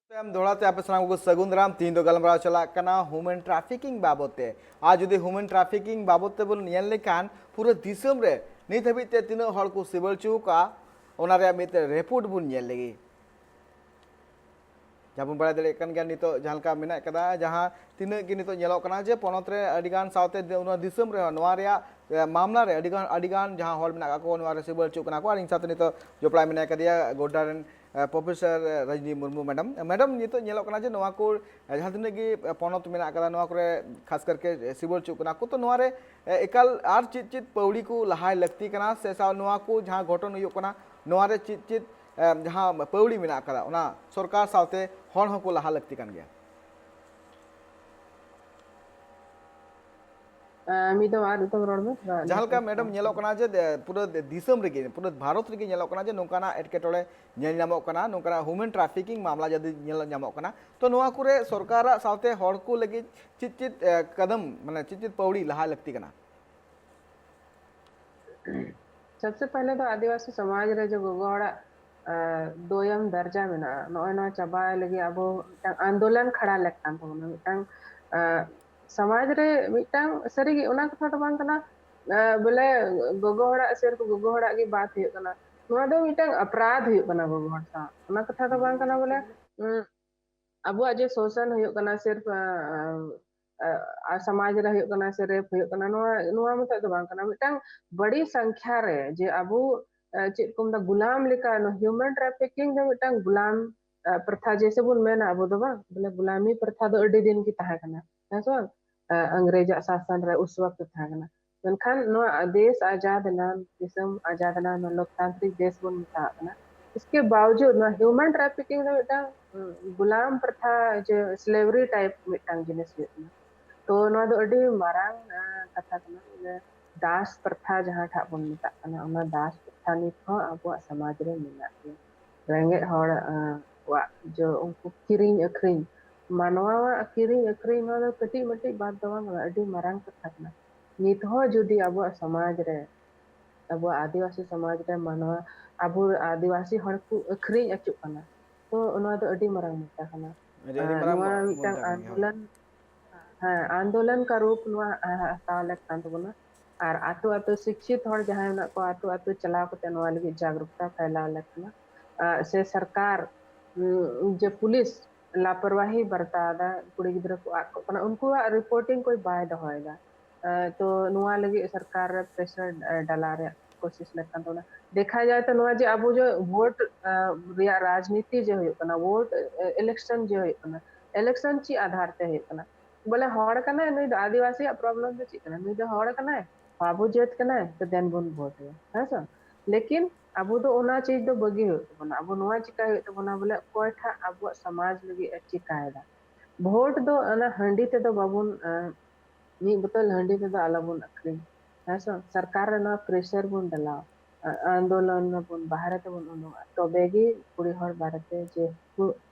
ᱛᱟᱭᱚᱢ ᱫᱚᱦᱲᱟ ᱛᱮ ᱟᱯᱮ ᱥᱟᱱᱟᱢ ᱠᱚ ᱥᱟᱹᱜᱩᱱ ᱫᱟᱨᱟᱢ᱾ ᱛᱤᱦᱤᱧ ᱫᱚ ᱜᱟᱞᱢᱟᱨᱟᱣ ᱪᱟᱞᱟᱜ ᱠᱟᱱᱟ ᱦᱩᱢᱮᱱ ᱴᱨᱟᱯᱷᱤᱠᱤᱝ ᱵᱟᱵᱚᱛ ᱛᱮ᱾ ᱟᱨ ᱡᱩᱫᱤ ᱦᱩᱢᱮᱱ ᱴᱨᱟᱯᱷᱤᱠᱤᱝ ᱵᱟᱵᱚᱛ ᱛᱮᱵᱚᱱ ᱧᱮᱞ ᱞᱮᱠᱷᱟᱱ, ᱯᱩᱨᱟᱹ ᱫᱤᱥᱚᱢ ᱨᱮ ᱱᱤᱛ ᱦᱟᱹᱵᱤᱡ ᱛᱮ ᱛᱤᱱᱟᱹᱜ ᱦᱚᱲ ᱠᱚ ᱥᱤᱵᱟᱹᱞ ᱦᱚᱪᱚ ᱟᱠᱟᱫᱼᱟ, ᱚᱱᱟ ᱨᱮᱭᱟᱜ ᱢᱤᱫᱴᱮᱱ ᱨᱤᱯᱳᱨᱴ ᱵᱚᱱ ᱧᱮᱞ ᱞᱮᱜᱮ᱾ ᱡᱟᱦᱟᱸ ᱵᱚᱱ ᱵᱟᱲᱟᱭ ᱫᱟᱲᱮᱭᱟᱜ ᱠᱟᱱ ᱜᱮᱭᱟ, ᱱᱤᱛᱚᱜ ᱡᱟᱦᱟᱸ ᱞᱮᱠᱟ ᱢᱮᱱᱟᱜ ᱠᱟᱫᱟ, ᱡᱟᱦᱟᱸ ᱛᱤᱱᱟᱹᱜ ᱜᱮ ᱱᱤᱛᱚᱜ ᱧᱮᱞᱚᱜ ᱠᱟᱱᱟ ᱡᱮ ᱯᱚᱱᱚᱛ ᱨᱮ ᱟᱹᱰᱤ ᱜᱟᱱ ᱥᱟᱶᱛᱮ ᱫᱤ- ᱱᱚᱣᱟ ᱫᱤᱥᱚᱢ ᱨᱮᱦᱚᱸ ᱱᱚᱣᱟ ᱨᱮᱭᱟᱜ ᱮ, ᱢᱟᱢᱞᱟ ᱨᱮ ᱟᱹᱰᱤ ᱜᱟᱱ ᱟᱹᱰᱤ ᱜᱟᱱ ᱡᱟᱦᱟᱸ ᱦᱚᱲ ᱢᱮᱱᱟᱜ ᱠᱟᱜ ᱠᱚᱣᱟ, ᱱᱚᱣᱟ ᱨᱮ ᱥᱤᱵᱟᱹᱞ ᱦᱚᱪᱚᱜ ᱠᱟᱱᱟ ᱠᱚ᱾ ᱟᱨ ᱤᱧ ᱥᱟᱶᱛᱮ ᱱᱤᱛᱚᱜ ᱡᱚᱯᱲᱟᱣ ᱢᱮᱱᱟᱭ ᱠᱟᱫᱮᱭᱟ ᱜᱚᱰᱰᱟ ᱨᱮᱱ ᱮ, ᱯᱨᱚᱯᱷᱮᱥᱚᱨ ᱮ, ᱨᱚᱡᱽᱱᱤ ᱢᱩᱨᱢᱩ ᱢᱮᱰᱟᱢ᱾ ᱢᱮᱰᱟᱢ, ᱱᱤᱛᱚᱜ ᱧᱮᱞᱚᱜ ᱠᱟᱱᱟ ᱡᱮ ᱱᱚᱣᱟ ᱠᱚ ᱮ, ᱡᱟᱦᱟᱸ ᱛᱤᱱᱟᱹᱜ ᱜᱮ ᱮ, ᱯᱚᱱᱚᱛ ᱢᱮᱱᱟᱜ ᱠᱟᱫᱟ, ᱱᱚᱣᱟ ᱠᱚᱨᱮ ᱠᱷᱟᱥ ᱠᱟᱨᱠᱮ ᱮ, ᱥᱤᱵᱟᱹᱞ ᱦᱚᱪᱚᱜ ᱠᱟᱱᱟ ᱠᱚ, ᱛᱚ ᱱᱚᱣᱟ ᱨᱮ ᱮ, ᱮᱠᱟᱞ ᱟᱨ ᱪᱮᱫ ᱪᱮᱫ ᱯᱟᱹᱣᱲᱤ ᱠᱚ ᱞᱟᱦᱟᱭ ᱞᱟᱹᱠᱛᱤ ᱠᱟᱱᱟ, ᱥᱮ ᱥᱟᱶ ᱱᱚᱣᱟ ᱠᱚ ᱡᱟᱦᱟᱸ ᱜᱷᱚᱴᱚᱱ ᱦᱩᱭᱩᱜ ᱠᱟᱱᱟ, ᱱᱚᱣᱟ ᱨᱮ ᱪᱮᱫ ᱪᱮᱫ ᱮ, ᱡᱟᱦᱟᱸ ᱯᱟᱹᱣᱲᱤ ᱢᱮᱱᱟᱜ ᱠᱟᱫᱟ, ᱚᱱᱟ ᱥᱚᱨᱠᱟᱨ ᱥᱟᱶᱛᱮ ᱦᱚᱲ ᱦᱚᱸᱠᱚ ᱞᱟᱦᱟ ᱞᱟᱹᱠᱛᱤ ᱠᱟᱱ ᱜᱮᱭᱟ? ᱟᱸ, ᱢᱤᱫ ᱫᱚᱢ ᱟᱨ ᱢᱤᱫ ᱫᱚᱢ ᱨᱚᱲ ᱢᱮ, ᱛᱷᱚᱲᱟ ᱡᱟᱦᱟᱸ ᱞᱮᱠᱟ network ᱢᱮᱰᱟᱢ ᱵᱟᱝ ᱧᱮᱞᱚᱜ ᱠᱟᱱᱟ ᱡᱮ ᱮ, ᱯᱩᱨᱟᱹ ᱫᱤᱥᱚᱢ ᱨᱮᱜᱮ, ᱯᱩᱨᱟᱹ ᱵᱷᱟᱨᱚᱛ ᱨᱮᱜᱮ ᱧᱮᱞᱚᱜ ᱠᱟᱱᱟ ᱡᱮ ᱱᱚᱝᱠᱟᱱᱟᱜ ᱮᱴᱠᱮᱴᱚᱬᱮ ᱧᱮᱞ ᱧᱟᱢᱚᱜ ᱠᱟᱱᱟ, ᱱᱚᱝᱠᱟᱱᱟᱜ ᱦᱩᱢᱮᱱ ᱴᱨᱟᱯᱷᱤᱠᱤᱝ ᱢᱟᱢᱞᱟ ᱡᱟᱫᱤ ᱧᱮᱞ ᱧᱟᱢᱚᱜ ᱠᱟᱱᱟ, ᱛᱚ ᱱᱚᱣᱟ ᱠᱚᱨᱮ ᱥᱚᱨᱠᱟᱨᱟᱜ ᱥᱟᱶᱛᱮ ᱦᱚᱲ ᱠᱚ ᱞᱟᱹᱜᱤᱫ ᱪᱮᱫ ᱪᱮᱫ ᱮ, ᱠᱟᱫᱟᱢ, ᱢᱟᱱᱮ ᱪᱮᱫ ᱪᱮᱫ ᱯᱟᱹᱣᱲᱤ ᱞᱟᱦᱟ ᱞᱟᱹᱠᱛᱤ ᱠᱟᱱᱟ? ᱥᱚᱵᱥᱮ ᱯᱟᱦᱞᱮ ᱫᱚ ᱟᱹᱫᱤᱵᱟᱹᱥᱤ ᱥᱚᱢᱟᱡᱽ ᱨᱮ ᱡᱮ ᱜᱚᱜᱚ ᱦᱚᱲᱟᱜ ᱟᱸ, ᱫᱳᱭᱟᱢ ᱫᱟᱨᱡᱟ ᱢᱮᱱᱟᱜᱼᱟ, ᱱᱚᱜᱼᱚᱭ ᱱᱚᱣᱟ ᱪᱟᱵᱟᱭ ᱞᱟᱹᱜᱤᱫ ᱟᱵᱚ ᱢᱤᱫᱴᱟᱝ ᱟᱱᱫᱳᱞᱚᱱ ᱠᱷᱟᱲᱟ ᱞᱮᱠ ᱠᱟᱱ ᱛᱟᱵᱚᱱᱟ᱾ ᱢᱤᱫᱴᱟᱝ ᱟᱸ, ᱥᱚᱢᱟᱡᱽ ᱨᱮ ᱢᱤᱫᱴᱟᱝ ᱥᱟᱹᱨᱤᱜᱮ ᱚᱱᱟ ᱠᱟᱛᱷᱟ ᱫᱚ ᱵᱟᱝ ᱠᱟᱱᱟ, ᱟᱸ, ᱵᱚᱞᱮ ᱜᱚᱜᱚ ᱦᱚᱲᱟᱜ ᱥᱤᱨᱯ ᱜᱚᱜᱚ ᱦᱚᱲᱟᱜ ᱜᱮ ᱵᱟᱫ ᱦᱩᱭᱩᱜ ᱠᱟᱱᱟ᱾ ᱱᱚᱣᱟ ᱫᱚ ᱢᱤᱫᱴᱟᱝ ᱚᱯᱨᱟᱫᱷ ᱦᱩᱭᱩᱜ ᱠᱟᱱᱟ ᱜᱚᱜᱚ ᱦᱚᱲ ᱥᱟᱶ᱾ ᱚᱱᱟ ᱠᱟᱛᱷᱟ ᱫᱚ ᱵᱟᱝ ᱠᱟᱱᱟ ᱵᱚᱞᱮ, ᱩᱸ, ᱟᱵᱚᱣᱟᱜ ᱡᱮ ᱥᱳᱥᱟᱱ ᱦᱩᱭᱩᱜ ᱠᱟᱱᱟ, ᱥᱤᱨᱯ, ᱟᱸ, ᱟᱸ, ᱟᱨ ᱥᱚᱢᱟᱡᱽ ᱨᱮ ᱦᱩᱭᱩᱜ ᱠᱟᱱᱟ ᱥᱮ ᱨᱮᱯ ᱦᱩᱭᱩᱜ ᱠᱟᱱᱟ, ᱱᱚᱣᱟ, ᱱᱚᱣᱟ ᱢᱚᱛᱚᱡ ᱫᱚ ᱵᱟᱝ ᱠᱟᱱᱟ᱾ ᱢᱤᱫᱴᱟᱝ ᱵᱟᱹᱲᱤ ᱥᱚᱝᱠᱷᱟ ᱨᱮ ᱡᱮ ᱟᱵᱚ, ᱪᱮᱫ ᱠᱚ ᱢᱮᱛᱟᱜᱼᱟ, ᱜᱩᱞᱟᱢ ᱞᱮᱠᱟ, ᱱᱚᱣᱟ human trafficking ᱫᱚ ᱢᱤᱫᱴᱟᱝ ᱜᱩᱞᱟᱢ ᱯᱨᱚᱛᱷᱟ ᱡᱮᱭᱥᱮ ᱵᱚᱱ ᱢᱮᱱᱟ ᱟᱵᱚ ᱫᱚ, ᱵᱟᱝ? ᱵᱚᱞᱮ ᱜᱩᱞᱟᱢᱤ ᱯᱨᱚᱛᱷᱟ ᱫᱚ ᱟᱹᱰᱤ ᱫᱤᱱ ᱜᱮ ᱛᱟᱦᱮᱸ ᱠᱟᱱᱟ, ᱦᱮᱸ ᱥᱮ ᱵᱟᱝ? ᱟᱝᱨᱮᱡᱟᱜ ᱥᱟᱥᱚᱱ ᱨᱮ ᱩᱥ ᱣᱟᱠᱛ ᱛᱟᱦᱮᱸ ᱠᱟᱱᱟ᱾ ᱢᱮᱱᱠᱷᱟᱱ ᱱᱚᱣᱟ ᱫᱮᱥ ᱟᱡᱟᱫ ᱮᱱᱟ, ᱫᱤᱥᱚᱢ ᱟᱡᱟᱫ ᱮᱱᱟ, ᱱᱚᱣᱟ ᱞᱳᱠᱛᱟᱱᱛᱨᱤᱠ ᱫᱮᱥ ᱵᱚᱱ ᱢᱮᱛᱟᱜ ᱠᱟᱱᱟ᱾ ᱤᱥᱠᱮ ᱵᱟᱣᱡᱩᱫ ᱱᱚᱣᱟ human trafficking ᱫᱚ ᱢᱤᱫᱴᱟᱝ ᱜᱩᱞᱟᱢ ᱯᱨᱚᱛᱷᱟ, ᱡᱮ slavery type ᱢᱤᱫᱴᱟᱝ ᱡᱤᱱᱤᱥ ᱦᱩᱭᱩᱜ ᱠᱟᱱᱟ᱾ ᱛᱚ ᱱᱚᱣᱟ ᱫᱚ ᱟᱹᱰᱤ ᱢᱟᱨᱟᱝ ᱠᱟᱛᱷᱟ ᱠᱟᱱᱟ᱾ ᱫᱟᱥ ᱯᱨᱚᱛᱷᱟ ᱡᱟᱦᱟᱸ ᱴᱷᱟᱜ ᱵᱚᱱ ᱢᱮᱛᱟᱜ ᱠᱟᱱᱟ, ᱚᱱᱟ ᱫᱟᱥ ᱯᱨᱚᱛᱷᱟ ᱱᱤᱛ ᱦᱚᱸ ᱟᱵᱚᱣᱟᱜ ᱥᱚᱢᱟᱡᱽ ᱨᱮ ᱢᱮᱱᱟᱜ ᱜᱮᱭᱟ᱾ ᱨᱮᱸᱜᱮᱡ ᱦᱚᱲ ᱠᱚᱣᱟᱜ ᱡᱮ ᱩᱱᱠᱩ ᱠᱤᱨᱤᱧ ᱟᱹᱠᱷᱨᱤᱧ, ᱢᱟᱱᱣᱟᱣᱟᱜ ᱠᱤᱨᱤᱧ ᱟᱹᱠᱷᱨᱤᱧ, ᱱᱚᱣᱟ ᱫᱚ ᱠᱟᱹᱴᱤᱡ ᱢᱟᱹᱴᱤᱡ ᱵᱟᱫ ᱫᱚ ᱵᱟᱝ ᱠᱟᱱᱟ, ᱟᱹᱰᱤ ᱢᱟᱨᱟᱝ ᱠᱟᱛᱷᱟ ᱠᱟᱱᱟ᱾ ᱱᱤᱛ ᱦᱚᱸ ᱡᱩᱫᱤ ᱟᱵᱚᱣᱟᱜ ᱥᱚᱢᱟᱡᱽ ᱨᱮ, ᱟᱵᱚᱣᱟᱜ ᱟᱹᱫᱤᱵᱟᱹᱥᱤ ᱥᱚᱢᱟᱡᱽ ᱨᱮ ᱢᱟᱱᱣᱟ, ᱟᱵᱚ ᱟᱹᱫᱤᱵᱟᱹᱥᱤ ᱦᱚᱲ ᱠᱚ ᱟᱹᱠᱷᱨᱤᱧ ᱚᱪᱚᱜ ᱠᱟᱱᱟ, ᱛᱚ ᱱᱚᱣᱟ ᱫᱚ ᱟᱹᱰᱤ ᱢᱟᱨᱟᱝ ᱢᱩᱫᱽᱫᱟ ᱠᱟᱱᱟ᱾ ᱟᱹᱰᱤ ᱟᱹᱰᱤ ᱢᱟᱨᱟᱝ ᱱᱚᱣᱟ ᱢᱩ-, ᱢᱤᱫᱴᱟᱝ ᱢᱩᱫᱽᱫᱟ ᱠᱟᱱ ᱜᱮᱭᱟ᱾ ᱟᱱᱫᱳᱞᱚᱱ, ᱦᱮᱸ, ᱟᱱᱫᱳᱞᱚᱱ ᱠᱟ ᱨᱩᱯ ᱱᱚᱣᱟ ᱦᱟᱛᱟᱣ ᱞᱮᱠ ᱠᱟᱱ ᱛᱟᱵᱚᱱᱟ᱾ ᱟᱨ ᱟᱛᱳ ᱟᱛᱳ ᱥᱤᱠᱪᱷᱤᱛ ᱦᱚᱲ ᱡᱟᱦᱟᱸᱭ ᱢᱮᱱᱟᱜ ᱠᱚᱣᱟ, ᱟᱛᱳ ᱟᱛᱳ ᱪᱟᱞᱟᱣ ᱠᱟᱛᱮ ᱱᱚᱣᱟ ᱞᱟᱹᱜᱤᱫ ᱡᱟᱜᱽᱨᱩᱠᱛᱟ ᱯᱷᱟᱭᱞᱟᱣ ᱞᱮᱠ ᱠᱟᱱᱟ᱾ ᱟᱨ ᱥᱮ ᱥᱚᱨᱠᱟᱨ, ᱩᱸ, ᱡᱮ ᱯᱩᱞᱤᱥ ᱞᱟᱯᱚᱨᱣᱟᱦᱤ ᱵᱟᱨᱛᱟᱣ ᱮᱫᱟ, ᱠᱩᱲᱤ ᱜᱤᱫᱽᱨᱟᱹ ᱠᱚ ᱟᱫ ᱠᱚᱜ ᱠᱟᱱᱟ, ᱩᱱᱠᱩᱣᱟᱜ reporting ᱠᱚᱭ ᱵᱟᱭ ᱫᱚᱦᱚᱭᱮᱫᱟ᱾ ᱟᱸ, ᱛᱚ ᱱᱚᱣᱟ ᱞᱟᱹᱜᱤᱫ ᱥᱚᱨᱠᱟᱨ ᱨᱮ pressure, ᱟᱸ, ᱰᱟᱞᱟ ᱨᱮᱭᱟᱜ ᱠᱳᱥᱤᱥ ᱞᱮᱠ ᱠᱟᱱ ᱛᱟᱵᱚᱱᱟ᱾ ᱫᱮᱠᱷᱟ ᱡᱟᱭ ᱛᱚ ᱱᱚᱣᱟ ᱡᱮ ᱟᱵᱚ ᱡᱮ vote, ᱟᱸ, ᱨᱮᱭᱟᱜ ᱨᱟᱡᱽᱱᱤᱛᱤ ᱡᱮ ᱦᱩᱭᱩᱜ ᱠᱟᱱᱟ, vote, ᱟᱸ, election ᱡᱮ ᱦᱩᱭᱩᱜ ᱠᱟᱱᱟ, election ᱪᱮᱫ ᱟᱫᱷᱟᱨ ᱛᱮ ᱦᱩᱭᱩᱜ ᱠᱟᱱᱟ? ᱵᱚᱞᱮ ᱦᱚᱲ ᱠᱟᱱᱟᱭ ᱱᱩᱭ ᱫᱚ, ᱟᱹᱫᱤᱵᱟᱹᱥᱤᱭᱟᱜ problem ᱫᱚ ᱪᱮᱫ ᱠᱟᱱᱟ? ᱱᱩᱭ ᱫᱚ ᱦᱚᱲ ᱠᱟᱱᱟᱭ, ᱟᱵᱚ ᱡᱟᱹᱛ ᱠᱟᱱᱟᱭ, ᱛᱚ then ᱵᱚᱱ vote ᱟᱭᱟ, ᱦᱮᱸ ᱥᱮ? ᱞᱮᱠᱤᱱ ᱟᱵᱚ ᱫᱚ ᱚᱱᱟ ᱪᱤᱡᱽ ᱫᱚ ᱵᱟᱹᱜᱤ ᱦᱩᱭᱩᱜ ᱛᱟᱵᱚᱱᱟ᱾ ᱟᱵᱚ ᱱᱚᱣᱟ ᱪᱤᱠᱟᱭ ᱦᱩᱭᱩᱜ ᱛᱟᱵᱚᱱᱟ, ᱵᱚᱞᱮ ᱚᱠᱚᱭ ᱴᱷᱟᱜ ᱟᱵᱚᱣᱟᱜ ᱥᱚᱢᱟᱡᱽ ᱞᱟᱹᱜᱤᱫ ᱮ ᱪᱤᱠᱟᱭᱮᱫᱟ᱾ Vote ᱫᱚ ᱚᱱᱟ ᱦᱟᱺᱰᱤ ᱛᱮᱫᱚ ᱵᱟᱵᱚᱱ, ᱟᱸ, ᱢᱤᱫ ᱵᱳᱛᱚᱞ ᱦᱟᱺᱰᱤ ᱛᱮᱫᱚ ᱟᱞᱚᱵᱚᱱ ᱟᱹᱠᱷᱨᱤᱧ, ᱦᱮᱸ ᱥᱮ? ᱥᱚᱨᱠᱟᱨ ᱨᱮ ᱱᱚᱣᱟ pressure ᱵᱚᱱ ᱰᱟᱞᱟᱣᱟ, ᱟ-, ᱟᱱᱫᱳᱞᱚᱱ ᱟᱵᱚᱱ, ᱵᱟᱦᱨᱮ ᱛᱮᱵᱚᱱ ᱩᱰᱩᱝᱚᱜᱼᱟ, ᱛᱚᱵᱮ ᱜᱮ ᱠᱩᱲᱤ ᱦᱚᱲ ᱵᱟᱨᱮᱛᱮ ᱡᱮ ᱠᱚ,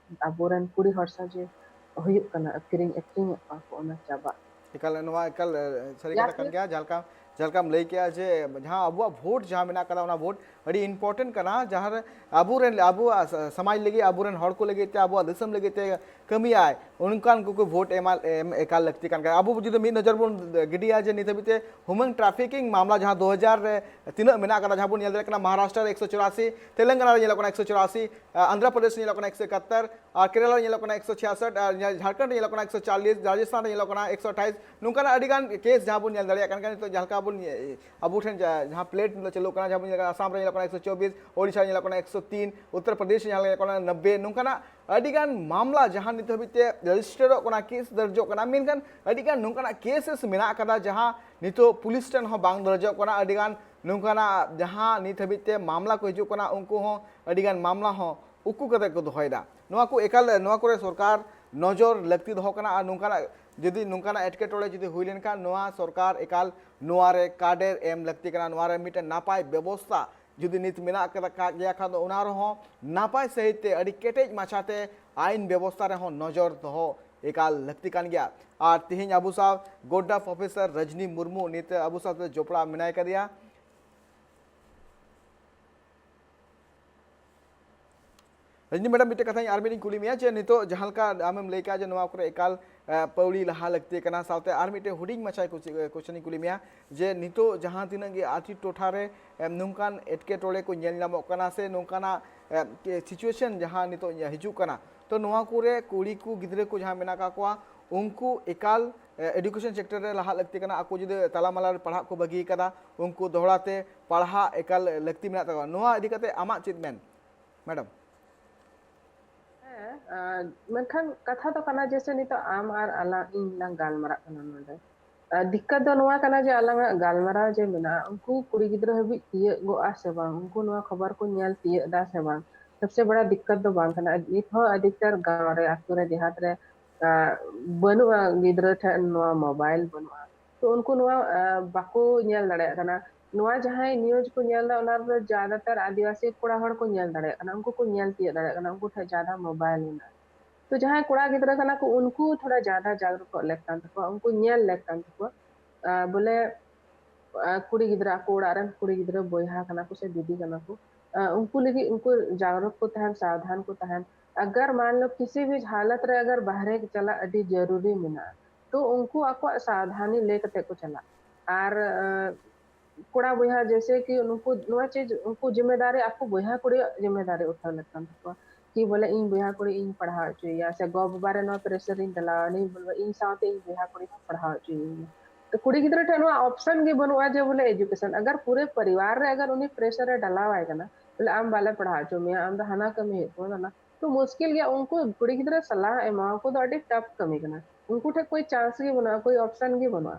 ᱟᱵᱚᱨᱮᱱ ᱠᱩᱲᱤ ᱦᱚᱲ ᱥᱟᱶ ᱡᱮ ᱦᱩᱭᱩᱜ ᱠᱟᱱᱟ, ᱟᱹᱠᱷᱨᱤᱧ, ᱟᱹᱠᱷᱨᱤᱧᱮᱫ ᱠᱚᱣᱟ ᱠᱚ, ᱚᱱᱟ ᱪᱟᱵᱟᱜ᱾ ᱮᱠᱟᱞ, ᱱᱚᱣᱟ ᱮᱠᱟᱞ, ᱮ, ᱥᱟᱹᱨᱤ ᱭᱟ ᱠᱟᱛᱷᱟ ᱠᱟᱱ ᱯᱷᱤᱨ ᱜᱮᱭᱟ᱾ ᱡᱟᱦᱟᱸ ᱞᱮᱠᱟ, ᱡᱟᱦᱟᱸ ᱞᱮᱠᱟᱢ ᱞᱟᱹᱭ ᱠᱮᱜᱼᱟ ᱡᱮ ᱡᱟᱦᱟᱸ ᱟᱵᱚᱣᱟᱜ vote ᱡᱟᱦᱟᱸ ᱢᱮᱱᱟᱜ ᱠᱟᱫᱟ, ᱚᱱᱟ vote ᱟᱹᱰᱤ important ᱠᱟᱱᱟ, ᱡᱟᱦᱟᱸ ᱨᱮ ᱟᱵᱚᱨᱮᱱ, ᱟᱵᱚᱣᱟᱜ ᱥ-, ᱥᱚᱢᱟᱡᱽ ᱞᱟᱹᱜᱤᱫ, ᱟᱵᱚᱨᱮᱱ ᱦᱚᱲ ᱠᱚ ᱞᱟᱹᱜᱤᱫ ᱛᱮ, ᱟᱵᱚᱣᱟᱜ ᱫᱤᱥᱚᱢ ᱞᱟᱹᱜᱤᱫ ᱛᱮ ᱠᱟᱹᱢᱤᱭᱟᱭ᱾ ᱚᱱᱠᱟᱱ ᱠᱚᱠᱚ ᱵᱷᱳᱴ ᱮᱢᱟ, ᱮᱢ ᱮᱠᱟᱞ ᱞᱟᱹᱠᱛᱤ ᱠᱟᱱ ᱜᱮᱭᱟ᱾ ᱟᱵᱚ ᱡᱩᱫᱤ ᱢᱤᱫ ᱱᱚᱡᱚᱨ ᱵᱚᱱ ᱜᱤᱰᱤᱭᱟ ᱡᱮ ᱱᱤᱛ ᱦᱟᱹᱵᱤᱡ ᱛᱮ ᱦᱩᱢᱟᱝ ᱴᱨᱟᱯᱷᱤᱠᱤᱝ ᱢᱟᱢᱞᱟ ᱡᱟᱦᱟᱸ ᱫᱩ ᱦᱟᱡᱟᱨ ᱨᱮ ᱛᱤᱱᱟᱹᱜ ᱢᱮᱱᱟᱜ ᱟᱠᱟᱫᱟ, ᱡᱟᱦᱟᱸ ᱵᱚᱱ ᱧᱮᱞ ᱫᱟᱲᱮᱭᱟᱜ ᱠᱟᱱᱟ ᱢᱚᱦᱟᱨᱟᱥᱴᱨᱚ ᱨᱮ ᱮᱠᱥᱚ ᱪᱩᱨᱟᱥᱤ, ᱛᱮᱞᱮᱝᱜᱟᱱᱟ ᱨᱮ ᱧᱮᱞᱚᱜ ᱠᱟᱱᱟ ᱮᱠᱥᱚ ᱪᱩᱨᱟᱥᱤ, ᱟᱸᱫᱷᱨᱟ ᱯᱨᱚᱫᱮᱥ ᱨᱮ ᱧᱮᱞᱚᱜ ᱠᱟᱱᱟ ᱮᱠᱥᱚ ᱮᱠᱟᱛᱛᱚᱨ, ᱟᱨ ᱠᱮᱨᱟᱞᱟ ᱨᱮ ᱧᱮᱞᱚᱜ ᱠᱟᱱᱟ ᱮᱠᱥᱚ ᱪᱷᱤᱭᱟᱥᱚᱴ, ᱟᱨ ᱡᱷᱟᱲᱠᱷᱚᱸᱰ ᱨᱮ ᱧᱮᱞᱚᱜ ᱠᱟᱱᱟ ᱮᱠᱥᱚ ᱪᱟᱞᱞᱤᱥ, ᱨᱟᱡᱚᱥᱛᱷᱟᱱ ᱨᱮ ᱧᱮᱞᱚᱜ ᱠᱟᱱᱟ ᱮᱠᱥᱚ ᱟᱴᱷᱟᱭᱤᱥ᱾ ᱱᱚᱝᱠᱟᱱᱟᱜ ᱟᱹᱰᱤ ᱜᱟᱱ ᱠᱮᱥ ᱡᱟᱦᱟᱸ ᱵᱚᱱ ᱧᱮᱞ ᱫᱟᱲᱮᱭᱟᱜ ᱠᱟᱱ ᱜᱮᱭᱟ, ᱱᱤᱛᱚᱜ ᱡᱟᱦᱟᱸ ᱞᱮᱠᱟ ᱵᱚᱱ ᱧᱮ-, ᱟᱵᱚ ᱴᱷᱮᱱ ᱡᱟ-, ᱡᱟᱦᱟᱸ ᱯᱞᱮᱴ ᱱᱤᱛᱚᱜ ᱪᱟᱹᱞᱩᱜ ᱠᱟᱱᱟ, ᱡᱟᱦᱟᱸ ᱵᱚᱱ ᱧᱮᱞ ᱠᱟᱱᱟ ᱟᱥᱟᱢ ᱨᱮ ᱧᱮᱞᱚᱜ ᱠᱟᱱᱟ ᱮᱠᱥᱚ ᱪᱚᱵᱵᱤᱥ, ᱳᱰᱤᱥᱟ ᱨᱮ ᱧᱮᱞᱚᱜ ᱠᱟᱱᱟ ᱮᱠᱥᱚ ᱛᱤᱱ, ᱩᱛᱛᱚᱨ ᱯᱨᱚᱫᱮᱥ ᱨᱮ ᱧᱮᱞᱚᱜ ᱠᱟᱱᱟ ᱱᱚᱵᱵᱮ᱾ ᱱᱚᱝᱠᱟᱱᱟᱜ ᱟᱹᱰᱤ ᱜᱟᱱ ᱢᱟᱢᱞᱟ ᱡᱟᱦᱟᱸ ᱱᱤᱛ ᱦᱟᱹᱵᱤᱡ ᱛᱮ ᱨᱮᱡᱤᱥᱴᱟᱨᱚᱜ ᱠᱟᱱᱟ, ᱠᱮᱥ ᱫᱚᱨᱡᱚᱜ ᱠᱟᱱᱟ, ᱢᱮᱱᱠᱷᱟᱱ ᱟᱹᱰᱤ ᱜᱟᱱ ᱱᱚᱝᱠᱟᱱᱟᱜ ᱠᱮᱥᱮᱥ ᱢᱮᱱᱟᱜ ᱟᱠᱟᱫᱟ ᱡᱟᱦᱟᱸ ᱱᱤᱛᱚᱜ ᱯᱩᱞᱤᱥ ᱴᱷᱮᱱ ᱦᱚᱸ ᱵᱟᱝ ᱫᱚᱨᱡᱚᱜ ᱠᱟᱱᱟ᱾ ᱟᱹᱰᱤ ᱜᱟᱱ ᱱᱚᱝᱠᱟᱱᱟᱜ ᱡᱟᱦᱟᱸ ᱱᱤᱛ ᱦᱟᱹᱵᱤᱡ ᱛᱮ ᱢᱟᱢᱞᱟ ᱠᱚ ᱦᱤᱡᱩᱜ ᱠᱟᱱᱟ, ᱩᱱᱠᱩ ᱦᱚᱸ ᱟᱹᱰᱤ ᱜᱟᱱ ᱢᱟᱢᱞᱟ ᱦᱚᱸ ᱩᱠᱩ ᱠᱟᱛᱮ ᱠᱚ ᱫᱚᱦᱚᱭᱮᱫᱟ᱾ ᱱᱚᱣᱟ ᱠᱚ ᱮᱠᱟᱞ, ᱱᱚᱣᱟ ᱠᱚᱨᱮ ᱥᱚᱨᱠᱟᱨ ᱱᱚᱡᱚᱨ ᱞᱟᱹᱠᱛᱤ ᱫᱚᱦᱚ ᱠᱟᱱᱟ᱾ ᱟᱨ ᱱᱚᱝᱠᱟᱱᱟᱜ ᱡᱩᱫᱤ ᱱᱚᱝᱠᱟᱱᱟᱜ ᱮᱴᱠᱮᱴᱚᱬᱮ ᱡᱩᱫᱤ ᱦᱩᱭ ᱞᱮᱱᱠᱷᱟᱱ, ᱱᱚᱣᱟ ᱥᱚᱨᱠᱟᱨ ᱮᱠᱟᱞ ᱱᱚᱣᱟ ᱨᱮ ᱠᱟᱰᱮᱨ ᱮᱢ ᱞᱟᱹᱠᱛᱤ ᱠᱟᱱᱟ᱾ ᱱᱚᱣᱟ ᱨᱮ ᱢᱤᱫᱴᱮᱱ ᱱᱟᱯᱟᱭ ᱵᱮᱵᱚᱥᱛᱷᱟ ᱡᱩᱫᱤ ᱱᱤᱛ ᱢᱮᱱᱟᱜ ᱟᱠᱟᱫ, ᱠᱟᱜ ᱜᱮᱭᱟ ᱠᱷᱟᱱ ᱫᱚ, ᱚᱱᱟ ᱨᱮᱦᱚᱸ ᱱᱟᱯᱟᱭ ᱥᱟᱺᱦᱤᱡ ᱛᱮ ᱟᱹᱰᱤ ᱠᱮᱴᱮᱡ ᱢᱟᱪᱷᱟᱛᱮ ᱟᱭᱤᱱ ᱵᱮᱵᱚᱥᱛᱷᱟ ᱨᱮᱦᱚᱸ ᱱᱚᱡᱚᱨ ᱫᱚᱦᱚ ᱮᱠᱟᱞ ᱞᱟᱹᱠᱛᱤ ᱠᱟᱱ ᱜᱮᱭᱟ᱾ ᱟᱨ ᱛᱮᱦᱮᱧ ᱟᱵᱚ ᱥᱟᱶ ᱜᱚᱰᱰᱟ ᱯᱨᱚᱯᱷᱮᱥᱚᱨ ᱨᱚᱡᱽᱱᱤ ᱢᱩᱨᱢᱩ ᱱᱤᱛ ᱟᱵᱚ ᱥᱟᱶᱛᱮ ᱡᱚᱯᱲᱟᱣ ᱢᱮᱱᱟᱭ ᱠᱟᱫᱮᱭᱟ᱾ ᱨᱚᱡᱽᱱᱤ ᱢᱮᱰᱟᱢ, ᱢᱤᱫᱴᱮᱱ ᱠᱟᱛᱷᱟᱧ ᱟᱨ ᱢᱤᱫᱴᱤᱧ ᱠᱩᱞᱤ ᱢᱮᱭᱟ ᱡᱮ ᱱᱤᱛᱚᱜ ᱡᱟᱦᱟᱸ ᱞᱮᱠᱟ ᱟᱢᱮᱢ ᱞᱟᱹᱭ ᱠᱮᱜᱼᱟ ᱡᱮ ᱱᱚᱣᱟ ᱠᱚᱨᱮ ᱮᱠᱟᱞ, ᱮ, ᱯᱟᱹᱣᱲᱤ ᱞᱟᱦᱟ ᱞᱟᱹᱠᱛᱤ ᱠᱟᱱᱟ, ᱥᱟᱶᱛᱮ ᱟᱨ ᱢᱤᱫᱴᱮᱱ ᱦᱩᱰᱤᱧ ᱢᱟᱪᱷᱟ ᱠᱩᱥᱤ-, ᱠᱩᱥᱪᱮᱱ ᱤᱧ ᱠᱩᱞᱤ ᱢᱮᱭᱟ ᱡᱮ ᱱᱤᱛᱚᱜ ᱡᱟᱦᱟᱸ ᱛᱤᱱᱟᱹᱜ ᱜᱮ ᱟᱹᱛᱩ ᱴᱚᱴᱷᱟ ᱨᱮ, ᱮ, ᱱᱚᱝᱠᱟᱱ ᱮᱴᱠᱮᱴᱚᱬᱮ ᱠᱚ ᱧᱮᱞ ᱧᱟᱢᱚᱜ ᱠᱟᱱᱟ ᱥᱮ ᱱᱚᱝᱠᱟᱱᱟᱜ, ᱮ, ᱥᱤᱪᱩᱭᱮᱥᱚᱱ ᱡᱟᱦᱟᱸ ᱱᱤᱛᱚᱜ ᱦᱤᱡᱩᱜ ᱠᱟᱱᱟ, ᱛᱚ ᱱᱚᱣᱟ ᱠᱚᱨᱮ ᱠᱩᱲᱤ ᱠᱚ ᱜᱤᱫᱽᱨᱟᱹ ᱠᱚ ᱡᱟᱦᱟᱸ ᱢᱮᱱᱟᱜ ᱟᱠᱟᱫ ᱠᱚᱣᱟ, ᱩᱱᱠᱩ ᱮᱠᱟᱞ, ᱮ, ᱮᱰᱩᱠᱮᱥᱚᱱ ᱥᱮᱠᱴᱚᱨ ᱨᱮ ᱞᱟᱦᱟᱜ ᱞᱟᱹᱠᱛᱤ ᱠᱟᱱᱟ᱾ ᱟᱠᱚ ᱡᱩᱫᱤ ᱛᱟᱞᱟᱢᱟᱞᱟ ᱨᱮ ᱯᱟᱲᱦᱟᱜ ᱠᱚ ᱵᱟᱹᱜᱤ ᱟᱠᱟᱫᱟ, ᱩᱱᱠᱩ ᱫᱚᱦᱲᱟ ᱛᱮ ᱯᱟᱲᱦᱟᱜ ᱮᱠᱟᱞ ᱞᱟᱹᱠᱛᱤ ᱢᱮᱱᱟᱜ ᱛᱟᱠᱚᱣᱟ᱾ ᱱᱚᱣᱟ ᱤᱫᱤ ᱠᱟᱛᱮ ᱟᱢᱟᱜ ᱪᱮᱫ ᱢᱮᱱ, ᱢᱮᱰᱟᱢ? ᱦᱮᱸ, ᱟᱨ ᱢᱮᱱᱠᱷᱟᱱ ᱠᱟᱛᱷᱟ ᱫᱚ ᱠᱟᱱᱟ, ᱡᱮᱭᱥᱮ ᱱᱤᱛᱚᱜ ᱟᱢ ᱟᱨ ᱟᱞᱟᱝ, ᱤᱧ ᱞᱟᱝ ᱜᱟᱞᱢᱟᱨᱟᱜ ᱠᱟᱱᱟ ᱱᱚᱰᱮ᱾ ᱟᱨ ᱫᱤᱠᱠᱟᱛ ᱫᱚ ᱱᱚᱣᱟ ᱠᱟᱱᱟ ᱡᱮ ᱟᱞᱟᱝᱟᱜ ᱜᱟᱞᱢᱟᱨᱟᱣ ᱡᱮ ᱢᱮᱱᱟᱜᱼᱟ, ᱩᱱᱠᱩ ᱠᱩᱲᱤ ᱜᱤᱫᱽᱨᱟᱹ ᱦᱟᱹᱵᱤᱡ ᱛᱤᱭᱟᱹᱜ ᱜᱚᱜᱼᱟ ᱥᱮ ᱵᱟᱝ, ᱩᱱᱠᱩ ᱱᱚᱣᱟ ᱠᱷᱚᱵᱚᱨ ᱠᱚ ᱧᱮᱞ ᱛᱤᱭᱟᱹᱜ ᱮᱫᱟ ᱥᱮ ᱵᱟᱝ, ᱥᱚᱵᱥᱮ ᱵᱟᱲᱟ ᱫᱤᱠᱠᱟᱛ ᱫᱚ ᱵᱟᱝ ᱠᱟᱱᱟ᱾ ᱱᱤᱛ ᱦᱚᱸ ᱟᱹᱰᱤᱠᱛᱟᱨ ᱜᱟᱶ ᱨᱮ, ᱟᱛᱳ ᱨᱮ, ᱫᱮᱦᱟᱛ ᱨᱮ, ᱟᱸ, ᱵᱟᱹᱱᱩᱜᱼᱟ ᱜᱤᱫᱽᱨᱟᱹ ᱴᱷᱮᱱ ᱱᱚᱣᱟ ᱢᱳᱵᱟᱭᱤᱞ ᱵᱟᱹᱱᱩᱜᱼᱟ᱾ ᱛᱚ ᱩᱱᱠᱩ ᱱᱚᱣᱟ, ᱟᱸ, ᱵᱟᱠᱚ ᱧᱮᱞ ᱫᱟᱲᱮᱭᱟᱜ ᱠᱟᱱᱟ᱾ ᱱᱚᱣᱟ ᱡᱟᱦᱟᱸᱭ ᱱᱤᱭᱩᱡᱽ ᱠᱚ ᱧᱮᱞ ᱮᱫᱟ, ᱚᱱᱟ ᱨᱮᱫᱚ ᱡᱟᱫᱟᱛᱟᱨ ᱟᱹᱫᱤᱵᱟᱹᱥᱤ ᱠᱚᱲᱟ ᱦᱚᱲ ᱠᱚ ᱧᱮᱞ ᱫᱟᱲᱮᱭᱟᱜ ᱠᱟᱱᱟ, ᱩᱱᱠᱩ ᱠᱚ ᱧᱮᱞ ᱛᱤᱭᱳᱜ ᱫᱟᱲᱮᱭᱟᱜ ᱠᱟᱱᱟ, ᱩᱱᱠᱩ ᱴᱷᱮᱱ ᱡᱟᱫᱟ ᱢᱳᱵᱟᱭᱤᱞ ᱢᱮᱱᱟᱜᱼᱟ᱾ ᱛᱚ ᱡᱟᱦᱟᱸᱭ ᱠᱚᱲᱟ ᱜᱤᱫᱽᱨᱟᱹ ᱠᱟᱱᱟ ᱠᱚ, ᱩᱱᱠᱩ ᱛᱷᱚᱲᱟ ᱡᱟᱫᱟ ᱡᱟᱜᱽᱨᱩᱠᱚᱜ ᱞᱮᱠ ᱠᱟᱱ ᱛᱟᱠᱚᱣᱟ, ᱩᱱᱠᱩ ᱧᱮᱞ ᱞᱮᱠ ᱠᱟᱱ ᱛᱟᱠᱚᱣᱟ, ᱟᱸ, ᱵᱚᱞᱮ, ᱟᱸ, ᱠᱩᱲᱤ ᱜᱤᱫᱽᱨᱟᱹ, ᱟᱠᱚ ᱚᱲᱟᱜ ᱨᱮᱱ ᱠᱩᱲᱤ ᱜᱤᱫᱽᱨᱟᱹ ᱵᱚᱭᱦᱟ ᱠᱟᱱᱟ ᱠᱚ ᱥᱮ ᱫᱤᱫᱤ ᱠᱟᱱᱟ ᱠᱚ, ᱟᱸ, ᱩᱱᱠᱩ ᱞᱟᱹᱜᱤᱫ ᱩᱱᱠᱩ ᱡᱟᱜᱽᱨᱩᱠ ᱠᱚ ᱛᱟᱦᱮᱱ, ᱥᱟᱵᱫᱷᱟᱱ ᱠᱚ ᱛᱟᱦᱮᱱ, ᱟᱜᱟᱨ ᱢᱟᱱ ᱞᱚ ᱠᱤᱥᱤ ᱵᱷᱤ ᱦᱟᱞᱚᱛ ᱨᱮ ᱟᱜᱟᱨ ᱵᱟᱦᱨᱮ ᱪᱟᱞᱟᱜ ᱟᱹᱰᱤ ᱡᱟᱹᱨᱩᱨᱤ ᱢᱮᱱᱟᱜᱼᱟ, ᱛᱚ ᱩᱱᱠᱩ ᱟᱠᱚᱣᱟᱜ ᱥᱟᱵᱫᱷᱟᱱᱤ ᱞᱟᱹᱭ ᱠᱟᱛᱮ ᱠᱚ ᱪᱟᱞᱟᱜ᱾ ᱟᱨ ᱠᱚᱲᱟ ᱵᱚᱭᱦᱟ ᱡᱮᱭᱥᱮ ᱠᱤ ᱱᱩᱠᱩ ᱱᱚᱣᱟ ᱪᱤᱡᱽ ᱩᱱᱠᱩ ᱡᱤᱢᱢᱮᱫᱟᱨᱤ ᱟᱠᱚ ᱵᱚᱭᱦᱟ ᱠᱩᱲᱤᱭᱟᱜ ᱡᱤᱢᱢᱮᱫᱟᱨᱤ ᱩᱴᱷᱟᱹᱣ ᱞᱮᱠᱟᱱ ᱛᱟᱠᱚᱣᱟ ᱠᱤ ᱵᱚᱞᱮ ᱤᱧ ᱵᱚᱭᱦᱟ ᱠᱩᱲᱤ ᱤᱧ ᱯᱟᱲᱦᱟᱣ ᱦᱚᱪᱚᱭᱮᱭᱟ ᱥᱮ ᱜᱚ ᱵᱟᱵᱟ ᱨᱮ ᱱᱚᱣᱟ pressure ᱤᱧ ᱰᱟᱞᱟᱣᱟ ᱤᱧ ᱵᱚᱞᱮ ᱤᱧ ᱥᱟᱶᱛᱮ ᱤᱧ ᱵᱚᱭᱦᱟ ᱠᱩᱲᱤ ᱦᱚᱸ ᱯᱟᱲᱦᱟᱣ ᱦᱚᱪᱚᱭᱮᱭᱟ᱾ ᱛᱚ ᱠᱩᱲᱤ ᱜᱤᱫᱽᱨᱟᱹ ᱴᱷᱮᱱ ᱱᱚᱣᱟ option ᱜᱮ ᱵᱟᱹᱱᱩᱜᱼᱟ ᱡᱮ ᱵᱚᱞᱮ education ᱟᱜᱟᱨ ᱯᱩᱨᱟᱹ ᱯᱚᱨᱤᱵᱟᱨ ᱨᱮ ᱟᱜᱟᱨ ᱩᱱᱤ pressure ᱮ ᱰᱟᱞᱟᱣᱟᱭ ᱠᱟᱱᱟ ᱵᱚᱞᱮ ᱟᱢ ᱵᱟᱞᱮ ᱯᱟᱲᱦᱟᱣ ᱦᱚᱪᱚ ᱢᱮᱭᱟ ᱟᱢ ᱫᱚ ᱦᱟᱱᱟ ᱠᱟᱹᱢᱤ ᱦᱩᱭᱩᱜ ᱛᱟᱢᱟ ᱦᱟᱱᱟ ᱛᱚ ᱢᱩᱥᱠᱤᱞ ᱜᱮᱭᱟ ᱩᱱᱠᱩ ᱠᱩᱲᱤ ᱜᱤᱫᱽᱨᱟᱹ ᱥᱟᱞᱟ ᱮᱢᱟᱣ ᱠᱚ ᱫᱚ ᱟᱹᱰᱤ tough ᱠᱟᱹᱢᱤ ᱠᱟᱱᱟ᱾ ᱩᱱᱠᱩ ᱴᱷᱮᱱ ᱠᱳᱭ chance ᱜᱮ ᱵᱟᱹᱱᱩᱜᱼᱟ ᱠᱳᱭ option ᱜᱮ ᱵᱟᱹᱱᱩᱜᱼᱟ᱾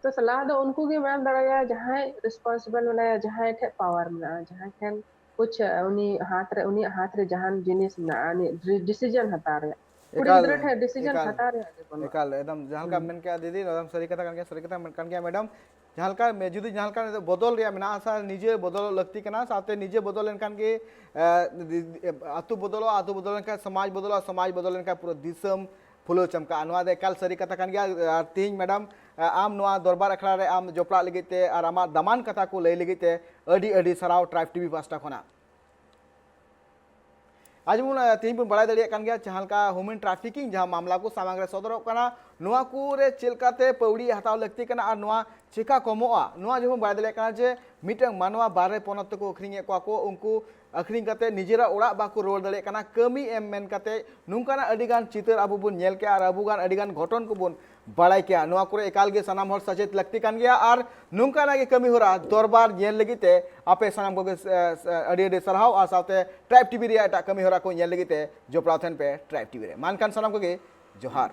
ᱛᱚ ᱥᱟᱞᱟ ᱫᱚ ᱩᱱᱠᱩ ᱜᱮᱢ ᱮᱢ ᱫᱟᱲᱮᱭᱟᱭᱟ ᱡᱟᱦᱟᱸᱭ responsible ᱢᱮᱱᱟᱭᱟ ᱡᱟᱦᱟᱸᱭ ᱴᱷᱮᱱ power ᱢᱮᱱᱟᱜᱼᱟ ᱡᱟᱦᱟᱸᱭ ᱴᱷᱮᱱ ᱠᱩᱪ ᱩᱱᱤ ᱦᱟᱛ ᱨᱮ ᱩᱱᱤᱭᱟᱜ ᱦᱟᱛ ᱨᱮ ᱡᱟᱦᱟᱱ ᱡᱤᱱᱤᱥ ᱢᱮᱱᱟᱜᱼᱟ ᱩᱱᱤ decision ᱦᱟᱛᱟᱣ ᱨᱮᱭᱟᱜ ᱠᱩᱲᱤ ᱮᱠᱟᱞ ᱜᱤᱫᱽᱨᱟᱹ ᱴᱷᱮᱱ decision ᱮᱠᱟᱞ ᱦᱟᱛᱟᱣ ᱨᱮᱭᱟᱜ ᱜᱮ ᱵᱟᱹᱱᱩᱜᱼᱟ᱾ ᱮᱠᱟᱞ ᱮᱠᱫᱚᱢ ᱡᱟᱦᱟᱸ ᱞᱮᱠᱟ ᱦᱩᱸ᱾ ᱢᱮᱱ ᱠᱮᱜᱼᱟ ᱫᱤᱫᱤ ᱱᱚᱣᱟ ᱫᱚ ᱥᱟᱹᱨᱤ ᱠᱟᱛᱷᱟ ᱠᱟᱱ ᱜᱮᱭᱟ ᱥᱟᱹᱨᱤ ᱠᱟᱛᱷᱟ ᱠᱟᱱ ᱜᱮᱭᱟ ᱢᱮᱰᱟᱢ᱾ ᱡᱟᱦᱟᱸ ᱞᱮᱠᱟ ᱢᱮ- ᱡᱩᱫᱤ ᱡᱟᱦᱟᱸ ᱞᱮᱠᱟ ᱵᱚᱫᱚᱞ ᱨᱮᱭᱟᱜ ᱢᱮᱱᱟᱜᱼᱟ ᱥᱮ ᱱᱤᱡᱮ ᱵᱚᱫᱚᱞᱚᱜ ᱞᱟᱹᱠᱛᱤ ᱠᱟᱱᱟ ᱥᱟᱶᱛᱮ ᱱᱤᱡᱮ ᱵᱚᱫᱚᱞ ᱞᱮᱱᱠᱷᱟᱱ ᱜᱮ ᱮ, ᱫᱤ- ᱫᱤ- ᱟᱹᱛᱩ ᱵᱚᱫᱚᱞᱚᱜᱼᱟ ᱟᱹᱛᱩ ᱵᱚᱫᱚᱞ ᱞᱮᱱᱠᱷᱟᱱ ᱥᱚᱢᱟᱡᱽ ᱵᱚᱫᱚᱞᱚᱜᱼᱟ ᱥᱚᱢᱟᱡᱽ ᱵᱚᱫᱚᱞ ᱞᱮᱱᱠᱷᱟᱱ ᱯᱩᱨᱟᱹ ᱫᱤᱥᱚᱢ ᱯᱷᱩᱞᱟᱹᱣ ᱪᱟᱢᱠᱟᱜᱼᱟ᱾ ᱱᱚᱣᱟ ᱫᱚ ᱮᱠᱟᱞ ᱥᱟᱹᱨᱤ ᱠᱟᱛᱷᱟ ᱠᱟᱱ ᱜᱮᱭᱟ᱾ ᱟᱨ ᱛᱤᱦᱤᱧ ᱢᱮᱰᱟᱢ ᱟᱢ ᱱᱚᱣᱟ ᱫᱚᱨᱵᱟᱨ ᱟᱠᱷᱲᱟ ᱨᱮ ᱟᱢ ᱡᱚᱯᱲᱟᱜ ᱞᱟᱹᱜᱤᱫ ᱛᱮ ᱟᱨ ᱟᱢᱟᱜ ᱫᱟᱢᱟᱱ ᱠᱟᱛᱷᱟ ᱠᱚ ᱞᱟᱹᱭ ᱞᱟᱹᱜᱤᱫ ᱛᱮ ᱟᱹᱰᱤ ᱟᱹᱰᱤ ᱥᱟᱨᱦᱟᱣ Tribe TV ᱯᱟᱦᱴᱟ ᱠᱷᱚᱱᱟᱜ᱾ ᱟᱡ ᱵᱚᱱ ᱛᱮᱦᱮᱧ ᱵᱚᱱ ᱵᱟᱲᱟᱭ ᱫᱟᱲᱮᱭᱟᱜ ᱠᱟᱱ ᱜᱮᱭᱟ ᱡᱟᱦᱟᱸ ᱞᱮᱠᱟ human trafficking ᱡᱟᱦᱟᱸ ᱢᱟᱢᱞᱟ ᱠᱚ ᱥᱟᱢᱟᱝ ᱨᱮ ᱥᱚᱫᱚᱨᱚᱜ ᱠᱟᱱᱟ ᱱᱚᱣᱟ ᱠᱚᱨᱮ ᱪᱮᱫ ᱞᱮᱠᱟᱛᱮ ᱯᱟᱹᱣᱲᱤ ᱦᱟᱛᱟᱣ ᱞᱟᱹᱠᱛᱤ ᱠᱟᱱᱟ ᱟᱨ ᱱᱚᱣᱟ ᱪᱮᱠᱟ ᱠᱚᱢᱚᱜᱼᱟ ᱱᱚᱣᱟ ᱡᱮᱵᱚᱱ ᱵᱟᱲᱟᱭ ᱫᱟᱲᱮᱭᱟᱜ ᱠᱟᱱᱟ ᱡᱮ ᱢᱤᱫᱴᱟᱝ ᱢᱟᱱᱣᱟ ᱵᱟᱦᱨᱮ ᱯᱚᱱᱚᱛ ᱛᱮᱠᱚ ᱟᱹᱠᱷᱨᱤᱧᱮᱫ ᱠᱚᱣᱟ ᱠᱚ ᱩᱱᱠᱩ ᱟᱹᱠᱷᱨᱤᱧ ᱠᱟᱛᱮ ᱱᱤᱡᱮᱨᱟᱜ ᱚᱲᱟᱜ ᱵᱟᱠᱚ ᱨᱩᱣᱟᱹᱲ ᱫᱟᱲᱮᱭᱟᱜ ᱠᱟᱱᱟ ᱠᱟᱹᱢᱤ ᱮᱢ ᱢᱮᱱ ᱠᱟᱛᱮ ᱱᱚᱝᱠᱟᱱᱟᱜ ᱟᱹᱰᱤᱜᱟᱱ ᱪᱤᱛᱟᱹᱨ ᱟᱵᱚ ᱵᱚᱱ ᱧᱮᱞ ᱠᱮᱜᱼᱟ ᱟᱨ ᱟᱵᱚᱜᱟᱱ ᱟᱹᱰᱤᱜᱟᱱ ᱜᱷᱚᱴᱚᱱ ᱠᱚᱵᱚᱱ ᱵᱟᱲᱟᱭ ᱠᱮᱜᱼᱟ᱾ ᱱᱚᱣᱟ ᱠᱚᱨᱮ ᱮᱠᱟᱞ ᱜᱮ ᱥᱟᱱᱟᱢ ᱦᱚᱲ ᱥᱟᱪᱮᱛ ᱞᱟᱹᱠᱛᱤ ᱠᱟᱱ ᱜᱮᱭᱟ ᱟᱨ ᱱᱚᱝᱠᱟᱱᱟᱜ ᱜᱮ ᱠᱟᱹᱢᱤ ᱦᱚᱨᱟ ᱫᱚᱨᱵᱟᱨ ᱧᱮᱞ ᱞᱟᱹᱜᱤᱫ ᱛᱮ ᱟᱯᱮ ᱥᱟᱱᱟᱢ ᱠᱚᱜᱮ ᱟᱹᱰᱤ ᱟᱹᱰᱤ ᱥᱟᱨᱦᱟᱣ ᱟᱨ ᱥᱟᱶᱛᱮ Tribe TV ᱨᱮᱭᱟᱜ ᱮᱴᱟᱜ ᱠᱟᱹᱢᱤ ᱦᱚᱨᱟ ᱠᱚ ᱧᱮᱞ ᱞᱟᱹᱜᱤᱫ ᱛᱮ ᱡᱚᱯᱲᱟᱣ ᱛᱟᱦᱮᱱ ᱯᱮ Tribe TV ᱨᱮ᱾ ᱢᱟ ᱮᱱᱠᱷᱟᱱ ᱥᱟᱱᱟᱢ ᱠᱚᱜᱮ ᱡᱚᱦᱟᱨ᱾